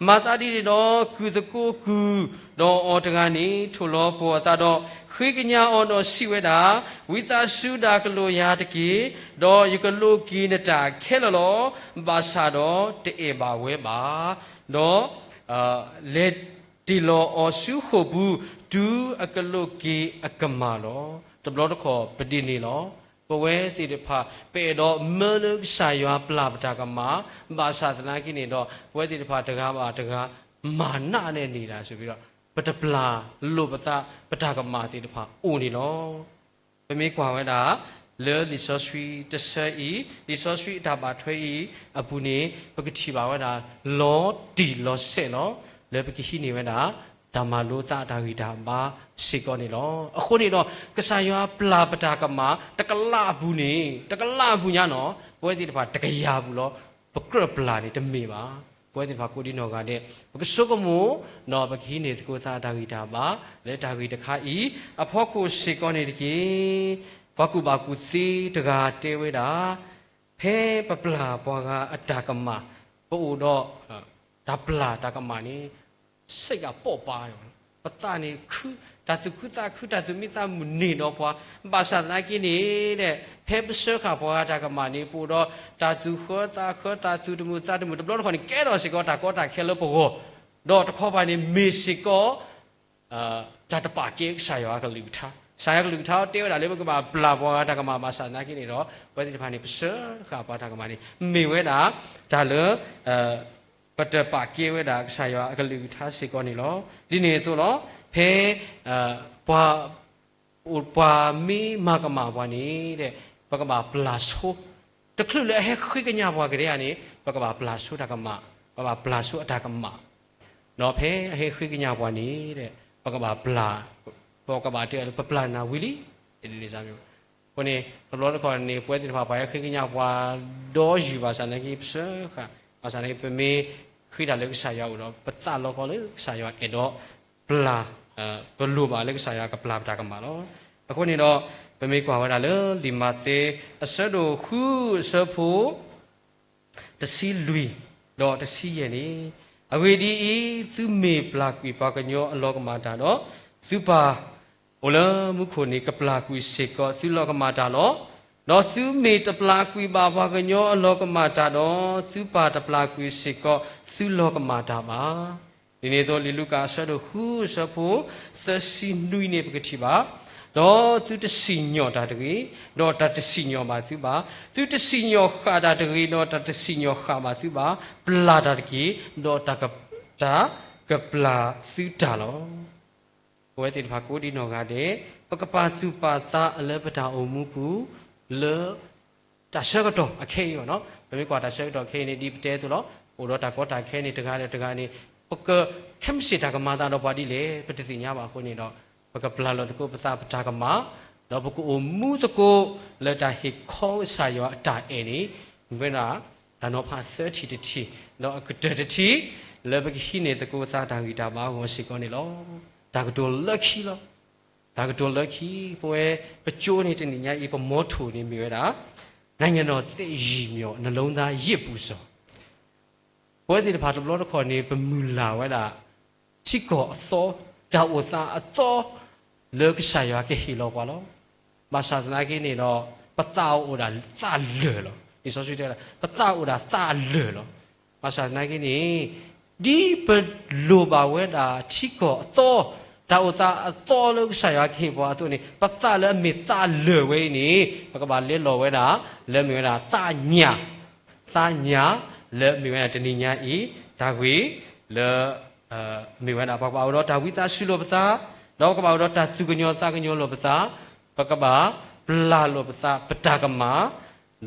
မၤသးဒ်န့ၣ်ဒီး ကုၢ်သကိးကုၢ်ဒီးအီၤတဂၤန့ၣ် ထိၣ်လီၤပှီၢ်အသးဒီး ဃ့ကညးအီၤဒီးစံးဝဲဒၣ်, ဝံသးစူၤဒၣ်ကလိာ်ယၤတက့ၢ်, ဒီးယကလိးက့ၤနတၢ်ခဲလၢာ်လီၤ. ဘၣ်ဆၣ်ဒီးတအဲၣ်ဘၣ်ဝဲဘၣ်. ဒီး လဲၤတ့ၢ်လီၤအီၤဆူဃိာ်ပူၤ တုၤအကလိးက့ၤအကမၢ်လီၤ. တဘျီတခီၣ်ပဒ်န့ၣ်လီၤ. ပဝဲသ့ၣ်တဖၣ် ပအဲၣ်ဒိးမၢလၢကစၢ်ယွၤပျၢ်ပတၢ်ကမၣ်, ဘၣ်ဆၣ်သနာ်က့န့ၣ်ဒီး ပဝဲသ့ၣ်တဖၣ်တဂၤဘၣ်တဂၤ မၤနးနဲၣ်န့ၢ်ဒၣ်စ့ၢ်ကီးဒီး ပတပျၢ်လိာ်ပသး ပတၢ်ကမၣ်သ့ၣ်တဖၣ်အိၣ်န့ၣ်လီၤ. ပမ့ၢ်ကွၢ်ဝဲဒၣ် လၢလံာ်စီဆှံတဆၢအံၤ, လံာ်စီဆှံအတၢ်ဘၣ်ထွဲအံၤအပူၤန့ၣ် ပကထံၣ်ဘၣ်ဝဲဒၣ် လီၤတံၢ်လီၤဆဲးလီၤ. လၢပကဟံးန့ၢ်ဝဲဒၣ် တၢ်မၤလိသးအတၢ်ဂံၢ်တၢ်ဘါစ့ၢ်ကီးန့ၣ်လီၤ. အဃိန့ၣ်ဒီး ကစၢ်ယွၤပျၢ်ပတၢ်ကမၣ် တကလးအပူၤန့ၣ်, တကလးအပူၤညါနီၤ, ပဝဲသ့ၣ်တဖၣ်တကယၤပူၤလီၤ. ပကြၢးပျၢ်န့ၣ်တမ့ၢ်ဘၣ်. ပဝဲသ့ၣ်တဖၣ်ကိးဒံနီၢ်ဂၤဒဲး ပကဆိကမိၣ် ဒီးပကဟံးန့ၢ်သကိးသးအတၢ်ဂံၢ်တၢ်ဘါ လၢတၢ်ဂ့ၢ်တခါအံၤ အဖီခိၣ်စ့ၢ်ကီးန့ၣ်တက့ၢ်. ပှၤကူၣ်ဘၣ်ကူၣ်သ့တဂၤတဲဝဲဒၣ် ဖဲပပျၢ်ပှၤဂၤအတၢ်ကမၣ်, ပအိၣ်ဒီး တၢ်ပျၢ်တၢ်ကမၣ်န့ၣ် စ့ၢ်ကီးပိာ်ပာ်, ပသးန့ၣ်ခု, တၢ်သူၣ်ခုသးခု တၢ်သူၣ်မံသးမုာ်န့ၢ်ဒီးပှၤ, ဘၣ်ဆၣ်သနာ်က့န့ၣ် ဖဲပစၢဃာ်ပှၤဂၤတၢ်ကမၣ်န့ၣ် ပအိၣ်ဒီးတၢ်သူၣ်ဃၢသးဃၢ တၢ်သူၣ်တမုာ်သးတမုာ် တဘျီတခီၣ်န့ၣ် ကဲထီၣ်စ့ၢ်ကီးတၢ်ကီတၢ်ခဲလၢပဂီၢ်, ဒီးတခီပၤန့ၣ် မ့ၢ်စ့ၢ်ကီး တၢ်တပာ်ကဲကစၢ်ယွၤအကလုၢ်ကထါ, ကစၢ်ယွၤအကလုၢ်ကထါတဲဝဲဒၣ်လၢပကဘၣ်ပျၢ်ပှၤဂၤတၢ်ကမၣ် ဘၣ်ဆၣ်သနာ်က့န့ၣ်ဒီး ပဝဲသ့ၣ်တဖၣ်န့ၣ် ပစၢဃာ်ပှၤတၢ်ကမၣ်န့ၣ် မ့ၢ်ဝဲဒၣ် တၢ်လၢ ပတပာ်ကဲဝဲဒၣ်ကစၢ်ယွၤအကလုၢ်ကထါစ့ၢ်ကီးန့ၣ်လီၤ. ဒ်န့ၣ်အသိးလီၤ. ဖဲ ပှၤ ပှၤမ့ၢ်မၤကမၣ်ပှၤန့ၣ် ပကဘၣ်ပျၢ်ဆိ, တချုးလၢအဟဲဃ့ကညးပှၤကတၢၢ်ဧါန့ၣ် ပကဘၣ်ပျၢ်ဆိတၢ်ကမၣ်, ပဘၣ်ပျၢ်ဆိအတၢ်ကမၣ်, ဒီးဖဲအဟဲဃ့ကညးပှၤန့ၣ် ပကဘၣ်ပျၢ်, ပကဘၣ်တဲလၢ ပပျၢ်နၤဝံၤလံ, အဃိန့ၣ် တဘျီတခီၣ်န့ၣ် ပဝဲသ့ၣ်တဖၣ် ပှၤဟဲဃ့ကညးပှၤဒီးယုၢ် ဘၣ်ဆၣ်သနာ်က့ ပစၢဃာ်, ဘၣ်ဆၣ်သနာ်က့ ပမ့ၢ်ဃ့တၢ်လၢကစၢ်ယွၤအအိၣ်ဒီး ပသးလီၤကီလၢကစၢ်ယွၤအဲၣ်ဒိးပျၢ်, ပလိၣ်ဘၣ်လၢကစၢ်ယွၤကပျၢ်ပတၢ်ကမၣ်လီၤ. အဃိန့ၣ်ဒီး ပမ့ၢ်ကွၢ်ဝဲဒၣ်လၢလံာ်မးသဲ အဆၢဒိၣ်ဃု အဆၢဖိ တဆံလွံၢ် ဒီးတဆံယဲၢ်န့ၣ်, အဂ့ၢ်ဒ်အံၤ, သုမ့ၢ်ပျၢ်ကွံာ်ပှၤကညီအလီၤကမၣ်တၢ်ဒီး, သုပၢ်အိၣ်လၢမူခိၣ်န့ၣ် ကပျၢ်ကွံာ်စ့ၢ်ကီးသုလီၤကမၣ်တၢ်လီၤ. ဒီးသုမ့ၢ်တပျၢ်ကွံာ်ဘၣ်ပှၤကညီအလီၤကမၣ်တၢ်ဒီး, သုပၢ်တပျၢ်ကွံာ်စ့ၢ်ကီးသုလီၤကမၣ်တၢ်ဘၣ်. ဒ်န့ၣ်အသိး လံာ်လူၤကၣ်အဆၢဒိၣ်ဃု အဆၢဖိ သၢဆံနွံန့ၣ် ပကထံၣ်ဘၣ်, ဒီးသုတစံၣ်ညီၣ်တၢ်တဂ့ၤ, ဒီးတၢ်တစံၣ်ညီၣ်ဘၣ်သုဘၣ်. သုတစံၣ်ညီၣ်ဃာ်တၢ်တဂ့ၤ, ဒီးတၢ်တစံၣ်ညီၣ်ဃာ်ဘၣ်သုဘၣ်. ပျၢ်တၢ်တက့ၢ်, ဒီးတၢ်ကပျၢ်သုတၢ်လီၤ. ပဝဲသ့ၣ်တဖၣ်ကိးဒံနီၢ်ဂၤဒဲး ပကပာ်သူၣ်ပာ်သးလၢပတၢ်အိၣ်မူပူၤ လၢ တၢ်ဆၢကတီၢ်အခဲအံၤဘၣ်နီၤ. ပမ့ၢ်ကွၢ်တၢ်ဆၢကတီၢ်ခဲအံၤန့ၣ် ဒ်ပတဲအသိးလီၤ. အိၣ်ဒီးတၢ်ကီတၢ်ခဲန့ၣ် တဂၤဒီးတဂၤန့ၣ် ပက ခဲမုၢ်ဆ့ၣ်တၢ်ကမၤသးဒီးပှၤဒ်လဲၣ် ပတသ့ၣ်ညါဘၣ်အဃိန့ၣ်ဒီး ပကပျၢ်လီၤသကိးပသးပတၢ်ကမၣ်, ဒီးပကအိၣ်မူသကိးလၢတၢ်ဟ့ၣ်ခီကစၢ်ယွၤအတၢ်အဲၣ်န့ၣ် မ့ၢ်ဝဲဒၣ် တၢ်နီၤဖးသၢထံၣ်တထံၣ် ဒီးအကတၢၢ်တထံၣ် လၢပကဟံးန့ၢ်သကိးပသးတၢ်ဂံၢ်တၢ်ဘါအဂီၢ်စ့ၢ်ကီးန့ၣ်လီၤ. တၢ်ကတိၤလၢခံလီၤ. တၢ်ကတိၤလၢခံ ပဝဲပကၠိန့ၣ် တနံၤညါအံၤ ပ motto န့ၣ်မ့ၢ်ဝဲဒၣ် နိုင်ငံတော်သစ် ရေမြော် နှလုံးသား ယစ်ပူၤစော်. ပဝဲသ့ၣ်တဖၣ်တဘျီတခီၣ်န့ၣ် ပမုၢ်လၢ်ဝဲဒၣ် ထံကီၢ်အသီ တၢ်အိၣ်သးအသီ လၢကစၢ်ယွၤကဟ့ၣ်လီၤပှၤလီၤ. ဘၣ်ဆၣ်သနာ်က့န့ၣ်ဒီး ပသးအိၣ်ဒၣ်သးလၢာ်လီၤ. လံာ်စီဆှံတဲဝဲဒၣ် ပသးအိၣ်ဒၣ်သးလၢာ်လီၤ. ဘၣ်ဆၣ်သနာ်က့န့ၣ် ဒ်ပလိၣ်ဘၣ်ဝဲဒၣ်ထံကီၢ်အသီ တၢ်အိၣ်သးအသီလၢကစၢ်ယွၤကဟ့ၣ်ပှၤအသိးန့ၣ် ပသးလၢအမ့ၢ်သးလၢာ်ဝဲအံၤန့ၣ် ပကဘၣ်လဲလိာ်ဝဲဒၣ် လၢမ့ၢ်ဝဲဒၣ်သးညၣ်, သးညၣ်လၢမ့ၢ်ဝဲဒၣ်တနံၤညါအံၤ တၢ်ဂ့ၢ်လၢ မ့ၢ်ဝဲဒၣ် ပကဘၣ်အိၣ်ဒီးတၢ်ဝံသးစူၤလိာ်ပသး, ဒီးပကဘၣ်အိၣ်ဒီးတၢ်သူၣ်ကညီၤသးကညီၤလိာ်ပသး, ပကဘၣ်ပျၢ်လိာ်ပသးပတၢ်ကမၣ်,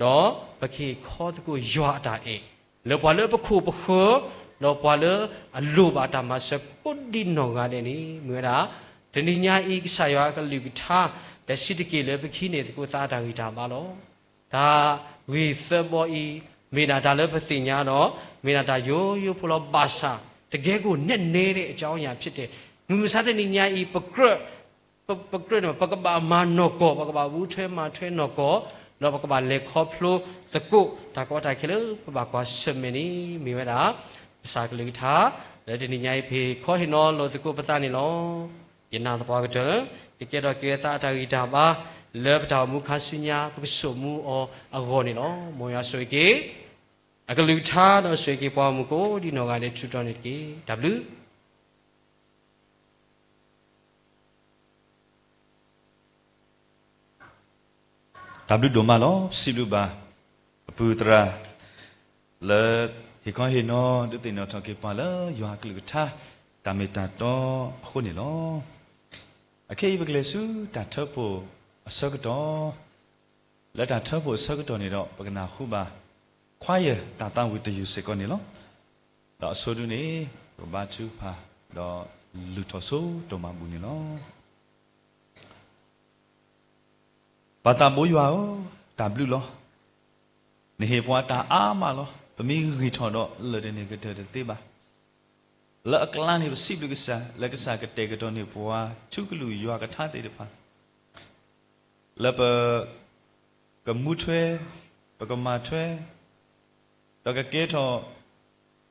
ဒီးပကဟ့ၣ်ခီသကိးယွၤအတၢ်အဲၣ် လၢပှၤလၢပခိၣ်ပဃၢၤ, ဒီးပှၤလၢအလိၣ်ဘၣ်တၢ်မၤစၢၤကိးဒံနီၢ်ဂၤဒဲးန့ၣ် မ့ၢ်ဝဲဒၣ် တနံၤညါအံၤ ကစၢ်ယွၤအကလုၢ်ကထါ တဆံးတက့ၢ်လၢပကဟံးန့ၢ်သကိးသးတၢ်ဂံၢ်တၢ်ဘါလီၤ. တၢ်ဂ့ၢ်သၢဘီအံၤ မ့ၢ်ဒၣ်တၢ်လၢပသ့ၣ်ညါဒီး မ့ၢ်ဒၣ်တၢ်ယိယိဖိလီၤ. ဘၣ်ဆၣ် တကဲကိၢ်နဲနဲဒဲးအကၠီညၣ်ဖျိတဲာ် မုၢ်မဆါတနံၤညါအံၤ ပကြၢး ပကြၢးန့ၣ် ပကဘၣ်မၤနီၢ်ကီၢ်, ပကဘၣ်ဝူထၢမၤထွဲနီၢ်ကီၢ်, ဒီးပကဘၣ်လဲၤခီဖျိသကိး တၢ်ကီတၢ်ခဲလၢပဘၣ်ကွၢ်ဆၢၣ်မဲာ်န့ၣ် မ့ၢ်ဝဲဒၣ် ကစၢ်ကလုၢ်ကထါ လၢတနံၤညါအံၤ ပဟ့ၣ်ခီဟ့ၣ်နီၤလိာ်သကိးပသးန့ၣ်လီၤ. ယနာ်သပှၢ်ကတၢၢ်လၢ ကကဲထီၣ်က့ၤဝဲသးအတၢ်ဂံၢ်တၢ်ဘါ လၢပတၢ်အိၣ်မူခါဆူညါ ပကဆိၣ်မူအီၤအဂီၢ်န့ၣ်လီၤ. မ်ယွၤဆိၣ်ဂ့ၤက့ၤ အကလုၢ်ကထါဒီးဆိၣ်ဂ့ၤက့ၤပှၤဂီၢ်မုၢ်ကိးဒံနီၢ်ဂၤဒဲး ထုးထီၣ်န့ၣ်တက့ၢ်. တၢ်ဘျုး တၢ်ဘျုးဒိၣ်မးလီၤ. စံးဘျုးဘၣ် အပုၢ်သရၣ် လၢဟ့ၣ်ခီဟ့ၣ်နီၤ ဒုးသ့ၣ်နီၣ်ထီၣ်က့ၤပှၤလၢယွၤအကလုၢ်ကထါ တၢ်မ့ၢ်တၢ်တီအဃိန့ၣ်လီၤ. အခဲအံၤပကလဲၤဆူတၢ်ထၢဖှိၣ်အဆၢကတီၢ်, လၢတၢ်ထၢဖှိၣ်အဆၢကတီၢ်န့ၣ်ဒီး ပကနၢ်ဟူဘၣ် choir တၢ်သးဝံၣ်တယုၢ်စ့ၢ်ကီးန့ၣ်လီၤ. ဒီးအဆိဒုန့ၣ် ပ ကဘါထုကဖၣ်, ဒီးလုၢ်ထီၣ်ဆိတိၢ်မၤဘူၣ်န့ၣ်လီၤ. ပၢ်သးဘိယွၤဧၢ, တၢ်ဘျုးလီၤ. နဟ့ၣ်ပှၤတၢ်အါမးလီၤ. ပမ့ၢ်ဂံၢ်ထီၣ်ဒီးလၢာ်တန့ၢ်ကတၢၢ်တသ့ဘၣ်. လၢအကျါန့ၣ် ပစံးဘျုးကစၢ်, လၢကစၢ်ကတဲာ်ကတီၤန့ၢ်ပှၤ ထူကလုၢ်ယွၤကထါသ့ၣ်တဖၣ် လၢပကမူထွဲ, ပကမၤထွဲ, ဒီးကကဲထီၣ်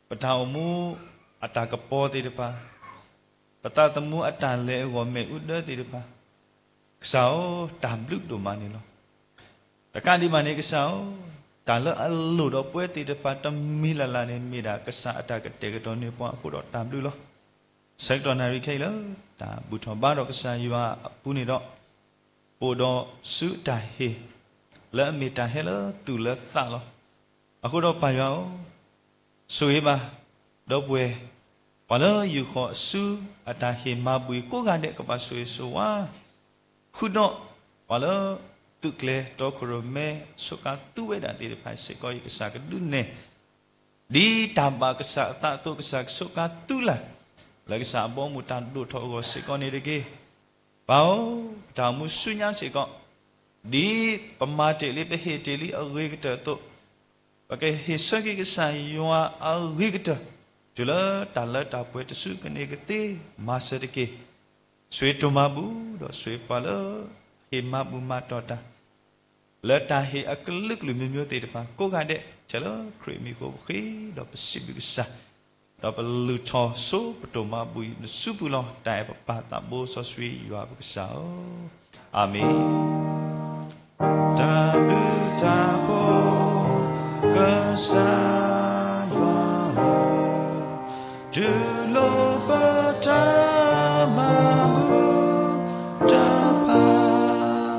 ပတၢ်အိၣ်မူအတၢ်ကပီၤသ့ၣ်တဖၣ်, ပသးသမူအတၢ်လဲၤအဂီၢ်မ့ၣ်အူဒၢသ့ၣ်တဖၣ်, ကစၢ်ဧၢ, တၢ်ဘျုးဒိၣ်မးန့ၣ်လီၤ. တကးဒံးဘၣ်န့ၣ် ကစၢ်ဧၢ, တၢ်လၢအလိၣ်ဒီးပဝဲသ့ၣ်တဖၣ်တမံၤလၢ်လၢ်န့ၣ် မ့ၢ်ဒၣ်ကစၢ်အတၢ်ကတဲာ်ကတီၤန့ၢ်ပှၤအဃိဒီးတၢ်ဘျုးလီၤ. ဆၢကတီၢ်နၣ်ရံၣ်ခဲအံၤလၢ တၢ်ဘူၣ်ထီၣ်ဘါထီၣ်ကစၢ်ယွၤအပူၤန့ၣ်ဒီး ပအိၣ်ဒီးဆူအတၢ်ဟ့ၣ် လၢအမ့ၢ်တၢ်ဟဲလၢသူၣ်လၢသးလီၤ. အဃိဒီးပၢ်ယွၤဧၢ, ဆိၣ်ဂ့ၤဘၣ် ဒီပုၢ်ဝဲၢ် ပှၤလၢယိၤဃီၤအစု အတၢ်ဟ့ၣ်မၤဘူၣ်အံၤကိးဂၤဒဲး ကဘၣ်ဆိၣ်ဂ့ၤဆိၣ်ဝါ ဃုာ်ဒီး ပှၤလၢ သုးကျဲၤတီခိၣ်ရိၣ်မဲအစိကါသူဝဲဒၣ်သ့ၣ်တဖၣ်စ့ၢ်ကီး ယကစၢ်ကဒုးနဲၣ် ဒ်တၢ်ဘၣ်ကစၢ်အသးအသိး ကစၢ်ကဆိးကါသူလၢ် လၢကစၢ်အဘီအမုၢ်တၢ်ဒိၣ်ထီၣ်အဂီၢ်စ့ၢ်ကီးန့ၣ်တက့ၢ်. ပၢ်ဧၢ, ပတၢ်အိၣ်မူဆူညါစ့ၢ်ကီး ဒ်ပမၤတ့ၢ်လံ ပဟ့ၣ်တ့ၢ်လံအဂ့ၤကတၢၢ်အသိး ပကဟ့ၣ်ဆၢက့ၤကစၢ်ယွၤအဂ့ၤကတၢၢ် တုၤလၢတၢ်လၢတၢ်ပှဲၤတစုကန့ၢ်ကသ့ မၤစၢၤတက့ၢ်. ဆိၣ်ဂ့ၤတိၢ်မၤဘူၣ် ဒီးဆိၣ်ဂ့ၤပှၤလၢ ဟ့ၣ်မၤဘူၣ်မၤတီၢ်တၢ် လၢတၢ်ဟ့ၣ်အကလုာ်ကလုာ်မျိုးမျိုးသ့ၣ်တဖၣ် ကိးဂၤဒဲး ထဲလၢခရံာ်အမံၤအဃိပဃ့ဒီးပစံးဘျုးကစၢ်, ဒီးပလုၢ်ထီၣ်ဆိပတိၢ်မၤဘူၣ်အံၤ နစုပူၤလီၤ. တၢ်အဲၣ်ပပၢ်သးဘိစီဆှံယွၤပကစၢ်ဧၢ, အၤမ့ၣ်. တၢ်ဘျုးတၢ်ဖှိၣ် ကစၢ်ယွၤဧၢ, တူၢ်လိာ်ပတၢ်မၤဘူၣ်တဖၣ်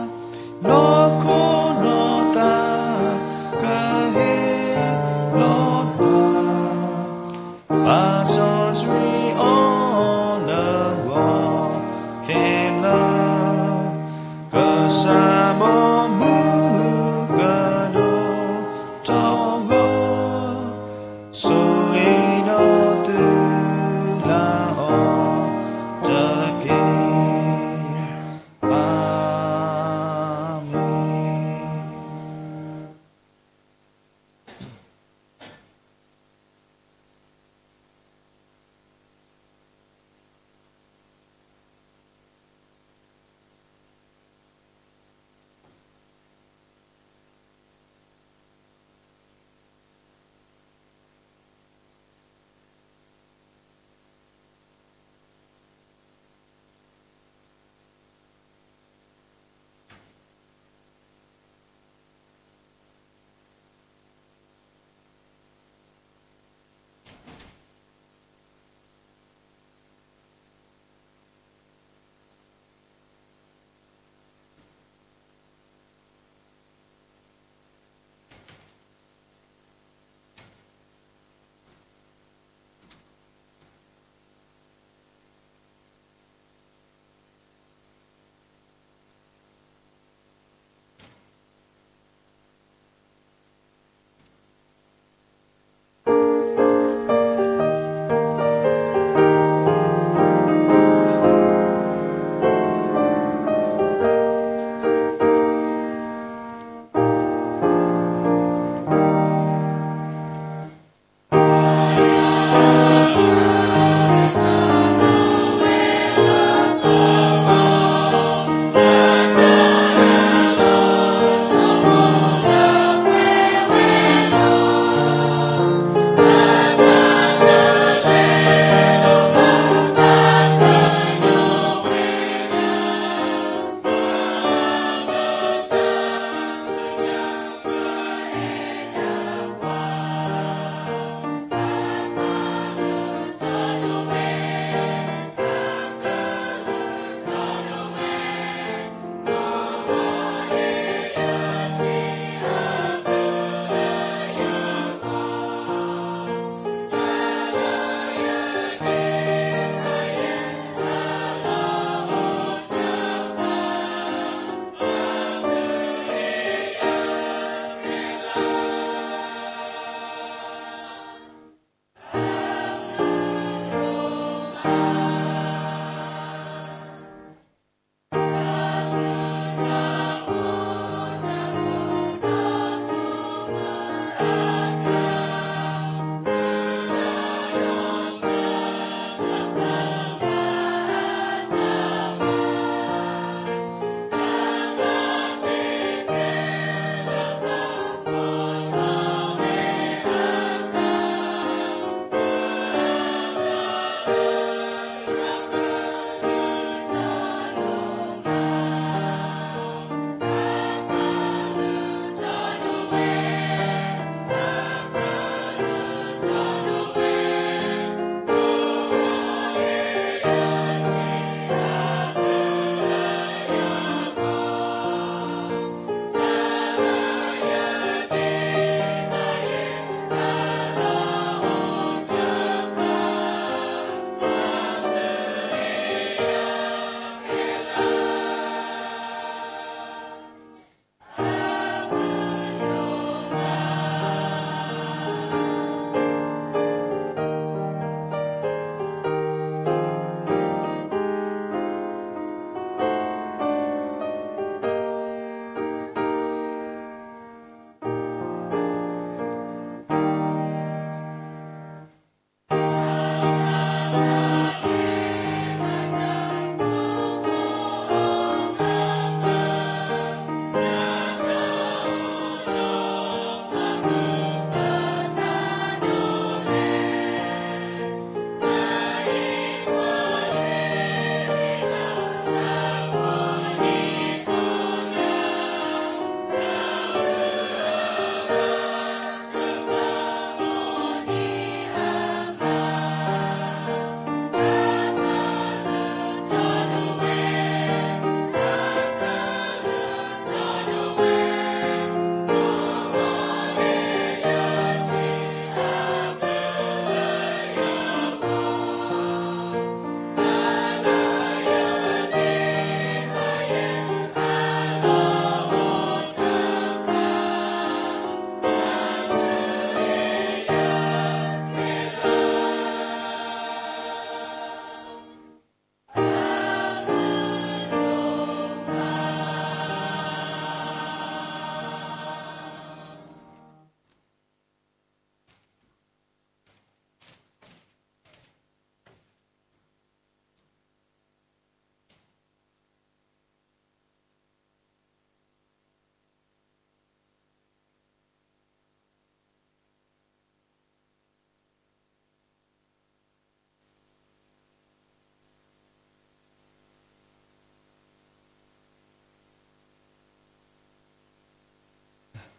နီၢ်ခိနီၢ်သး ကဟ့ၣ်လီၤနၤ, ပၢ်စီဆှံအိၣ်လၢဂီၢ်ခဲလၢာ်, ကစၢ်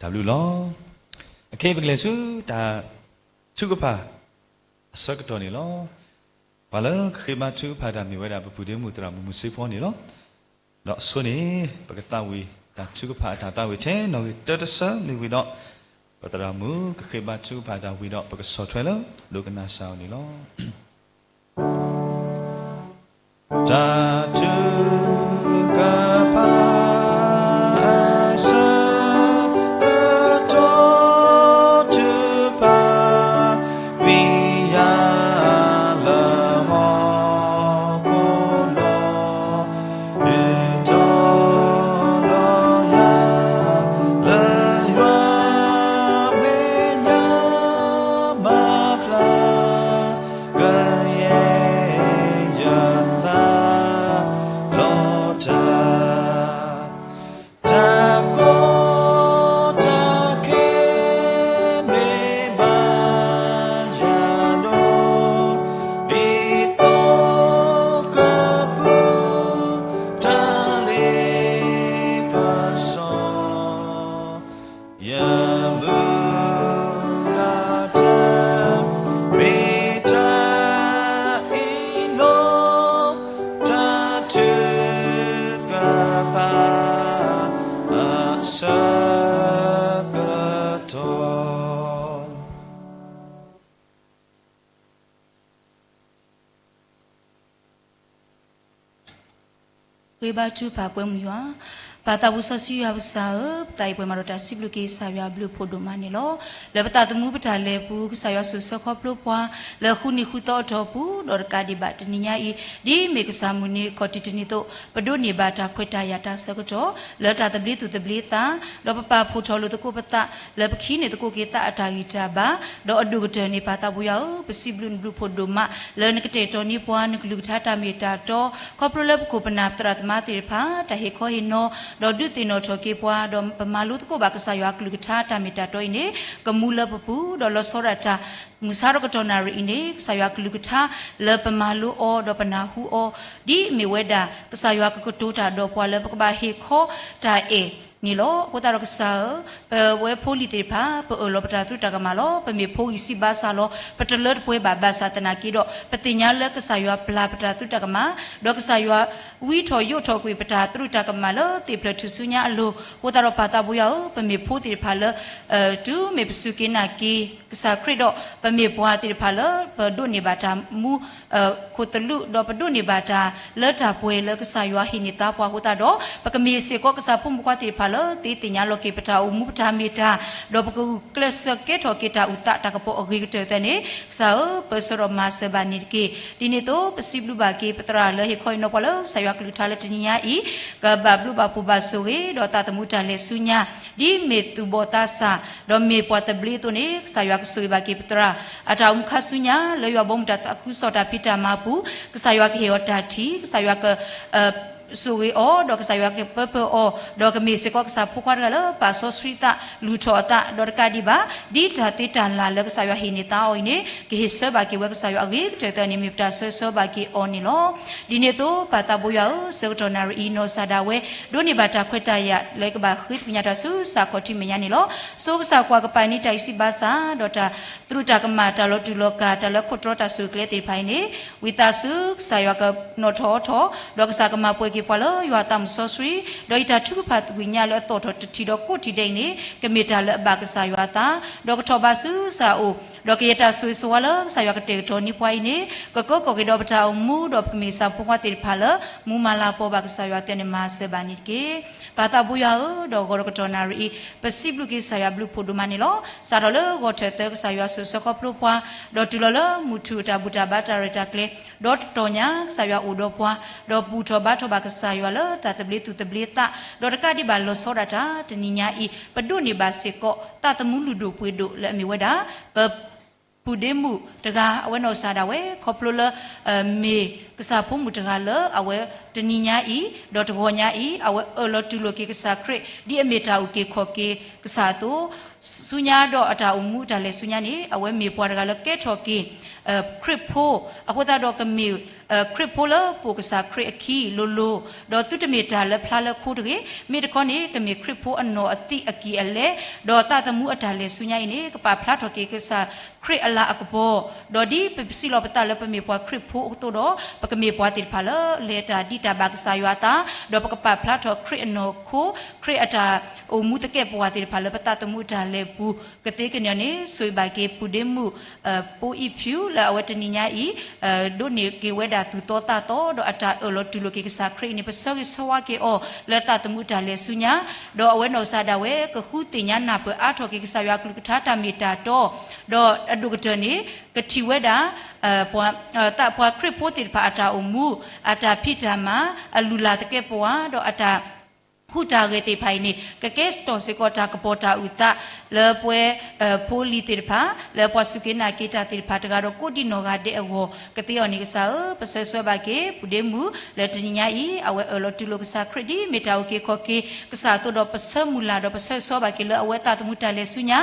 တၢ်ဘျုးလီၤ. အခဲအံၤပကလဲၤဆူတၢ်ထုကဖၣ်အဆၢကတီၢ်န့ၣ်လီၤ. ပှၤလၢကဃ့ဘါထုကဖၣ်တၢ်မ့ၢ်ဝဲဒၣ် ပပုၢ်ဒ့မုၣ်သရၣ်မုၣ်မုၢ်စ့ဖီန့ၣ်လီၤ. ဒီးအဆိန့ၣ် ပကသးဝံၣ်တၢ်ထုကဖၣ်အတၢ်သးဝံၣ်ထဲနီၣ်ဂံၢ်တၢတဆၢမ့ၢ်ဝံၤဒီး ပသရၣ်မုၣ်ကဃ့ဘါထုကဖၣ်တၢ်ဝံၤဒီး ပကဆီၣ်ထွဲလၢဒိကနၣ်စၢ်အီၤန့ၣ်လီၤ. တၢ်ထုကဖၣ် အဆၢကတီၢ်ထုကဖၣ် ဝံယၤလၢဟီၣ်ခိၣ်နီၤ ဒုးတီၤလီၤယၤ လၢယွၤမဲာ်ညါမၤဖျါ ကယဲၢ်ယသးလီၤတၢ် တၢ်ကီတၢ်ခဲမ့ၢ်ဘၣ်ယၤဒီး ဒ်သိးကပုၢ် တၢ်လ့ပစီ ယမုၢ်လၢ်တၢ် မ့ၢ်တၢ်အ့ၣ်လိာ် တၢ်ထုကဖၣ် အဆၢကတီၢ် ဃ့ဘါထုကဖၣ်ကွဲမုာ်ယွၤ, ပၢ်သးဘိစီဆှံယွၤပကစၢ်ဧၢ, ပသးအံၤပှဲၤမးဒီးတၢ်စံးဘျုးက့ၤကစၢ်ယွၤအဘျုးအဖှိၣ်ဒိၣ်မးန့ၣ်လီၤ. လၢပသးသမူပတၢ်လဲၤပူၤ ကစၢ်ယွၤစိာ်ဆှၢခီဖျိပှၤ လၢဃုနံၤဃုသီအတီၢ်ပူၤ, ဒီးတကးဒံးဘၣ်တနံၤညါအံၤ ဒ်မ့ၢ်ကစၢ်မုၢ်နံၤခီၣ်ထံးတနံၤအသိး ပဒိးန့ၢ်ဘၣ်တၢ်ခွဲးတၢ်ယာ်တၢ်ဆၢကတီၢ် လၢတၢ်သဘျ့သူၣ်သဘျ့သး, ဒီးပပာ်ဖှိၣ်ထီၣ်လိာ်သကိးပသး လၢပခံန့ၢ်သကိးက့ၤသးအတၢ်ဂံၢ်တၢ်ဘါ, ဒီးအဒိၣ်ကတၢၢ်န့ၣ် ပၢ်သးဘိယွၤဧၢ, ပစံးဘျုးနဘျုးဖှိၣ်ဒိၣ်မး လၢနကတဲာ်ကတီၤန့ၢ်ပှၤ နကလုၢ်ကထါတၢ်မ့ၢ်တၢ်တီ, ခီဖျိလၢပခိၣ်ပနၢ်သရၣ်သမါသ့ၣ်တဖၣ် တၢ်ဟ့ၣ်ခီဟ့ၣ်နီၤ ဒီးဒုးသ့ၣ်နီၣ်ထီၣ်က့ၤပှၤ, ဒီးပမၤလိသကိးဘၣ်ကစၢ်ယွၤအကလုၢ်ကထါတၢ်မ့ၢ်တၢ်တီအံၤန့ၣ် ကမူလၢပပူၤ, ဒီးလီၤဆီဒၣ်တၢ်မုၢ်ဆါဒီးကတီၢ်နၣ်ရံၣ်အံၤန့ၣ် ကစၢ်ယွၤအကလုၢ်ကထါလၢပမၤလိအီၤ ဒီးပနၢ်ဟူအီၤ ဒ်အမ့ၢ်ဝဲဒၣ် ကစၢ်ယွၤကကတိၤတၢ်ဒီးပှၤလၢပကဘၣ်ဟ့ၣ်ခီတၢ်အဲၣ်န့ၣ်လီၤ. အဃိသတးဒီးကစၢ်ဧၢ, ပဝဲဖိလံၤသ့ၣ်တဖၣ် ပအၢၣ်လီၤပတၢ်သရူးတၢ်ကမၣ်လီၤ. ပမ့ၢ်ဖိဂံၢ်စၢ်ဘါစၢ်လီၤ. ပတလၢတပှဲၤဘၣ် ဘၣ်ဆၣ်သနာ်က့ဒီး ပသ့ၣ်ညါလၢကစၢ်ယွၤပျၢ်ပတၢ်သရူးတၢ်ကမၣ်, ဒီးကစၢ်ယွၤဝံထီၣ်ယိးထီၣ်ကွံာ်ပတၢ်သရူးတၢ်ကမၣ်လၢသ့ၣ်ဖျၢၣ်ထူၣ်စုညါအလိၤ, အဃိသတးဒီးပၢ်သးဘိယွၤဧၢ, ပမ့ၢ်ဖိသ့ၣ်တဖၣ်လၢ တုၤမ့ၢ်ပစူၢ်က့ၤနာ်က့ၤကစၢ်ခရံာ်ဒီး ပမ့ၢ်ပှၤသ့ၣ်တဖၣ်လၢပဒိးန့ၢ်ဘၣ်တၢ်မူ ခိၣ်သလုး ဒီးပဒိးန့ၢ်ဘၣ်တၢ်လၢတၢ်ပှဲၤလၢကစၢ်ယွၤဟ့ၣ်န့ၢ်သါပှၤအဃိသတးဒီး ပကမ့ၢ်စ့ၢ်ကီးကစၢ်ဖိမုၣ်ဖိခွါသ့ၣ်တဖၣ်လၢသ့သ့ၣ်ညါလီၤက့ၤပတၢ်အိၣ်မူပတၢ်မ့ၢ်တၢ်, ဒီးပကဂုာ်ကျဲးစၢးကဲထီၣ်က့ၤတၢ်အုၣ်သးတၢ်ကပီၤအဂ့ၤကတၢၢ်အသးန့ၣ် ကစၢ်ဧၢ, ပၢဆှၢဒီးမၤစၢၤဘၣ်န့ၣ်တက့ၢ်. ဒ်န့ၣ်အသိးပစံးဘျုးဘၣ်က့ၤပသရၣ်လၢဟ့ၣ်ခီဟ့ၣ်နီၤပှၤလၢကစၢ်ယွၤကလုၢ်ကထါလၢတနံၤညါအံၤ, ကဘၣ်ဘျုးဘၣ်ဖှိၣ်ဘၣ်ဆိၣ်ဂ့ၤ ဒီးသးသမူတၢ်လဲၤဆူညါ ဒ်မ့ၢ်သူၣ်ဘီၣ်သးစၢ် ဒီးမ့ၢ်ပှၤသဘျ့အသိးန့ၣ် ကစၢ်ယွၤကဆိၣ်ဂ့ၤဘၣ်က့ၤပသရၣ် အတၢ်အိၣ်မူခါဆူညါ လၢယွၤဘီမုၢ်တၢ်သးခုကစီၣ်တၢ်ဖံးတၢ်မၤပူၤ ကစၢ်ယွၤကဟ့ၣ်အီၤတၢ်ထံၣ် ကစၢ်ယွၤက ဆိၣ်ဂ့ၤအီၤ ဒီးကစၢ်ယွၤကပၢဖၢအီၤ ဒီးကမ့ၢ်စ့ၢ်ကီးကစၢ်ဖိခွါတဂၤလၢပာ်စီဆှံသး လုၢ်ထီၣ်အသး ဒီးတကးဒံးဘၣ် ဒ်တၢ်သ့တၢ်လၢ်လၢကစၢ်ယွၤဟ့ၣ်န့ၢ်သါအီၤအံၤန့ၣ် ကဟ့ၣ်ဆၢဘၣ်က့ၤဝဲကစၢ်ယွၤအဂ့ၤကတၢၢ်သၢန့ၣ် မ့ၢ်ပတၢ်ဆၢဆၢဘၣ်က့ၤအီၤန့ၣ်လီၤ. ဒ်န့ၣ်အသိးပၢ်သးဘိယွၤဧၢ, ဆၢကတီၢ်နၣ်ရံၣ်အံၤ နီၢ်ကစၢ်ဒၣ်ဝဲ ဒိးန့ၢ်ဘၣ်တၢ်ခွဲးတၢ်ယာ်လၢကဘၣ်ဃ့သကွံာ်ညါတၢ်ဆူကစၢ်ခီၣ်ထံးမဲာ်ညါန့ၣ်လီၤ. ဆိကစၢ်ကွၢ်ကပၤန့ၢ်တၢ်ဂံၢ်စၢ်ဘါစၢ် ဒီးတၢ်သရူးတၢ်ကမၣ် တၢ်လီၤတူာ်လီၤကာ် တၢ်လၢခိၣ်တြီတၢ်စူၢ်ကျဲသ့ၣ်တဖၣ်အံၤန့ၣ် ဝံသးစူၤ ကစၢ်ယွၤကနီၣ်ထီၣ်အီထီၣ် ဒီးကစၢ်ကမၤပှဲၤက့ၤပှၤလၢယွၤအသးမုၢ်စီဆှံ ဒီးယတၢ်ထုကဖၣ်သကွံာ်ညါလၢအသီၣ်ထီၣ်တထံၣ်ဒီးကိးထံၣ်ဒဲးအံၤန့ၣ် ကမ့ၢ်တၢ်လၢအဘၣ်ကစၢ်ယွၤအသး ဒီးကထီၣ်ဘးဆူကစၢ်အအိၣ် ဒီးကယဲၢ်တၢ်ဆိၣ်ဂ့ၤဆိၣ်ဝါလၢကစၢ်ယွၤကတဲာ်ကတီၤန့ၢ်ပှၤအံၤန့ၣ် ကကၢကီၣ်က့ၤဒီးပတၢ်အိၣ်မူ ဒီးပကမ့ၢ်ကစၢ်ဖိခွါသ့ၣ်တဖၣ်လၢ မူမၤလၤကပီၤဘၣ်ကစၢ်ယွၤသၢန့ၣ် မၤစၢၤဘၣ်န့ၣ်တက့ၢ်. ပၢ်သးဘိယွၤဧၢ, ဒီးဂီၤဒီးကတီၢ်နၣ်ရံၣ်အံၤ ပစံးဘျုးက့ၤကစၢ်ယွၤဘျုးဖှိၣ်ဒိၣ်မးန့ၣ်လီၤ. စးထီၣ်လၢဂီၤထၢၣ်သၢ ကစၢ်ယွၤစိာ်ဆှၢခီဖျိပှၤ ဒီးတုၤလီၤလၢ မုၢ်ထူၣ်အတၢ်ဘူၣ်တၢ်ဘါတၢ်ရဲၣ်တၢ်ကျဲၤ ဒီးတတီၤညါ ကစၢ်ယွၤအိၣ်ဒီးပှၤ ဒီးဘူၣ်ထီၣ်ဘါထီၣ်ဘၣ်ကစၢ်ယွၤလၢတၢ်သဘျ့သူၣ်သဘျ့သး ဒီးတကးဒံးဘၣ်လီၤဆီဒၣ်တၢ်တနံၤညါအံၤ ပဒိးန့ၢ်ဘၣ်စ့ၢ်ကီး သးသမူလုၢ်ဒိၣ်ပှ့ၤဒိၣ်လၢအမ့ၢ်ဝဲဒၣ် ပ ပုၢ်ဒ့မုၣ်တဂၤ အဝဲနီၢ်ကစၢ်ဒၣ်ဝဲ ခီဖျိလၢ မ့ၢ်ကစၢ်ဖိမုၣ်တဂၤလၢအဝဲ တနံၤညါအံၤ ဒီးတဂီၤညါအံၤ အဝဲအၢၣ်လီၤတူၢ်လိာ်က့ၤကစၢ်ခရံာ် ဒ်အမ့ၢ်တၢ်အုၣ်က့ၤခီၣ်က့ၤကစၢ်အသိး, ဆူညါဒီးအတၢ်အိၣ်မူအတၢ်လဲၤဆူညါန့ၣ် အဝဲမ့ၢ်ပှၤတဂၤလၢကဲထီၣ်က့ၤ ခရံာ်ဖိ, အဃိသတးဒီးကမ့ၢ် ခရံာ်ဖိလၢပိာ်ကစၢ်ခရံာ်အခံလိၤလိၤ, ဒီးသုတမ့ၢ်တၢ်လၢဖျါလၢခိတဂ့ၤ, မ့ၢ်တခီန့ၣ် ကမ့ၢ်ခရံာ်ဖိအနီၢ်အသံးအကံၢ်အလဲ, ဒီးသးသမူအတၢ်လဲၤဆူညါအံၤန့ၣ် ကပာ်ဖျါထီၣ်က့ၤကစၢ်ခရံာ်အလၤအကပီၤ, ဒီးဒ်ပစံးလီၤပသးလၢပမ့ၢ်ပှၤခရံာ်ဖိအသိးဒီး ပကမ့ၢ်ပှၤသ့ၣ်တဖၣ်လၢလဲၤတၢ်ဒ်တၢ်ဘၣ်ကစၢ်ယွၤအသး, ဒီးပကပာ်ဖျါထီၣ်ခရံာ်အနီၢ်ခိ, ခရံာ်အတၢ်အိၣ်မူသကဲာ်ပဝးသ့ၣ်တဖၣ်လၢပသးသမူအတၢ်လဲၤပူၤ, ကသ့ကန့ၣ်န့ၣ် ဆိၣ်ဂ့ၤဘၣ်က့ၤ ပုၢ်ဒ့မုၣ် ပိအံၣ်ဖၠူ လၢအဝဲတနံၤညါအံၤ ဒိးန့ၢ်က့ၤဝဲဒၣ်သူၣ်သီသးသီ ဒီးအတၢ်အၢၣ်လီၤတူၢ်လိာ်က့ၤကစၢ်ခရံာ်အံၤန့ၣ် ပဆၢဂ့ၤဆၢဝါက့ၤအီၤ လၢသးသမူတၢ်လဲၤဆူညါ, ဒီးအဝဲနီၢ်ကစၢ်ဒၣ်ဝဲ ကဃုသ့ၣ်ညါနၢ်ပၢၢ်အါထီၣ်က့ၤကစၢ်ယွၤအကလုၢ်ကထါတၢ်မ့ၢ်တၢ်တီ, ဒီးအဒိၣ်ကတၢၢ်န့ၣ် ကထံၣ်ဝဲဒၣ် ပှၤ သးပှၤခရံာ်ဖိသ့ၣ်တဖၣ်အတၢ်အိၣ်မူ, အတၢ်ဖံးတၢ်မၤ, အလုၢ်လၢ်သကဲးပဝး, ဒီးအတၢ် ဟူးတၢ်ဂဲၤသ့ၣ်တဖၣ်အံၤန့ၣ် ကကဲထီၣ်စ့ၢ်ကီးတၢ်ကပီၤတၢ်အုၣ်သး လၢပှၤဖိလံၤသ့ၣ်တဖၣ် လၢပှၤစူၢ်က့ၤနာ်က့ၤတၢ်သ့ၣ်တဖၣ်တဂၤဒီးကိးဒံနီၢ်ဂၤဒဲးအဂီၢ် ကသ့အီၤန့ၣ်ကစၢ်ဧၢ, ပဆၢဂ့ၤဆၢဝါဘၣ်က့ၤ ပုၢ်ဒ့မုၣ် လၢတနံၤညါအံၤ အဝဲအၢၣ်လီၤတူၢ်လိာ်ကစၢ်ခရံာ်ဒ်မ့ၢ်တၢ်အုၣ်က့ၤခီၣ်က့ၤကစၢ်အသိးဒီး ပဆၢမုၢ်လၢ်ဒီး ပဆၢဂ့ၤဆၢဝါဘၣ်က့ၤလၢအဝဲသးသမူတၢ်လဲၤဆူညါ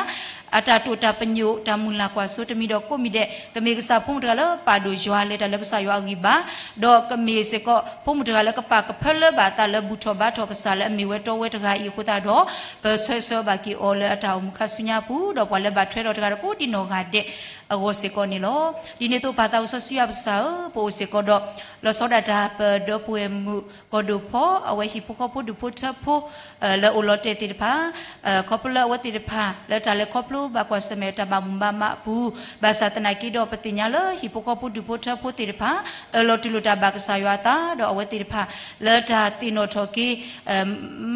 အတၢ်တိာ်တၢ်ပညိၣ်တၢ်မုၢ်လၢ်ကွၢ်စိတမံၤဒီးကိးမံၤဒဲး ကမ့ၢ်ကစၢ်ဖိမုၣ်တဂၤလၢပာ်ဒိၣ်ယွၤလဲၤတၢ်လၢကစၢ်ယွၤအဂံၢ်ဘါ, ဒီးကမ့ၢ်စ့ၢ်ကီးဖိမုၣ်တဂၤလၢကပာ်ကဖၢလၢဘၣ်အသးလၢဘူၣ်ထီၣ်ဘါထီၣ်ကစၢ်လၢအမ့ၢ်ဝဲတီဝဲတဂၤအံၤအဃိသတးဒီး ပဆၢဂ့ၤဆၢဝါဘၣ်က့ၤအီၤလၢအတၢ်အိၣ်မူခါဆူညါအပူၤ ဒီးပှၤလၢဘၣ်ထွဲဒီးတဂၤဒီးကိးဒံနီၢ်ဂၤဒဲးအဂီၢ်စ့ၢ်ကီးန့ၣ်လီၤ. ဒ်န့ၣ်အသိးပၢ်သးစီဆှံယွၤပကစၢ်ဧၢ, ပအိၣ်စ့ၢ်ကီးဒီး လီၤဆီဒၣ်တၢ်ပဒီပုၢ်ဝဲၢ်မုၣ်ကီၢ်ဒိၣ်ဖီ အဝဲဟံၣ်ဖိဃီဖိဒူၣ်ဖိထၢဖိ လၢအိၣ်လီၤတဲာ်သ့ၣ်တဖၣ် ခီဖျိလၢအဝဲသ့ၣ်တဖၣ် လၢတၢ်လဲၤခီဖျိဘၣ်ကွၢ်ဆၢၣ်မဲာ်တၢ်ဘၣ်မူဘၣ်မးအပူၤ, ဘၣ်ဆၣ်သနာ်က့ဒီးပသ့ၣ်ညါလၢဟံၣ်ဖိဃီဖိဒူၣ်ဖိထၢဖိသ့ၣ်တဖၣ် အၢၣ်လီၤတူၢ်လိာ်တၢ်ဘၣ်ကစၢ်ယွၤအသး ဒီးအဝဲသ့ၣ်တဖၣ် လၢတၢ်သ့ၣ်နီၣ်ထီၣ်က့ၤ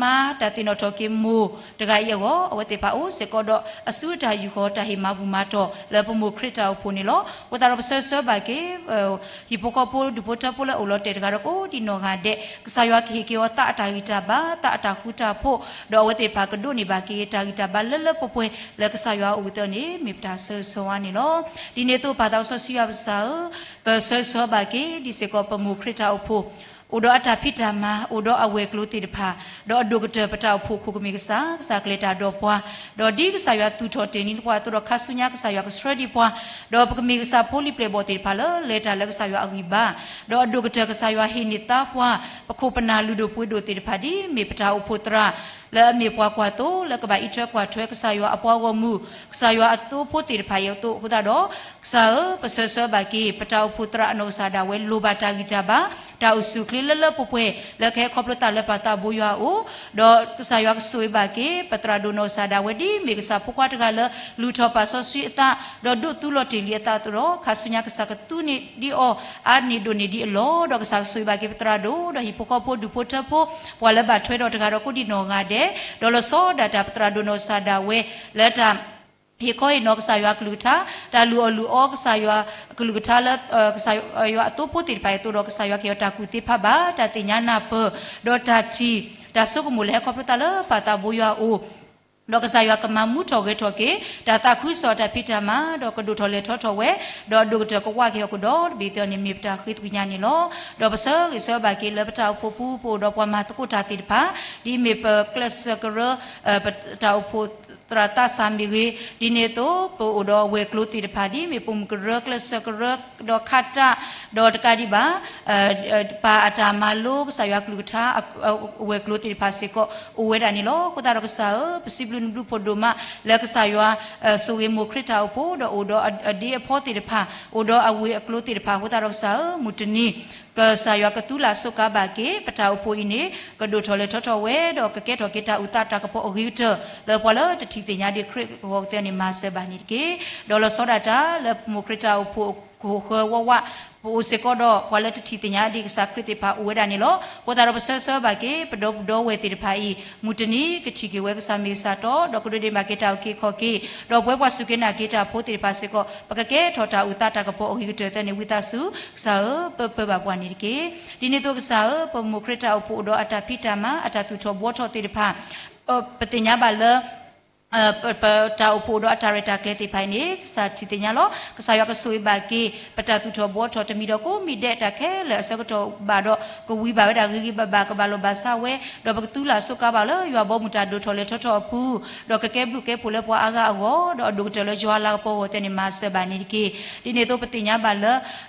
မါတၢ်သ့ၣ်နီၣ်ထီၣ်က့ၤမိၢ်တဂၤအံၤအဂီၢ် အဝဲသ့ၣ်တဖၣ်အိၣ်စ့ၢ်ကီးဒီးအစုအတၢ်ယူၢ်ဃီၤ တၢ်ဟ့ၣ်မၤဘူၣ်မၤတီၢ်လၢပမိၢ်ခရံာ်တၢ်အိၣ်ဖှိၣ်န့ၣ်လီၤ. အဃိသတးဒီးပဆၢဂ့ၤဆၢဝါဘၣ်က့ၤ ဟံၣ်ဖိဃီဖိဒူၣ်ဖိထၢဖိလၢအိၣ်လီၤတဲာ်တဂၤဒီးကိးဒံနီၢ်ဂၤဒဲး ကစၢ်ယွၤကဟ့ၣ်က့ၤအီၤသးအတၢ်ဂံၢ်တၢ်ဘါ သးအတၢ်ဃူတၢ်ဖိး, ဒီးအဝဲသ့ၣ်တဖၣ်ကဒိးန့ၢ်ဘၣ်က့ၤတၢ်ဂံၢ်တၢ်ဘါလၢလၢပှဲၤပှဲၤလၢကစၢ်ယွၤအအိၣ်အသိးန့ၣ် မ့ၢ်ပတၢ်ဆၢဂ့ၤဆၢဝါန့ၣ်လီၤ. ဒ်န့ၣ်အသိးပၢ်သးစီဆှံယွၤပကစၢ်ဧၢ, ပဆၢဂ့ၤဆၢဝါဘၣ်က့ၤ ဒ်စ့ၢ်ကီးပမိၢ်ခရံာ်တၢ်အိၣ်ဖှိၣ် အိၣ်ဒီးအတၢ်ဖံးတၢ်မၤ အိၣ်ဒီးအဝဲၤကျိၤသ့ၣ်တဖၣ်, ဒီးအဒိၣ်ကတၢၢ်ပတၢ်အိၣ်ဖှိၣ်ခိၣ်ကမ့ၢ်ကစၢ်, ကစၢ်ကလဲၤတၢ်ဒီးပှၤ, ဒီးဒ်ကစၢ်ယွၤသူၣ်ထီၣ်တ့ၢ်န့ၢ်ပှၤအသိးဒီးခါဆူညါကစၢ်ယွၤကဆှၢဒံးပှၤ, ဒီးပကမ့ၢ်ကစၢ်ဖိလံၤပျဲၢ်ဘီၣ်သ့ၣ်တဖၣ်လၢလဲၤတၢ်လၢကစၢ်ယွၤအဂံၢ်ဘါ, ဒီးအဒိၣ်ကတၢၢ်ကစၢ်ယွၤဟ့ၣ်န့ၢ်သါပှၤ ပခိၣ်ပနၢ်လုၢ်ဒိၣ်ပှ့ၤဒိၣ်သ့ၣ်တဖၣ်ဒ်မ့ၢ်ပတၢ်အိၣ်ဖှိၣ်သရၣ် လၢအမ့ၢ်ပှၤကွၢ်သိ လၢကဘၣ်အံးထွဲကွၢ်ထွဲကစၢ်ယွၤအပှၤဂီၢ်မုၢ်, ကစၢ်ယွၤအသိဖိသ့ၣ်တဖၣ်အံၤအသိးအဃိသတးဒီး ကစၢ်ဧၢ, ပဆၢဂ့ၤဆၢဝါဘၣ်က့ၤ ပတၢ်အိၣ်ဖှိၣ်သရၣ်အနီၢ်ကစၢ်ဒၣ်ဝဲလိၣ်ဘၣ်တၢ်ဂံၢ်တၢ်ဘါ, တၢ်အိၣ်ဆူၣ်အိၣ်ချ့လၢလၢပှဲၤပှဲၤ လၢကဟဲခီဖျိသးလၢပၢ်သးဘိယွၤအအိၣ်, ဒီးကစၢ်ယွၤကဆိၣ်ဂ့ၤဘၣ်က့ၤ ပသရၣ်ဒိၣ်နီၢ်ကစၢ်ဒၣ်ဝဲဒ်မ့ၢ်ကစၢ်ဖိခွါတဂၤလၢ လုၢ်ထီၣ်ပာ်စီဆှံအသး, ဒီးဒိးသူလီၤတ့ၢ်လံအသးအသိးဒီး ခါဆူညါကစၢ်ကသူန့ၢ်ဒံးအီၤ အါန့ၢ်ဒိၣ်န့ၢ်ဒံးအလီၢ်, ဒီးကစၢ်ကဆိၣ်ဂ့ၤဘၣ်က့ၤပသရၣ်ဒိၣ် ဒီးဟံၣ်ဖိဃီဖိဒူၣ်ဖိထၢဖိ ပှၤလၢဘၣ်ထွဲဒီးတဂၤဒီးကိးဒံနီၢ်ဂၤဒဲး, ဒီးလီၤဆီဒၣ်တၢ်ပသရၣ်ဒိၣ်နီၢ်ကစၢ်ဒၣ်ဝဲ လၢတၢ် ဟ့ၣ်ခီဟ့ၣ်နီၤကစၢ်ယွၤအကလုၢ်ကထါ, တၢ်လုၢ်အီၣ်လုၢ်အီကစၢ်ယွၤအကလုၢ်ကထါလၢ ကစၢ်ယွၤအသိဖိသ့ၣ်တဖၣ်အံၤအသိးဒီး ကစၢ်ယွၤကဟ့ၣ်အီၤတၢ်ကူၣ်သ့ဖးဘၣ်, တၢ်သ့ၣ်ညါနၢ်ပၢၢ်, ဒီးတၢ်ထံၣ်, တၢ်ဆိကမိၣ်လၢဟဲခီဖျိသးလၢပၢ်သးဘိယွၤအအိၣ်, ဒီးကစၢ်ယွၤကမၤမူထီၣ်ဂဲၤထီၣ်က့ၤ တၢ်သးခုကစီၣ်အတၢ်ဖံးတၢ်မၤ, ဒီးကဒိၣ်ထီၣ်လဲၤထီထီၣ်ဝဲ, ဒီးအဒိၣ်ကတၢၢ်ကဝးက့ၤအီၤကဒီးတဘ့ၣ်အသိးန့ၣ် မ့ၢ်ပတၢ်ဃ့သကွံာ်ညါန့ၣ်လီၤ. ဒီးပဆၢဂ့ၤဆၢဝါဘၣ်က့ၤလၢပတၢ်အိၣ်ဖှိၣ်ပူၤ ပအိၣ်ဒီးပှၤမၤသကိးတၢ်သ့ၣ်တဖၣ်, ဒ်အမ့ၢ်ပကျဲးစၢးကရၢ ပတၢ်အိၣ်ဖှိၣ်သရၣ်သးစၢ်မ့ၢ်ဂ့ၤ, ဒ်န့ၣ်အသိး ပအိၣ်ဒီးဝဲၤကျိၤသ့ၣ်တဖၣ် ဒ်မ့ၢ်ပိာ်မုၣ်ကရၢ ကျဲးစၢးကရၢ ဒီးခးတၢ်, ဒီးတကးဒံးဘၣ် ပၢ်အတၢ်မၤလိကစၢ်ယွၤကလုၢ်ကထါ ဝဲၤကျိၤသ့ၣ်တဖၣ်စ့ၢ်ကီး အိၣ်ဝဲဒၣ်န့ၣ်လီၤ. အဃိသတးဒီးကစၢ်ဧၢ, ပစံးဘျုးနဘျုးဖှိၣ်ဒိၣ်မး လၢကစၢ်ယွၤ ဆိၣ်ဂ့ၤမိၢ်ခရံာ်တၢ်အိၣ်ဖှိၣ် ဒီးအိၣ်ဒီးအဒ့အဖီသ့ၣ်တဖၣ်, အိၣ်ဒီးအဝဲၤအကျိၤသ့ၣ်တဖၣ်အဃိသတးဒီးကစၢ်ဧၢ, မုၢ်တနံၤ ကစၢ်ယွၤကသူလၢ်စူးကါဘၣ်က့ၤ ပတၢ်အိၣ်ဖှိၣ်အံၤန့ၣ် ကဒိၣ်ထီၣ်လဲၤထီထီၣ်ဝဲ ဒီးကကဲထီၣ်က့ၤတၢ်အုၣ်သးတၢ်ကပီၤအဂ့ၤကတၢၢ် လၢပှၤလၢတထံၣ်သ့ၣ်ညါဒံးခရံာ်အဂီၢ်ကသ့န့ၣ် မၤစၢၤဘၣ်န့ၣ်တက့ၢ်. ဒီးလီၤဆီဒၣ်တၢ်လၢပမိၢ်ခရံာ်တၢ်အိၣ်ဖှိၣ် ကဟိၣ်ဃၢၤဝးဝး, ပအိၣ်စ့ၢ်ကီးဒီးပှၤလၢတထံၣ်သ့ၣ်ညါဒံးကစၢ်ခရံာ်သ့ၣ်တဖၣ်အိၣ်ဝဲဒၣ်န့ၣ်လီၤ. အဃိသတးဒီးပဆၢဂ့ၤဆၢဝါဘၣ်က့ၤ ပဒီပုၢ်ဒီဝဲၢ်သ့ၣ်တဖၣ်အံၤ မုၢ်တနံၤကထံၣ်က့ၤဝဲကစၢ်မ့ၢ်ကစၢ်တီ ဒီးကဒိးန့ၢ်ဘၣ်က့ၤတၢ်အုၣ်က့ၤခီၣ်က့ၤ, ဒီးပဝဲပှၤစူၢ်က့ၤနာ်က့ၤတၢ်ဖိသ့ၣ်တဖၣ်စ့ၢ်ကီး ပကကဲထီၣ်တၢ်အုၣ်သးတၢ်ကပီၤအဂ့ၤကတၢၢ်သ့န့ၣ် ဝံသးစူၤ ကစၢ်ဧၢ, ပပၢဘၣ်ပှၤန့ၣ်တက့ၢ်. ဒ်န့ၣ်အသိးကစၢ်ဧၢ, ပမိၢ်ခရံာ်တၢ်အိၣ်ဖှိၣ်အိၣ်ဒီးအတၢ်ဖံးတၢ်မၤ အတၢ်သူၣ်ထီၣ်ဘှီထီၣ်သ့ၣ်တဖၣ် ပသ့ၣ်ညါဘၣ်လၢ ပတၢ်အိၣ်ဖှိၣ်အိၣ်ဒီးအတၢ်ရဲၣ်တၢ်ကျဲၤသ့ၣ်တဖၣ်အံၤန့ၣ် ကစၢ်ထံၣ်သ့ၣ်ညါလီၤ. ကစၢ်ယွၤကဆိၣ်ဂ့ၤဘၣ်က့ၤ ပတၢ်သူၣ်ထီၣ်ဘှီထီၣ်တမံၤဒီးကိးမံၤဒဲး တၢ်ခဲလၢာ်အဆၢကတီၢ်ဘၣ်ဒီး ကဝံၤဘၣ်ဝဲဒၣ်ဂ့ၤဂ့ၤဘၣ်ဘၣ် ကဘၣ်လိာ်ဘၣ်စးဝဲ, ဒီးပကသူလၢ်ဆိကါဘၣ်လၢယွၤဘီမုၢ်တၢ်ဒိၣ်ထီၣ်လဲၤထီၣ်ထီၣ်အပူၤ, ဒီးကကဲဘျုးကဲဖှိၣ်လၢပှၤအါဂၤအဂီၢ်, ဒီးအဒိၣ်ကတၢၢ်လၢယွၤလၤကပီၤအဂီၢ်သ့ၣ်န့ၣ် မၤစၢၤဘၣ်န့ၣ်တက့ၢ်. ဒ်န့ၣ်အသိး ပသ့ၣ်ညါဘၣ်လၢ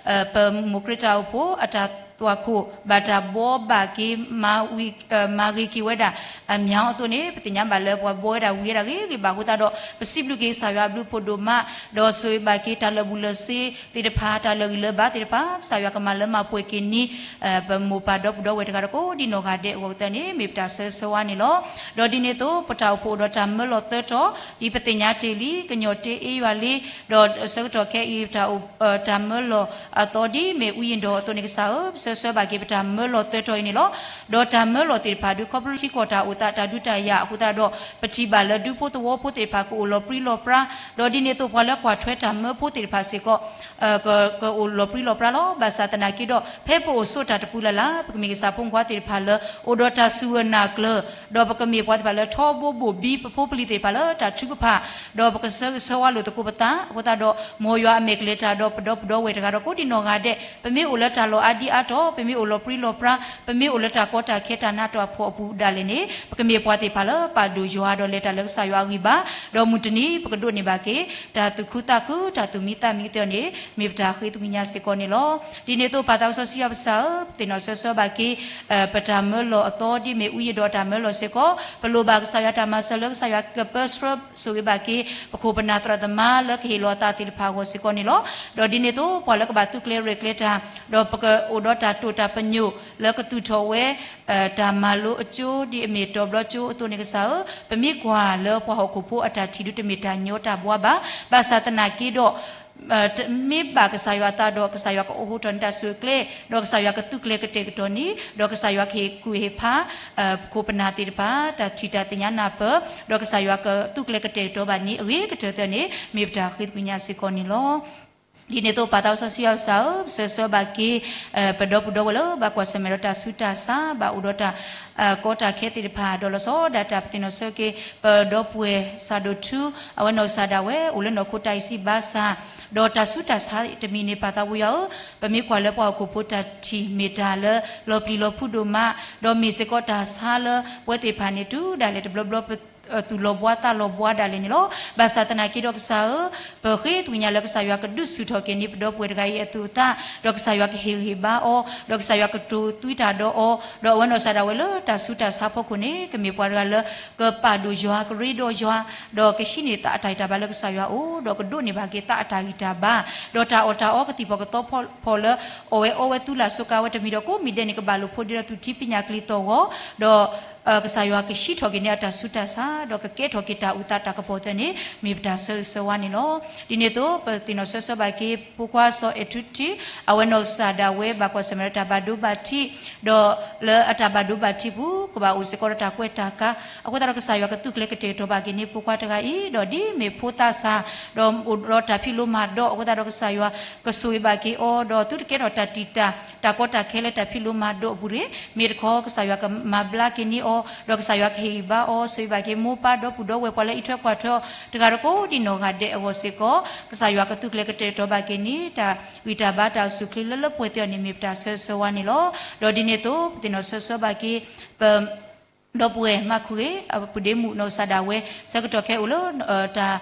ပမိၢ်ခရံာ်တၢ်အိၣ်ဖှိၣ်အတၢ်သွၣ်ခိၣ် ဘၣ်တၢ်ဘှီဘၣ်က့ၤ မၤဂ့ၤက့ၤဝဲဒၣ် အမံၤအသိးန့ၣ် ပသ့ၣ်ညါဘၣ်လၢပှၤဘှီဝဲဒၣ် ဝံၤဝဲဒၣ်ဂ့ၤဂ့ၤဘၣ်အဃိသတးဒီး ပစံးဘျုးက့ၤကစၢ်ယွၤအဘျုးအဖှိၣ်ဒိၣ်မး, ဒီးဆိၣ်ဂ့ၤဘၣ်က့ၤတၢ်လၢာ်ဘူၣ်လၢာ်စ့သ့ၣ်တဖၣ် တၢ်လၢာ်ဂံၢ်လၢာ်ဘါသ့ၣ်တဖၣ် ကစၢ်ယွၤကမၤလၢမၤပှဲၤက့ၤန့ၢ် ပမိၢ်ပၢ်ဒီပုၢ်ဒီဝဲၢ်တဂၤဒီးကိးဒံနီၢ်ဂၤဒဲးအဂီၢ်ကတၢၢ်န့ၣ် မ့ၢ်ပတၢ်ဆၢဂ့ၤဆၢဝါန့ၣ်လီၤ. ဒီးဒ်န့ၣ်အသိး ပတၢ်အိၣ်ဖှိၣ်အိၣ်ဒီးတၢ်မၢလီၤသၢတီၤ ဒ်ပသ့ၣ်ညါတ့ၢ်လံ ကညီၤတ့အ့ယွၤလံ, ဒီးဆၢကတီၢ်ခဲအံၤ တၢ်မၢလီၤအသီဒ်မ့ၢ်ဝံယံၤဒီးအသိးန့ၣ် ကစၢ်ဧၢ, ပဆၢဂ့ၤဆၢဝါဘၣ်က့ၤ ပတၢ်မၢလီၤသၢတီၤအံၤန့ၣ်လီၤ. ဒီးတၢ်မၢလီၤသ့ၣ်တဖၣ်ဒုး ခီဖျိလၢထံကီၢ်တၢ်အိၣ်သး တၢ်ဒုးတၢ်ယၤအဃိသတးဒီး ပထံၣ်ဘၣ်လၢဒူဖိသဝီဖိသ့ၣ်တဖၣ် ကအိၣ်လီၤပြံလီၤပြါ, ဒီးဒ်န့ၣ်အသိး ပှၤလၢကွၢ်ထွဲတၢ်မၢဖိသ့ၣ်တဖၣ်စ့ၢ်ကီး ကအိၣ်လီၤပြံလီၤပြါလီၤ. ဘၣ်ဆၣ်သနာ်က့ဒီး ဖဲပအိၣ်ဆိးတၢ်တပူၤလၢ်လၢ် ပကမ့ၢ်ကစၢ်ဖိမုၣ်ဖိသ့ၣ်တဖၣ်လၢ အိၣ်ဒီးတၢ်စူၢ်ဧၢနာ်ကျၢၤ, ဒီးပကမ့ၢ်ပှၤသ့ၣ်တဖၣ်လၢထီဘိဘိၣ်ဘံ ပဖိပလံၤသ့ၣ်တဖၣ်လၢတၢ်ထုကဖၣ်, ဒီးပကဆၢဂ့ၤဆၢဝါလိာ်သကိးပသးအဃိသတးဒီး မ်ယွၤအမဲာ်ကလဲၤတၢ်ဒီးပဒီပုၢ်ဒီဝဲၢ်တဂၤဒီးကိးဒံနီၢ်ဂၤဒဲး ပမ့ၢ်အိၣ်လၢတၢ်လီၢ်အါဒံအါတီၤ, ပမ့ၢ်အိၣ်လီၤပြံလီၤပြါ, ပမ့ၢ်အိၣ်လၢတၢ်ကီတၢ်ခဲတၢ်နးတၢ်ဖှီၣ်အပူၤဒၣ်လဲာ်န့ၣ် ပကမ့ၢ်ပှၤသ့ၣ်တဖၣ်လၢပာ်ဒိၣ်ယွၤဒီးလဲၤတၢ်လၢကစၢ်ယွၤအဂံၢ်ဘါ, ဒီးမုၢ်တနံၤပကဒိးန့ၢ်ဘၣ်က့ၤ တၢ်သူၣ်ခုသးခု တၢ်သူၣ်မံသးမံသ့ၣ်န့ၣ် မ့ၢ်ပတၢ်ဃ့သကွံာ်ညါစ့ၢ်ကီးန့ၣ်လီၤ. ဒ်န့ၣ်အသိး ပၢ်သးစီဆှံယွၤပစၢ်ဧၢ, ပသ့ၣ်နီၣ်ဆၢဆၢဘၣ်က့ၤ ပတၢ်မၢလီၤအသီဒ်မ့ၢ်ဝံယံၤဒီးတၢ်မၢလီၤစ့ၢ်ကီး, ပလိၣ်ဘၣ်ကစၢ်ယွၤတၢ်မၤစၢၤလၢကစၢ်ယွၤကပၢဆှၢဆိၣ်ဂ့ၤဘၣ်က့ၤ ပခိၣ်ပနၢ်သရၣ်သမါလၢကဟ့ၣ်လီၤအသးသ့ၣ်တဖၣ်အဂီၢ်စ့ၢ်ကီးန့ၣ်လီၤ. ဒီးဒ်န့ၣ်အသိး ပှၤလၢကဘၣ်သူၣ်ကျဲၤရဲၣ်ကျဲၤတၢ် ဒီးပကအိၣ်ဒီးတၢ်တိာ်တၢ်ပညိၣ်လၢကသူၣ်ထီၣ်ဝဲ တၢ်မၤလိအကၠိ ဒ်အမ့ၢ်တီၤဘျီကၠိအသိးန့ၣ်ကစၢ်ဧၢ, ပမ့ၢ်ကွၢ်လၢပှၤဟီၣ်ခိၣ်ဖိအတၢ်ထံၣ်ဒုးတမ့ၢ်တၢ်ညီတၢ်ဘှါဘၣ်. ဘၣ်ဆၣ်သနာ်က့ဒီး မ့ၢ်ဘၣ်ကစၢ်ယွၤအသးဒီး ကစၢ်ယွၤကအိးထီၣ်န့ၢ်တၢ်ဆိၣ်ဂ့ၤကျဲ, ဒီးကစၢ်ယွၤကသူၣ်ကျဲၤကတဲာ်ကတီၤန့ၣ်, ဒီးကစၢ်ယွၤကဟ့ၣ်ကူၣ်ဟ့ၣ်ဖး ပခိၣ်ပနၢ်သ့ၣ်တဖၣ် တၢ်ထံၣ်တၢ်သ့ၣ်ညါနၢ်ပၢၢ်, ဒီးကစၢ်ယွၤကသူၣ်ကျဲၤကတဲာ်ကတီၤဘၣ်န့ၣ် အဂ့ၤကတၢၢ်သ့ၣ်န့ၣ် မ့ၢ်ပတၢ်ဃ့သကွံာ်ညါစ့ၢ်ကီးန့ၣ်လီၤ. ဒ်န့ၣ်အသိး ပၢ်သးစီဆှံယွၤပစၢ်ဧၢ, ပဆၢဆၢဘၣ်က့ၤ ပဒီပုၢ်ဒီဝဲၢ်လၢဘၣ်ကွၢ်ဆၢၣ်မဲာ်ဒီးတၢ်ဆူးတၢ်ဆါ ဘၣ်အိၣ်ဒီးတၢ် ကီတၢ်ခဲသ့ၣ်တဖၣ် ဒီးလီၤဆီဒၣ်တၢ် ပသ့ၣ်နီၣ်ဆၢက့ၤ ပဒီပုၢ်ဝဲၢ်စၢ်ဒိၣ်ထူ အဝဲနီၢ်ကစၢ်ဒၣ်ဝဲ အိၣ်လၢနီၢ်ခိတၢ်အံၤစံးဘၣ်ဆၣ်, ဒီးတၢ်ဆူးတၢ်ဆါတမံၤန့ၣ် ပၢ်သးဝံယွၤဧၢ, ပမ့ၢ်ကွၢ်လၢပှၤဟီၣ်ခိၣ်ဖိတၢ်ထံၣ် မ့ၢ်တၢ်လၢလီၤပျံၤလီၤဖုးဒိၣ်မး, ဒီးမ့ၢ်စ့ၢ်ကီးတၢ်ဆါလၢပဝဲသ့ၣ်တဖၣ်န့ၣ် တုၤဒၣ်လဲာ်တဘျီဘျီ ပသူၣ်လီၤဘှါသးလီၤဘှါဒၣ်လဲာ်န့ၣ်လီၤ. ဘၣ်ဆၣ်သနာ်က့ဒီးကစၢ်ဧၢ, ပဃ့သကွံာ်ညါလၢကစၢ်ယွၤကဒုးဆူၣ်ထီၣ်က့ၤန့ၣ် ပဒီပုၢ်ဝဲၢ်တဂၤအံၤအသူၣ်အသး, ဒီးကစၢ်ယွၤကဟ့ၣ်ဂံၢ်ဟ့ၣ်ဘါအီၤ, ဒီးကစၢ်ယွၤကတိၤသွံတၢ်ဒီးအီၤ, ဒီးအဝဲနီၢ်ကစၢ်ဒၣ်ဝဲလၢတၢ်ဆူးတၢ်ဆါဖီခိၣ်န့ၣ် ကမ့ၢ်ပှၤတဂၤလၢ ကပာ်ဒိၣ်ယွၤကရ့ဒီးယွၤ, ဒီးကဟံးန့ၢ်သးအတၢ်ဂံၢ်တၢ်ဘါလၢကစၢ်ယွၤအအိၣ်, ဒီးကဒိးန့ၢ်ဘၣ်က့ၤသးအတၢ်ဂံၢ်တၢ်ဘါ, ဒီးတၢ်အီၣ်တၢ်အီကသံၣ်ဖီၣ်ကသီဖီၣ်လၢ အီၣ်ဝဲအီဝဲသူလၢ်ဆိကါဝဲတမံၤဒီးကိးမံၤဒဲးန့ၣ် ကဘၣ်လိာ်ဖိးဒ့ဒီးသူၣ်ထံဖံးညၣ်ကလံၤသီၣ်ဂီၤ, ဒီး ကစၢ်ယွၤကဟံးထီၣ်က့ၤန့ၢ်အတၢ်ဆူးတၢ်ဆါ, ဒီးကကဲထီၣ်က့ၤတၢ်အုၣ်သးတၢ်ကပီၤသ့ၣ်န့ၣ် မ့ၢ်ပတၢ်ဆၢဂ့ၤဆၢဝါန့ၣ်လီၤ. ဒ်န့ၣ်အသိး ပသ့ၣ်နီၣ်ဆၢဆၢဘၣ်က့ၤ ဖိခွါစီၤအဲၣ်ထူထံး, အဝဲနီၢ်ကစၢ်ဒၣ်ဝဲဘၣ်ကွၢ်ဆၢၣ်မဲာ်ဒီးတၢ်ဘၣ်ဒိဘၣ်ထံး, ဒီးလၢအတၢ်ဘၣ်ဒိဘၣ်ထံးပူၤ ကဘၣ်အိၣ်စ့ၢ်ကီးဒီးတၢ်ကွဲးတၢ်ကါ, အဃိသတးဒီးကစၢ်ယွၤကသူၣ်ကျဲၤကတဲာ်ကတီၤဘၣ်က့ၤန့ၣ် ဖိခွါတဂၤအံၤ, ဒီးဒ်မ့ၢ်ဖိသးစၢ်, ဒီးအိၣ်ဒီးတၢ်ဖံးလိမၤဒိး, အဃိသတးဒီးကစၢ်ယွၤကဆိၣ်ဂ့ၤဘၣ်က့ၤအီၤ, ဒီးသုတကဲထီၣ်တၢ်တံာ်တာ် တၢ်ကီတၢ်ခဲလၢတၢ်ဖံးလိမၤဒိးအပူၤတဂ့ၤ, မ့ၢ်တခီ ကစၢ်ယွၤကမၤဘျါက့ၤန့ၢ်အီၤ, ဒီးကစၢ်ယွၤကဟ့ၣ်ဂံၢ်ဘါအီၤ, ဆိၣ်ဂ့ၤဘၣ်က့ၤမိၢ်ပၢ်ဒီပုၢ်ဒီဝဲၢ်ပှၤလၢအအံးထွဲကွၢ်ထွဲအီၤ တဂၤဒီးကိးဒံနီၢ်ဂၤဒဲးအဂီၢ်စ့ၢ်ကီး, ကစၢ်ယွၤကသူၣ်ကျဲၤကတဲာ်ကတီၤဘၣ်က့ၤန့ၣ် တၢ်ဂံၢ်တၢ်ဘါတၢ်အိၣ်ဆူၣ်အိၣ်ချ့လၢလၢပှဲၤပှဲၤသ့ၣ်အီၤန့ၣ် မ့ၢ်ပတၢ်ဆၢဂ့ၤဆၢဝါန့ၣ်လီၤ. ဒီးဒ်န့ၣ်အသိး ပသ့ၣ်နီၣ်ဆၢဆၢဘၣ်က့ၤ ပ ဒီပုၢ်ဝဲၢ်မၤခူဂ့ၤ အပုၢ်ဒ့မုၣ်နီၢ်ကစၢ်ဒၣ်ဝဲ ဆၢကတီၢ်ခဲအံၤအိၣ်လၢ တၢ်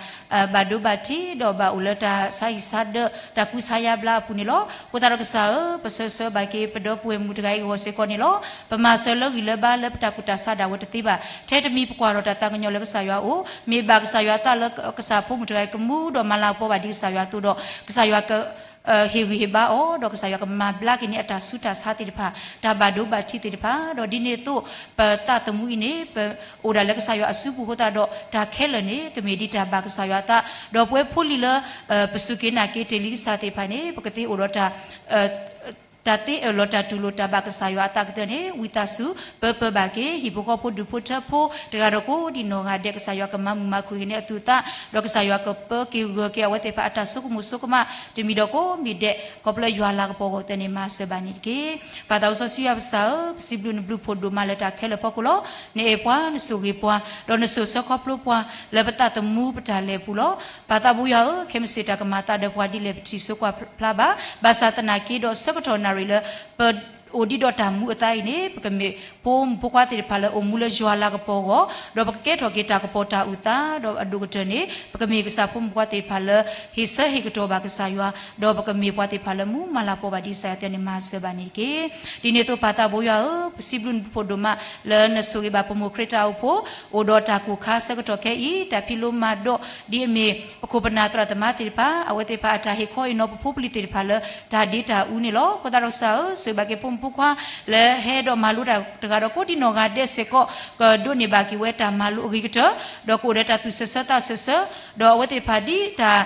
ဘၣ်ဒိဘၣ်ထံး ဒီးဘၣ်အိၣ်လၢတၢ်ဆါဟံၣ်ဆါဒၢး တၢ်ကူစါယါဘျါအပူၤန့ၣ်လီၤ. အဃိသတးဒီးကစၢ်ဧၢ, ပဆၢဂ့ၤဆၢဝါဘၣ်က့ၤ ပဒီပုၢ်ဝဲၢ်မုၣ်တဂၤအံၤအဂီၢ်စ့ၢ်ကီးန့ၣ်လီၤ. ပမၤစၢၤလၢဂံၢ်လၢဘါလၢပတၢ်ကူၣ်တၢ်ဆါဒၣ်ဝဲတသ့ဘၣ်. ထဲတမံၤပကွၢ်ထီၣ်တၢ်သးကညီၤလၢကစၢ်ယွၤအအိၣ်, မ့ၢ်ဘၣ်ကစၢ်ယွၤအသးလၢကစၢ်ဖိမုၣ်တဂၤအံၤကမူဒီးမၤလၤကပီၤဘၣ်ဒ်ကစၢ်ယွၤအသိးဒီး ကစၢ်ယွၤက ဟ့ၣ်ဂံၢ်ဟ့ၣ်ဘါအီၤ, ဒီးကစၢ်ယွၤကမၤဘျါက့ၤန့ၢ်အတၢ်ဆူးတၢ်ဆါသ့ၣ်တဖၣ်, တၢ်ဘၣ်ဒိဘၣ်ထံးသ့ၣ်တဖၣ်, ဒီးဒ်န့ၣ်အသိး ပသးသမူအံၤန့ၣ် ပအိၣ်ဒၣ်လၢကစၢ်ယွၤအစုပူၤအဃိသတးဒီး တၢ်ခဲလၢာ်န့ၣ် ကမ့ၢ်ဒ်တၢ်ဘၣ်ကစၢ်ယွၤအသး, ဒီးပဝဲဖိလံၤလၢ ပစူၢ်က့ၤနာ်က့ၤတ့ၢ်လံကစၢ်သ့ၣ်တဖၣ်န့ၣ် ပကသ့အိၣ်ဒီးတၢ် တၢ်သ့အၢၣ်လီၤတၢ်တူၢ်လိာ်တၢ်ဘၣ်ကစၢ်ယွၤအသးကတၢၢ်န့ၣ် ဝံသးစူၤ ပၢပၢဘၣ်က့ၤ ဟံၣ်ဖိဃီဖိဒူၣ်ဖိထၢဖိ တဂၤဒီးကိးဒံးနီၢ်ဂၤဒဲး ကစၢ်ယွၤကမၤမုာ်မၤခုၣ်က့ၤန့ၢ်အသူၣ်အသး, ဒီးကစၢ်ယွၤကပၢက့ၤဂၢၢ်က့ၤအဝဲသ့ၣ်တဖၣ်အတၢ်ဆိကမိၣ်ဆိကမး တမံၤဒီးကိးမံၤဒဲး ခီဖျိလၢယွၤလၤကပီၤအဂီၢ်ကတၢၢ်န့ၣ် မၤစၢၤဘၣ်န့ၣ်တက့ၢ်. ပၢ်သးစီဆှံယွၤပစၢ်ဧၢ, ပစံးဘျုးနဘျုးဖှိၣ်ဒိၣ်မးလၢတၢ်ခဲလၢာ်အဖီခိၣ်လီၤ. နအဲၣ်ပှၤ, နဆိၣ်ဂ့ၤပှၤ, ဒီးနစိာ်ဆၢခီဖျိပှၤ လၢပသးသမူပတၢ်လဲၤအပူၤလီၤ. ပၢ်သးဘိယွၤဧၢ, ခဲမုၢ်ဆ့ၣ်တၢ်ကမၤအသးဒီးပှၤဒ်လဲၣ်ပထံၣ်ဆိကွၢ်ဖျါဘၣ်. ဘၣ်ဆၣ်သနာ်က့ဒီးဆၢကတီၢ်နၣ်ရံၣ်လၢ ပအိၣ်ဒံးဒီးတၢ်မူအသါအံၤန့ၣ် ပကမ့ၢ်ဖိမုၣ်ဖိခွါသ့ၣ်တဖၣ်လၢအိၣ်မူလၢယွၤလၤကပီၤအဂီၢ်, ဒီးပကကဲထီၣ်က့ၤတၢ်ကပီၤတၢ်အုၣ်သး, ဒီးအဒိၣ်ကတၢၢ်န့ၣ် ပကမ့ၢ်ကစၢ်ဖိမုၣ်ဖိခွါသ့ၣ်တဖၣ်လၢ ဟ့ၣ်ဆၢဟ့ၣ်ကတီၢ်ဘၣ်ကစၢ်ယွၤ, ဒီးပကမ့ၢ်ပှၤသ့ၣ်တဖၣ်လၢမူမၤလၤကပီၤဘၣ်ဒ်ကစၢ်ယွၤအသးန့ၣ် မၤစၢၤဘၣ်န့ၣ်တက့ၢ်. ဒ်န့ၣ်အသိးပၢ်သးဘိယွၤဧၢ, ပစံးဘျုးနဘျုးဖှိၣ်ဒိၣ်မးလၢနဆိၣ်ဂ့ၤဘၣ်ပမိၢ်ခရံာ်တၢ်အိၣ်ဖှိၣ် အိၣ်ဒီးတၢ်ကိၢ်ခါဆၢကတီၢ်ခဲအံၤ တၢ်ဖံးလိမၤဒိး ဒ်အမ့ၢ် ပခိၣ်ပနၢ်သရၣ်သမါသ့ၣ်တဖၣ် အဝဲသ့ၣ်တဖၣ်အတၢ်ဟ့ၣ်ခီဟ့ၣ်နီၤပဖိပလံၤသ့ၣ်တဖၣ်လၢ တၢ်ဒ့တၢ်အူန့ၣ်လီၤ. အဃိသတးဒီးကစၢ်ဧၢ, ဆိၣ်ဂ့ၤဘၣ်က့ၤဖိမုၣ်ဖိခွါ လၢဟဲဒီးမၤလိတၢ်တဂၤဒီးကိးဒံးနီၢ်ဂၤဒဲးစ့ၢ်ကီး ကဒိးန့ၢ်ဘၣ်က့ၤဝဲတၢ်မၤလိအဂ့ၤကတၢၢ်, ဒီးကအိၣ်ဒီးတၢ်သူၣ်ဆၢဆၢသးဆၢဆၢ, ဒီးအဝဲသ့ၣ်တဖၣ်ဒ်တၢ်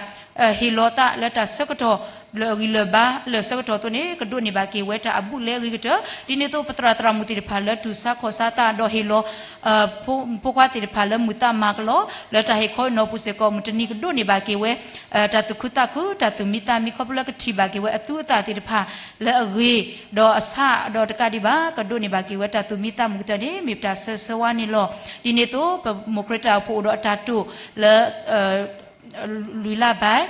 ဟ့ၣ်လီၤသးလၢတၢ်ဆၢကတီၢ် လၢအဂံၢ်လၢာ်ဘါလၢာ်ဆၢကတီၢ်အသိးန့ၣ် ကဒိးန့ၢ်ဘၣ်က့ၤဝဲတၢ်အဘူးအလဲအဂ့ၤကတၢၢ်, ဒ်န့ၣ်အသိးပသရၣ်သရၣ်မုၣ်သ့ၣ်တဖၣ်လၢတူၢ်ဆါခီၣ်ဆါသးဒီးဟ့ၣ်လီၤ ဖိမုၣ်ဖိခွါသ့ၣ်တဖၣ်လၢမုာ်သးမၤကလီ လၢတၢ်ဟ့ၣ်ခီဟ့ၣ်နီၤပူၤစ့ၢ်ကီး မုၢ်တနံၤကဒိးန့ၢ်ဘၣ်က့ၤဝဲ တၢ်သူၣ်ခုသးခု တၢ်သူၣ်မံသးမံ ခီဖျိလၢကထံၣ်ဘၣ်က့ၤဝဲအသူအသၣ်သ့ၣ်တဖၣ်လၢအဂ့ၤ, ဒီးအဆၣ်ဒီးတကးဒံးဘၣ် ကဒိးန့ၢ်ဘၣ်က့ၤဝဲတၢ်သူၣ်မံသးမုာ်ကတၢၢ်န့ၣ် မ့ၢ်ပတၢ်ဆၢဆၢဝါန့ၣ်လီၤ. ဒ်န့ၣ်အသိး ပမိၢ်ခရံာ်တၢ်အိၣ်ဖှိၣ်အိၣ်ဒီးအတၢ်တိာ်လၢ လွံၢ်လါဘၣ်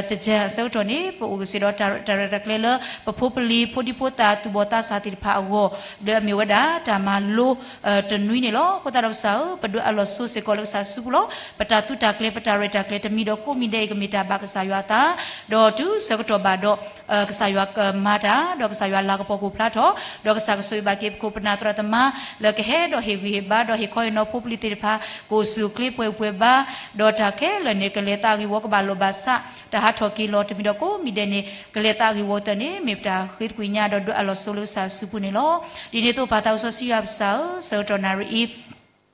သၢၣ်အဆၢကတီၢ်န့ၣ် ပအိၣ်က့ၤစ့ၢ်ဒီးတၢ်ရဲၣ်တၢ်ကျဲၤလၢ ပဖိပလံၤဖိဒံဖိသၣ်သူၣ်ဘီၣ်သးစၢ်သ့ၣ်တဖၣ်အဂီၢ် ဒီးအမ့ၢ်ဝဲဒၣ်တၢ်မၤလိ တနွံန့ၣ်လီၤ. အဃိသတးဒီးကစၢ်ဧၢ, ပဒုးအးလီၤစိစ့ၢ်ကီးလၢကစၢ်စုပူၤလီၤ. ပတၢ်သူတၢ်ကျဲၤ ပတၢ်ရဲၣ်တၢ်ကျဲၤတမံၤဒီးကိးမံၤဒဲးအံၤ ကမ့ၢ်တၢ်ဘၣ်ကစၢ်ယွၤအသး, ဒီးတုၤဆၢကတီၢ်ဘၣ်ဒီး ကစၢ်ယွၤကမၤတၢ် ဒီးကစၢ်ယွၤလၤကပီၤကအိၣ်ဖျါထီၣ်, ဒီးကစၢ်ကဆိၣ်ဂ့ၤဘၣ်က့ၤပခိၣ်ပနၢ်သရၣ်သမါ လၢကဟဲဒီးဟ့ၣ်ဂံၢ်ဟ့ၣ်ဘါ ဒီးဟ့ၣ်ခီဟ့ၣ်နီၤဖိပလံၤသ့ၣ်တဖၣ် ကအိၣ်ဆူၣ်အိၣ်ချ့ပှဲၤဂံၢ်ပှဲၤဘါ, ဒီးတၢ်ခဲလၢာ်န့ၣ် ကလဲၤသးဂ့ၢ်ဝီကဘၣ်လိာ်ဘၣ်ဆး တၢ်ဟးထီၣ်က့ၤလီၤတမံၤဒီးကိးမံၤဒဲးန့ၣ် ကလဲၤသးဂ့ၢ်ဝီကတၢၢ်န့ၣ် မ့ၢ်ပတၢ်ဃ့သကွံာ်ညါဒီးဒုးအးလီၤစိလၢကစၢ်စုပူၤန့ၣ်လီၤ. ဒ်န့ၣ်အသိးပၢ်သးစီဆှံယွၤပစၢ်ဧၢ, ဆၢကတီၢ်နၣ်ရံၣ်အံၤ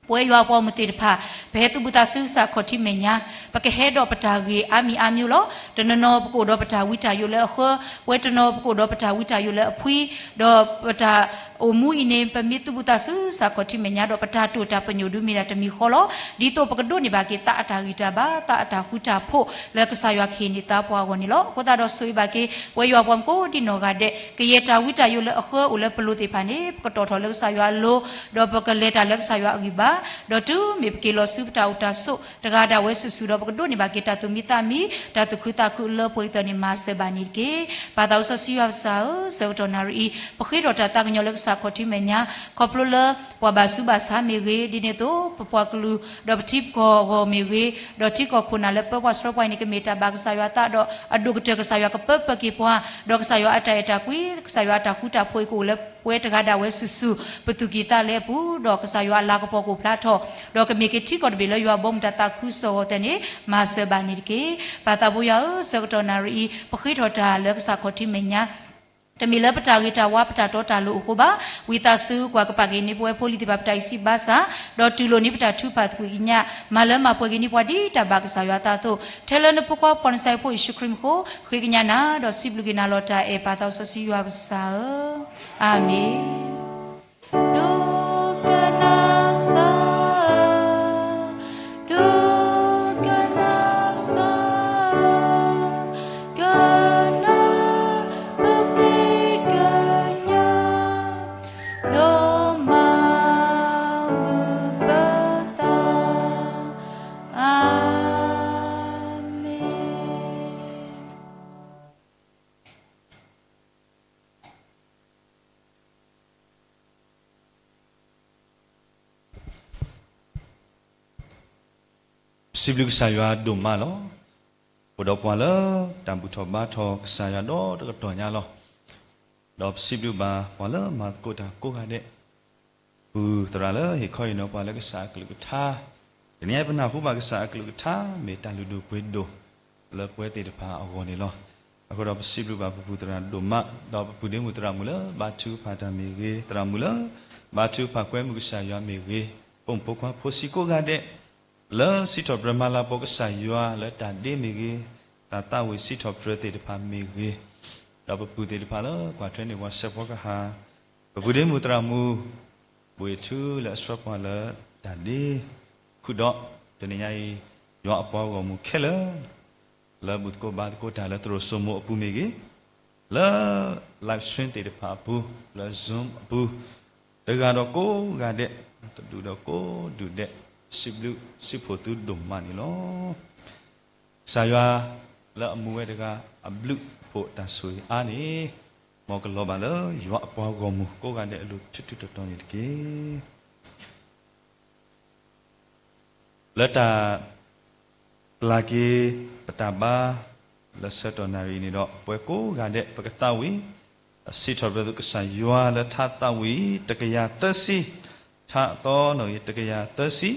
ပဝဲယွၤအပှၤဂီၢ်မုၢ်သ့ၣ်တဖၣ် ပဟဲသူၣ်ဘီၣ်သးဆူကစၢ်ခီၣ်ထံးမဲာ်ညါ, ပကဟဲဒီးပတၢ်ဂ့ၢ်အါမံၤအါမံၤလီၤ. တနီၤနီၤပကအိၣ်ဒီးပတၢ်ဝံတၢ်ယိးလၢအဃၢ, ပဝဲတနီၤပကအိၣ်ဒီးပတၢ်ဝံတၢ်ယိးလၢအဖှံ, ဒီးပတၢ်အိၣ်မူအံၤန့ၣ် ပမ့ၢ်သူၣ်ဘီၣ်သးဆူကစၢ်ခီၣ်ထံးမဲာ်ညါဒီး ပတၢ်တိာ်တၢ်ပညိၣ်ဒုးမ့ၢ်ဒၣ်တမံၤဃီလီၤ. ဒ်သိးပကဒိးန့ၢ်ဘၣ်က့ၤသးအတၢ်ဂံၢ်တၢ်ဘါ သးအတၢ်ဃူတၢ်ဖိးလၢကစၢ်ယွၤကဟ့ၣ်န့ၢ်သးပှၤအဂီၢ်န့ၣ်လီၤ. အဃိသတးဒီးဆိၣ်ဂ့ၤဘၣ်က့ၤ ပဝဲယွၤပှၤမုၣ်ကိးဒံးနီၢ်ဂၤဒဲး ကယဲၢ်တၢ်ဝံတၢ်ယိးလၢအဃၢအိၣ်လၢပလိၤသ့ၣ်တဖၣ်န့ၣ် ပကတီၢ်ထီၣ်လၢကစၢ်ယွၤအလိၤ, ဒီးပကလဲၤတၢ်လၢကစၢ်ယွၤအဂံၢ်ဘါ, ဒီးတုၤမ့ၢ်ပက့ၤလီၤဆူပတၢ်အိၣ်တၢ်ဆိးတဂၤဒၣ်ဝဲစုာ်စုာ်ဒီး ပကဒိးန့ၢ်ဘၣ်က့ၤတၢ်သူၣ်မံသးမံ, တၢ်သူၣ်ခုသးခုလၢပှဲၤကတၢၢ်န့ၣ် မၤစၢၤဘၣ်န့ၣ်တက့ၢ်. ပၢ်သးစီဆှံယွၤပစၢ်ဧၢ, ဆၢကတီၢ်နၣ်ရံၣ်အံၤ ပဃ့ထီၣ်တၢ်သးကညီၤလၢကစၢ်ခီၣ်ထံးမဲာ်ညါ, ခီဖျိလၢပှၤဘၣ်ဆူးဘၣ်ဆါမ့ၢ်ဂ့ၤ, ဒ်န့ၣ်အသိး ပပှၤကလုာ်ဒီးပထံပကီၢ်အဂီၢ်မ့ၢ်ဂ့ၤ, ဒီးထံကီၢ်ခိၣ်နၢ်လၢပၢပှၤဆှၢပှၤအံၤန့ၣ် ကမ့ၢ်တၢ်ဘၣ်ကစၢ်ယွၤအသးဒီး အဒိၣ်ကတၢၢ်ကစၢ်ယွၤကပၢပၢက့ၤပှၤ, ဒီးကစၢ်ယွၤအတၢ်အဲၣ်တၢ်ကွံ, ကစၢ်ယွၤအတၢ်ဃူတၢ်ဖိးအံၤကအိၣ်လၢပဝဲတဂၤဒၣ်ဝဲစုာ်စုာ် ပသူၣ်ကံၢ်သးလဲအပူၤ, ဒီးကစၢ်ယွၤအလၤကပီၤကအိၣ်ဖျါထီၣ်, ဒီးကမ့ၢ်က့ၤထံကီၢ်တဘ့ၣ်လၢယွၤဘီမုၢ်တၢ်သးခုကစီၣ်အဂီၢ်သ့ၣ်န့ၣ် မၤစၢၤဘၣ်န့ၣ်တက့ၢ်. ပၢ်သးဘိယွၤဧၢ, ဆၢကတီၢ်နၣ်ရံၣ်အံၤ ပဃ့ထီၣ်တၢ်လၢကစၢ်ခီၣ်ထံးမဲာ်ညါ တမ့ၢ်လၢပတၢ်ဂ့ၤတၢ်ဝါ ပတၢ်တီတၢ်လိၤအဃိဘၣ်. ဝံသးစူၤကွၢ်ကပာ်က့ၤန့ၢ်ပဝဲဖိလံၤသ့ၣ်တဖၣ် ပတၢ်အံးစံးဘါစၢ်, ဒီးတူၢ်လိာ်န့ၢ်ပတၢ်ထုကဖၣ်သကွံာ်ကညး, မၤလၢမၤပှဲၤက့ၤန့ၢ်ပှၤဒ်တၢ်ဘၣ်ကစၢ်ယွၤအသးအသိး, ထဲလၢနဖိခွါပှၤနစဲးဖိယ့ၣ်ၡူးခရံာ်မူခိၣ် ဃ့ကညးနၤ, ဒီးစံးဘျုးက့ၤနၤလီၤတၢ်အဲၣ် ပၢ်သးစီဆှံယွၤပစၢ်ဧၢ, အၤမ့ၣ်. ဒိကနၣ်စၢ်, ဒိကနၣ်စၢ်, ကနၣ်ပဃ့ကညး, ဒိမၤမုာ်ပသး, အၤမ့ၣ်. ပစံးဘျုးကစၢ်ယွၤဒိၣ်မးလီၤ. အိၣ်ဒီးပှၤလၢတၢ်ဘူၣ်ထီၣ်ဘါထီၣ်ကစၢ်ယွၤဒီးတကတီၢ်ညါလီၤ. ဒီးပစံးဘျုးဘၣ်ပှၤလၢမၤသကိးတၢ်ကိးဂၤဒဲး, ပသရၣ်လၢဟ့ၣ်ခီဟ့ၣ်နီၤပှၤလၢကစၢ်အကလုၢ်ကထါ, တနံၤအံၤပနၢ်ဟူဘၣ်ကစၢ်အကလုၢ်ကထါ မ့ၢ်တၢ်လုၢ်ဒိၣ်ပှ့ၤဒိၣ်လၢပဝဲသ့ၣ်တဖၣ်အဂီၢ်န့ၣ်လီၤ. အဃိဒီးပစံးဘျုးဘၣ်ပပူၤသရၣ်ဒိၣ်မး, ဒီးပပုၢ်ဒ့မုၣ်သရၣ်မုၣ်လၢဘါထုကဖၣ်တၢ်မ့ၢ်ဂ့ၤ, သရၣ်မုၣ်လၢဘါထုကဖၣ်ကွဲမုာ်ကစၢ်ယွၤမ့ၢ်ဂ့ၤ, ပိာ်မုၣ်ဖိခွါဖိဆံးကိးဂၤဒဲး လၢစံးထီၣ်ပတြၢၤမၤလၤကပီၤကစၢ်ယွၤလၢတၢ်ဒ့မ့ၢ်ဂ့ၤ, တၢ်သးဝံၣ်စံးထီၣ်ပတြၢၤသ့ၣ်တဖၣ်မ့ၢ်ဂ့ၤ, ဒီးပပုၢ်သ့ၣ်တဖၣ်လၢကွၢ်ထွဲန့ၢ်ပှၤဆဲးဖီကဟၣ်, ပပုၢ်ဒ့မုၣ်သရၣ်မုၣ် ဘှ့ၣ်ထူလၢအဆှၢပှၤလၢတၢ်ဒ့ဃုာ်ဒီး, တနံၤညါအံၤ ယွၤအပှၤဂီၢ်မုၢ်ခဲလၢာ် လၢဘူၣ်သကိးဘါသကိးတၢ်လၢသရိာ်စိမိၤအပူၤမ့ၢ်ဂ့ၤ, လၢ live stream သ့ၣ်တဖၣ်အပူၤ, လၢ Zoom အပူၤ, တဂၤဒီးကိးဂၤဒဲး, တဒူၣ်ဒီးကိးဒူၣ်ဒဲး, စံးဘျုးစံးဖှိၣ်သုဒိၣ်မးန့ၣ်လီၤ. ကစၢ်ယွၤလၢအမူဝဲတဂၤအဘျုးအဖှိၣ်တၢ်ဆိၣ်ဂ့ၤအါန့ၣ်, မ်ကလီၤဘၣ်လၢယွၤအပှၤဂီၢ်မုၢ်ကိးဂၤဒဲးအလိၤထူထူတီတီန့ၣ်တက့ၢ်. လၢတၢ်ပျၢ်က့ၤပတၢ်ဘါလၢဆၢကတီၢ်နၣ်ရံၣ်န့ၣ်ဒီး ပဝဲကိးဂၤဒဲး ပကသးဝံၣ် အစံးထီၣ်ပတြၢၤသုကစၢ်ယွၤလၢထါသးဝံၣ် တကယၤသၢဆံ, ထါအသီနီၣ်ဂံၢ် တကယၤသၢဆံ,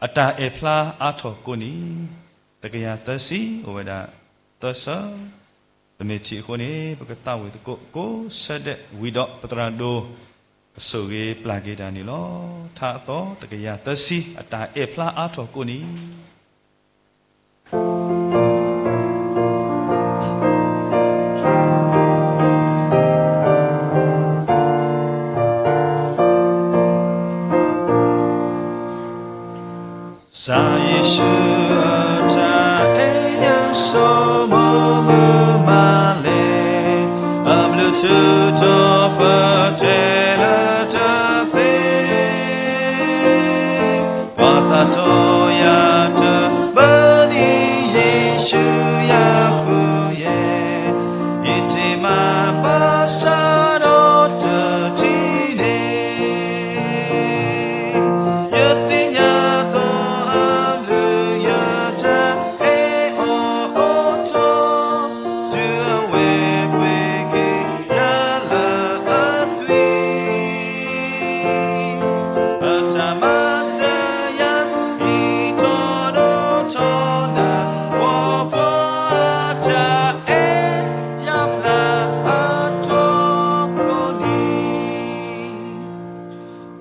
အတၢ်အဲၣ်ဖျါအါထီၣ်ကိးနံၤ, တကယၤသၢဆံ အိၣ်ဝဲဒၣ်သၢဆၢ ပမ့ၢ်ထံၣ်အဃိန့ၣ် ပကသးဝံၣ်သကိးကိးဆၢဒဲးဝံၤဒီး ပသရၣ်ဒိၣ်ကဆိၣ်ဂ့ၤပျၢ်က့ၤတၢ်န့ၣ်လီၤ. ထါအသီတကယၤသၢဆံ အတၢ်အဲၣ်ဖျါအါထီၣ်ကိးနံၤ. ကစၢ်ယ့ၣ်ၡူးအတၢ်အဲၣ်ယစိမိၢ်မုၢ်မးလဲၣ်, အဘျုးထူးထီၣ်ပတဲလၢတၢ်သ့, ပှၤသးတီယၤတဘၣ်န့ၣ် ယ့ၣ်ၡူးယဃုယဲၢ်, ယတ့ၢ်မးဘၣ်ဆၣ်ဒီးတထံၣ်န့ၣ် ယသ့ၣ်ညါသိးအဘျုးယတၢ်အဲၣ်အီၤအိၣ်ထီၣ်, တုၤအဝဲပှ့ၤက့ၤယၤလၢအသွံၣ်, အတၢ်မၤစၢၤယၤ ယံာ်ထီၣ်ဒီးထီဒါ, ပှၤဖှီၣ်အတၢ်အဲၣ်ယၤဖျါအါထီၣ်ကိးနံ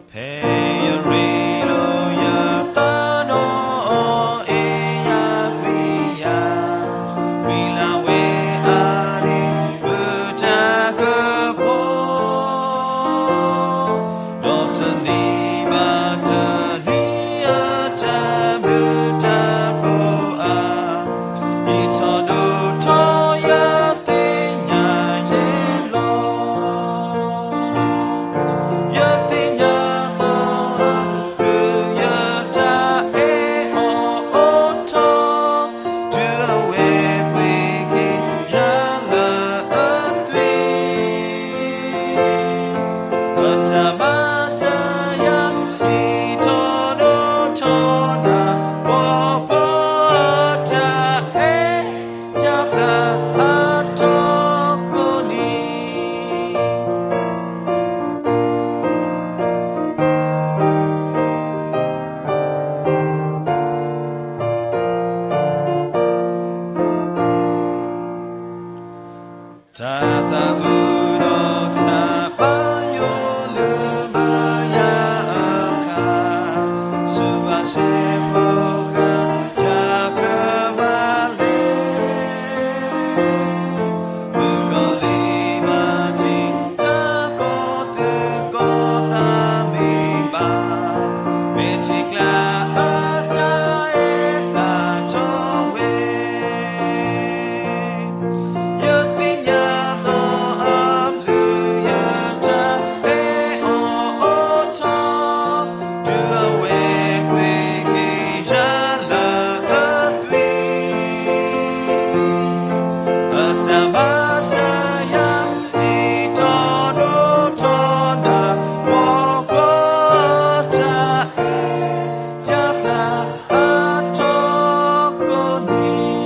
ၤ, ဖဲယရ့လိာ်ယသးဒီးအီၤ အဲၣ်ယၤကွံယၤ, ကွံလၢ်ဝဲအါန့ၢ်မုၢ်တၢ်ကပီၤ, ဒီးတနံၤဘၣ်တနံၤအတၢ်ဘျုးတၢ်ဖှိၣ်အါ, ယံာ်ထီၣ်ဒီးထီဒါ ယသ့ၣ်ညါယဲလီၤ. ယသ့ၣ်ညါသိးအဘျုးယတၢ်အဲၣ်အီၤအိၣ်ထီၣ်, တုၤအဝဲပှ့ၤက့ၤယၤလၢအသွံၣ်, အတၢ်မၤစၢၤယၤ ယံာ်ထီၣ်ဒီးထီဒါ, ပှၤဖှီၣ်အတၢ်အဲၣ်ယၤဖျါအါထီၣ်ကိးနံၤ. တၢ်သးဝံၣ်ဒီးတၢ်ဘါယွၤလၢမၤယၤအခါ, ဆူဘၣ်စ့ဖိဂၤယၤကျၢၤမးလဲၣ်, မုၣ်ကီၤလံၤမၤတံာ်တာ် ကိးသူၣ်ကိးသးမ့ၢ်ဘၣ်, မ့ၢ်ထံကျါအတၢ်အဲၣ်ဖျါထီၣ်ဝဲ, ယသ့ၣ်ညါသိးအဘျုးယတၢ်အဲၣ်အီၤအိၣ်ထီၣ်, တုၤအဝဲပှ့ၤက့ၤယၤလၢအသွံၣ်, အတၢ်မၤစၢၤယၤ ယံာ်ထီၣ်ဒီးထီဒါ, ပှၤဖှီၣ်အတၢ်အဲၣ်ယၤဖျါအါထီၣ်ကိးနံၤ.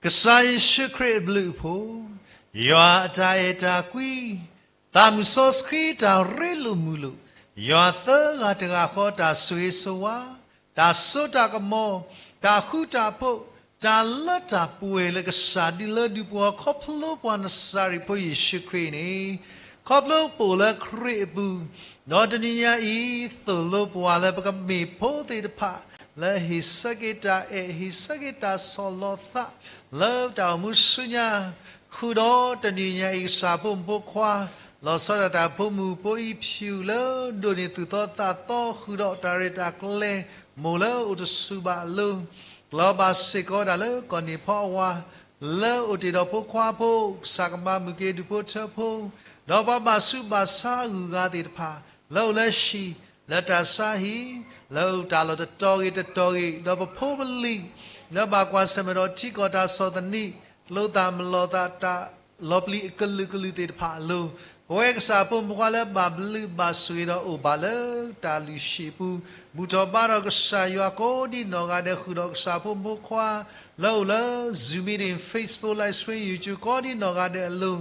ကစၢ်ယ့ၣ်ၡူးခရံာ်အဘျုးအဖှိၣ်, ယွၤအတၢ်အဲၣ်တၢ်ကွံ, သးမုၣ်စီဆှံတၢ်ရ့လိာ်မုာ်လိာ်, ယွၤသၢဂၤတဂၤဃီတၢ်ဆိၣ်ဂ့ၤဆိၣ်ဝါ, တၢ်စိတၢ်ကမီၤ, တၢ်ဃူတၢ်ဖိး, တၢ်လၢတၢ်ပှဲၤလၢကစၢ်ဒုးလၢဒုးပှၤခီဖျိပှၤနစၤရ့းဖိယ့ၣ်ၡူးခရံာ်န့ၣ်, ခီဖျိပအိၣ်လၢခရံာ်အပူၤ, ဒီးတနံၤညါအံၤ သိၣ်လိပှၤလၢပကမ့ၢ်ဖိသ့ၣ်တဖၣ် လၢဟ့ၣ်ဆၢက့ၤတၢ်အဲၣ် ဟ့ၣ်ဆၢက့ၤတၢ်ဆီၣ်လီၤသး လၢတၢ်အိၣ်မူဆူညါ, ဃုာ်ဒီးတနံၤညါအံၤ ကစၢ်ဖိမုၣ်ဖိခွါ လီၤဆီဒၣ်တၢ်ဖိမုၣ်ဖိအံၤ ဖၠူၣ်လၢဒိးန့ၢ်သူၣ်သီသးသီ ဃုာ်ဒီးတၢ်ရဲၣ်တၢ်ကျဲၤ မိၢ်လၢအိၣ်တဆူၣ်ဘၣ်အလိၤ, ကလီၤဘၣ်စ့ၢ်ကီးဒၣ်လၢကီၢ်န့ၣ်ဖီအဝၤ လၢအိၣ်တ့ၢ်ဒီးဖိခွါဖိ, ကစၢ်ကမၤမုၢ်က့ၤဒူၣ်ဖိထၢဖိ, ဒီးပှၤဘၣ်ဆူးဘၣ်ဆါအဂုၤအဂၤသ့ၣ်တဖၣ် လၢအိၣ်လၢဟံၣ်, လၢတၢ်ဆါဟံၣ်, လၢအိၣ်တၢ်လီၢ်တတီၤဂ့ၤတတီၤဂ့ၤ, ဒီးပဖိပလံၤ လၢဘၣ်ကွၢ်ဆၢၣ်မဲာ်ဒီးထံကီၢ်တၢ်ဆီၣ်သနံး, ကျိသၣ်မလီၤသးတၢ်လီၤပျံၤအကလုာ်ကလုာ်သ့ၣ်တဖၣ်အလိၤ, ပဝဲကစၢ်ဖိမုၣ်ဖိခွါလၢဘၣ်ဘျုးဘၣ်ဆိၣ်ဂ့ၤဒီးအိၣ်ဘၣ်လၢတၢ်လုၢ်ဟံၣ်ပူၤ, ဘူၣ်ထီၣ်ဘါထီၣ်ကစၢ်ယွၤကိးဒံနီၢ်ဂၤဒဲး ဃုာ်ဒီးကစၢ်ဖိမုၣ်ဖိခွါ လၢအိၣ်လၢ Zoom meeting, Facebook live stream, YouTube ကိးဒံနီၢ်ဂၤဒဲးအလိၤ,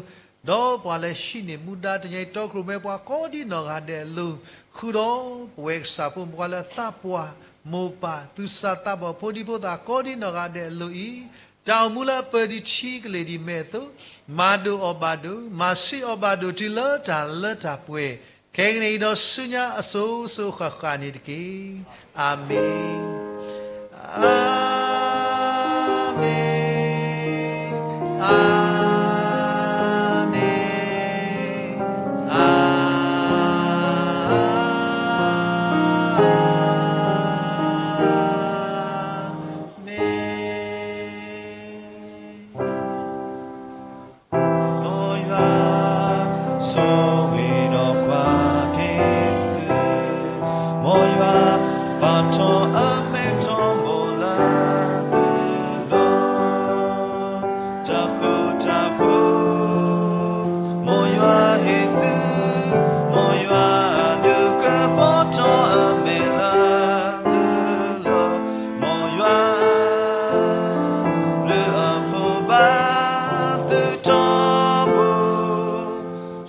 ဒီးပှၤလၢဟံးန့ၢ်မူဒါတနံၤအံၤ တီခိၣ်ရိၣ်မဲပှၤကိးဒံနီၢ်ဂၤဒဲးအလိၤ, ဃုာ်ဒီးပဝဲကစၢ်ဖိမုၣ်ဖိခွါလၢသးပှၢ်, မိၢ်ပၢ်, သူၣ်စၢ်သးဘီၣ်, ဖိဒံဖိသၣ်ကိးဒံနီၢ်ဂၤဒဲးအလိၤအံၤ, တၢ်အိၣ်မူလၢအပၢၢ်ဒံးထံကလဲၤဒံးမဲာ်အသိး, မၤဒိၣ်အီၣ်ဘၣ်ဒိၣ်, မၤဆံးအီၣ်ဘၣ်ဒိၣ်တုၤလၢတၢ်လၢတၢ်ပှဲၤ, ခဲကနံၣ်အံၤဒီးဆူညါအစိၤစိၤဃၣ်ဃၣ်န့ၣ်တက့ၢ်. အၤမ့ၣ်, အၤမ့ၣ်, အၤမ့ၣ်, အၤမ့ၣ်. မ်ယွၤ, ဆိၣ်ဂ့ၤဒီးကွၢ်က့ၤသု, မ်ယွၤ, ပာ်ထီၣ်အမဲထီဘိလၢသုလီၢ်, တၢ်ဃူတၢ်ဖိး, မ်ယွၤဟ့ၣ်သု, မ်ယွၤဒုးကပီၤထီၣ်အမဲာ်လၢသုလီၢ်, မ်ယွၤ ဘျုးအဖှိၣ်ဘၣ်သုထီဘိ,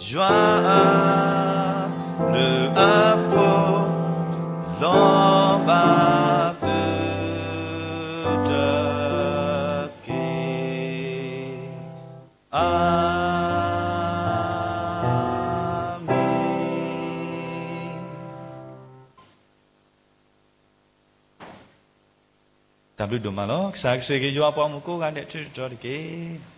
ယွၤအဘျုးအဖှိၣ် လီၤဘၣ်သုတက့ၢ်. အၤမ့ၣ်. တၢ်ဘျုးဒိၣ်မးလီၤ. ကစၢ်ကဆိၣ်ဂ့ၤက့ၤယွၤပှၤမုၣ်ကိးဂၤဒဲး ထူးထူးတီၤတီၤတက့ၢ်.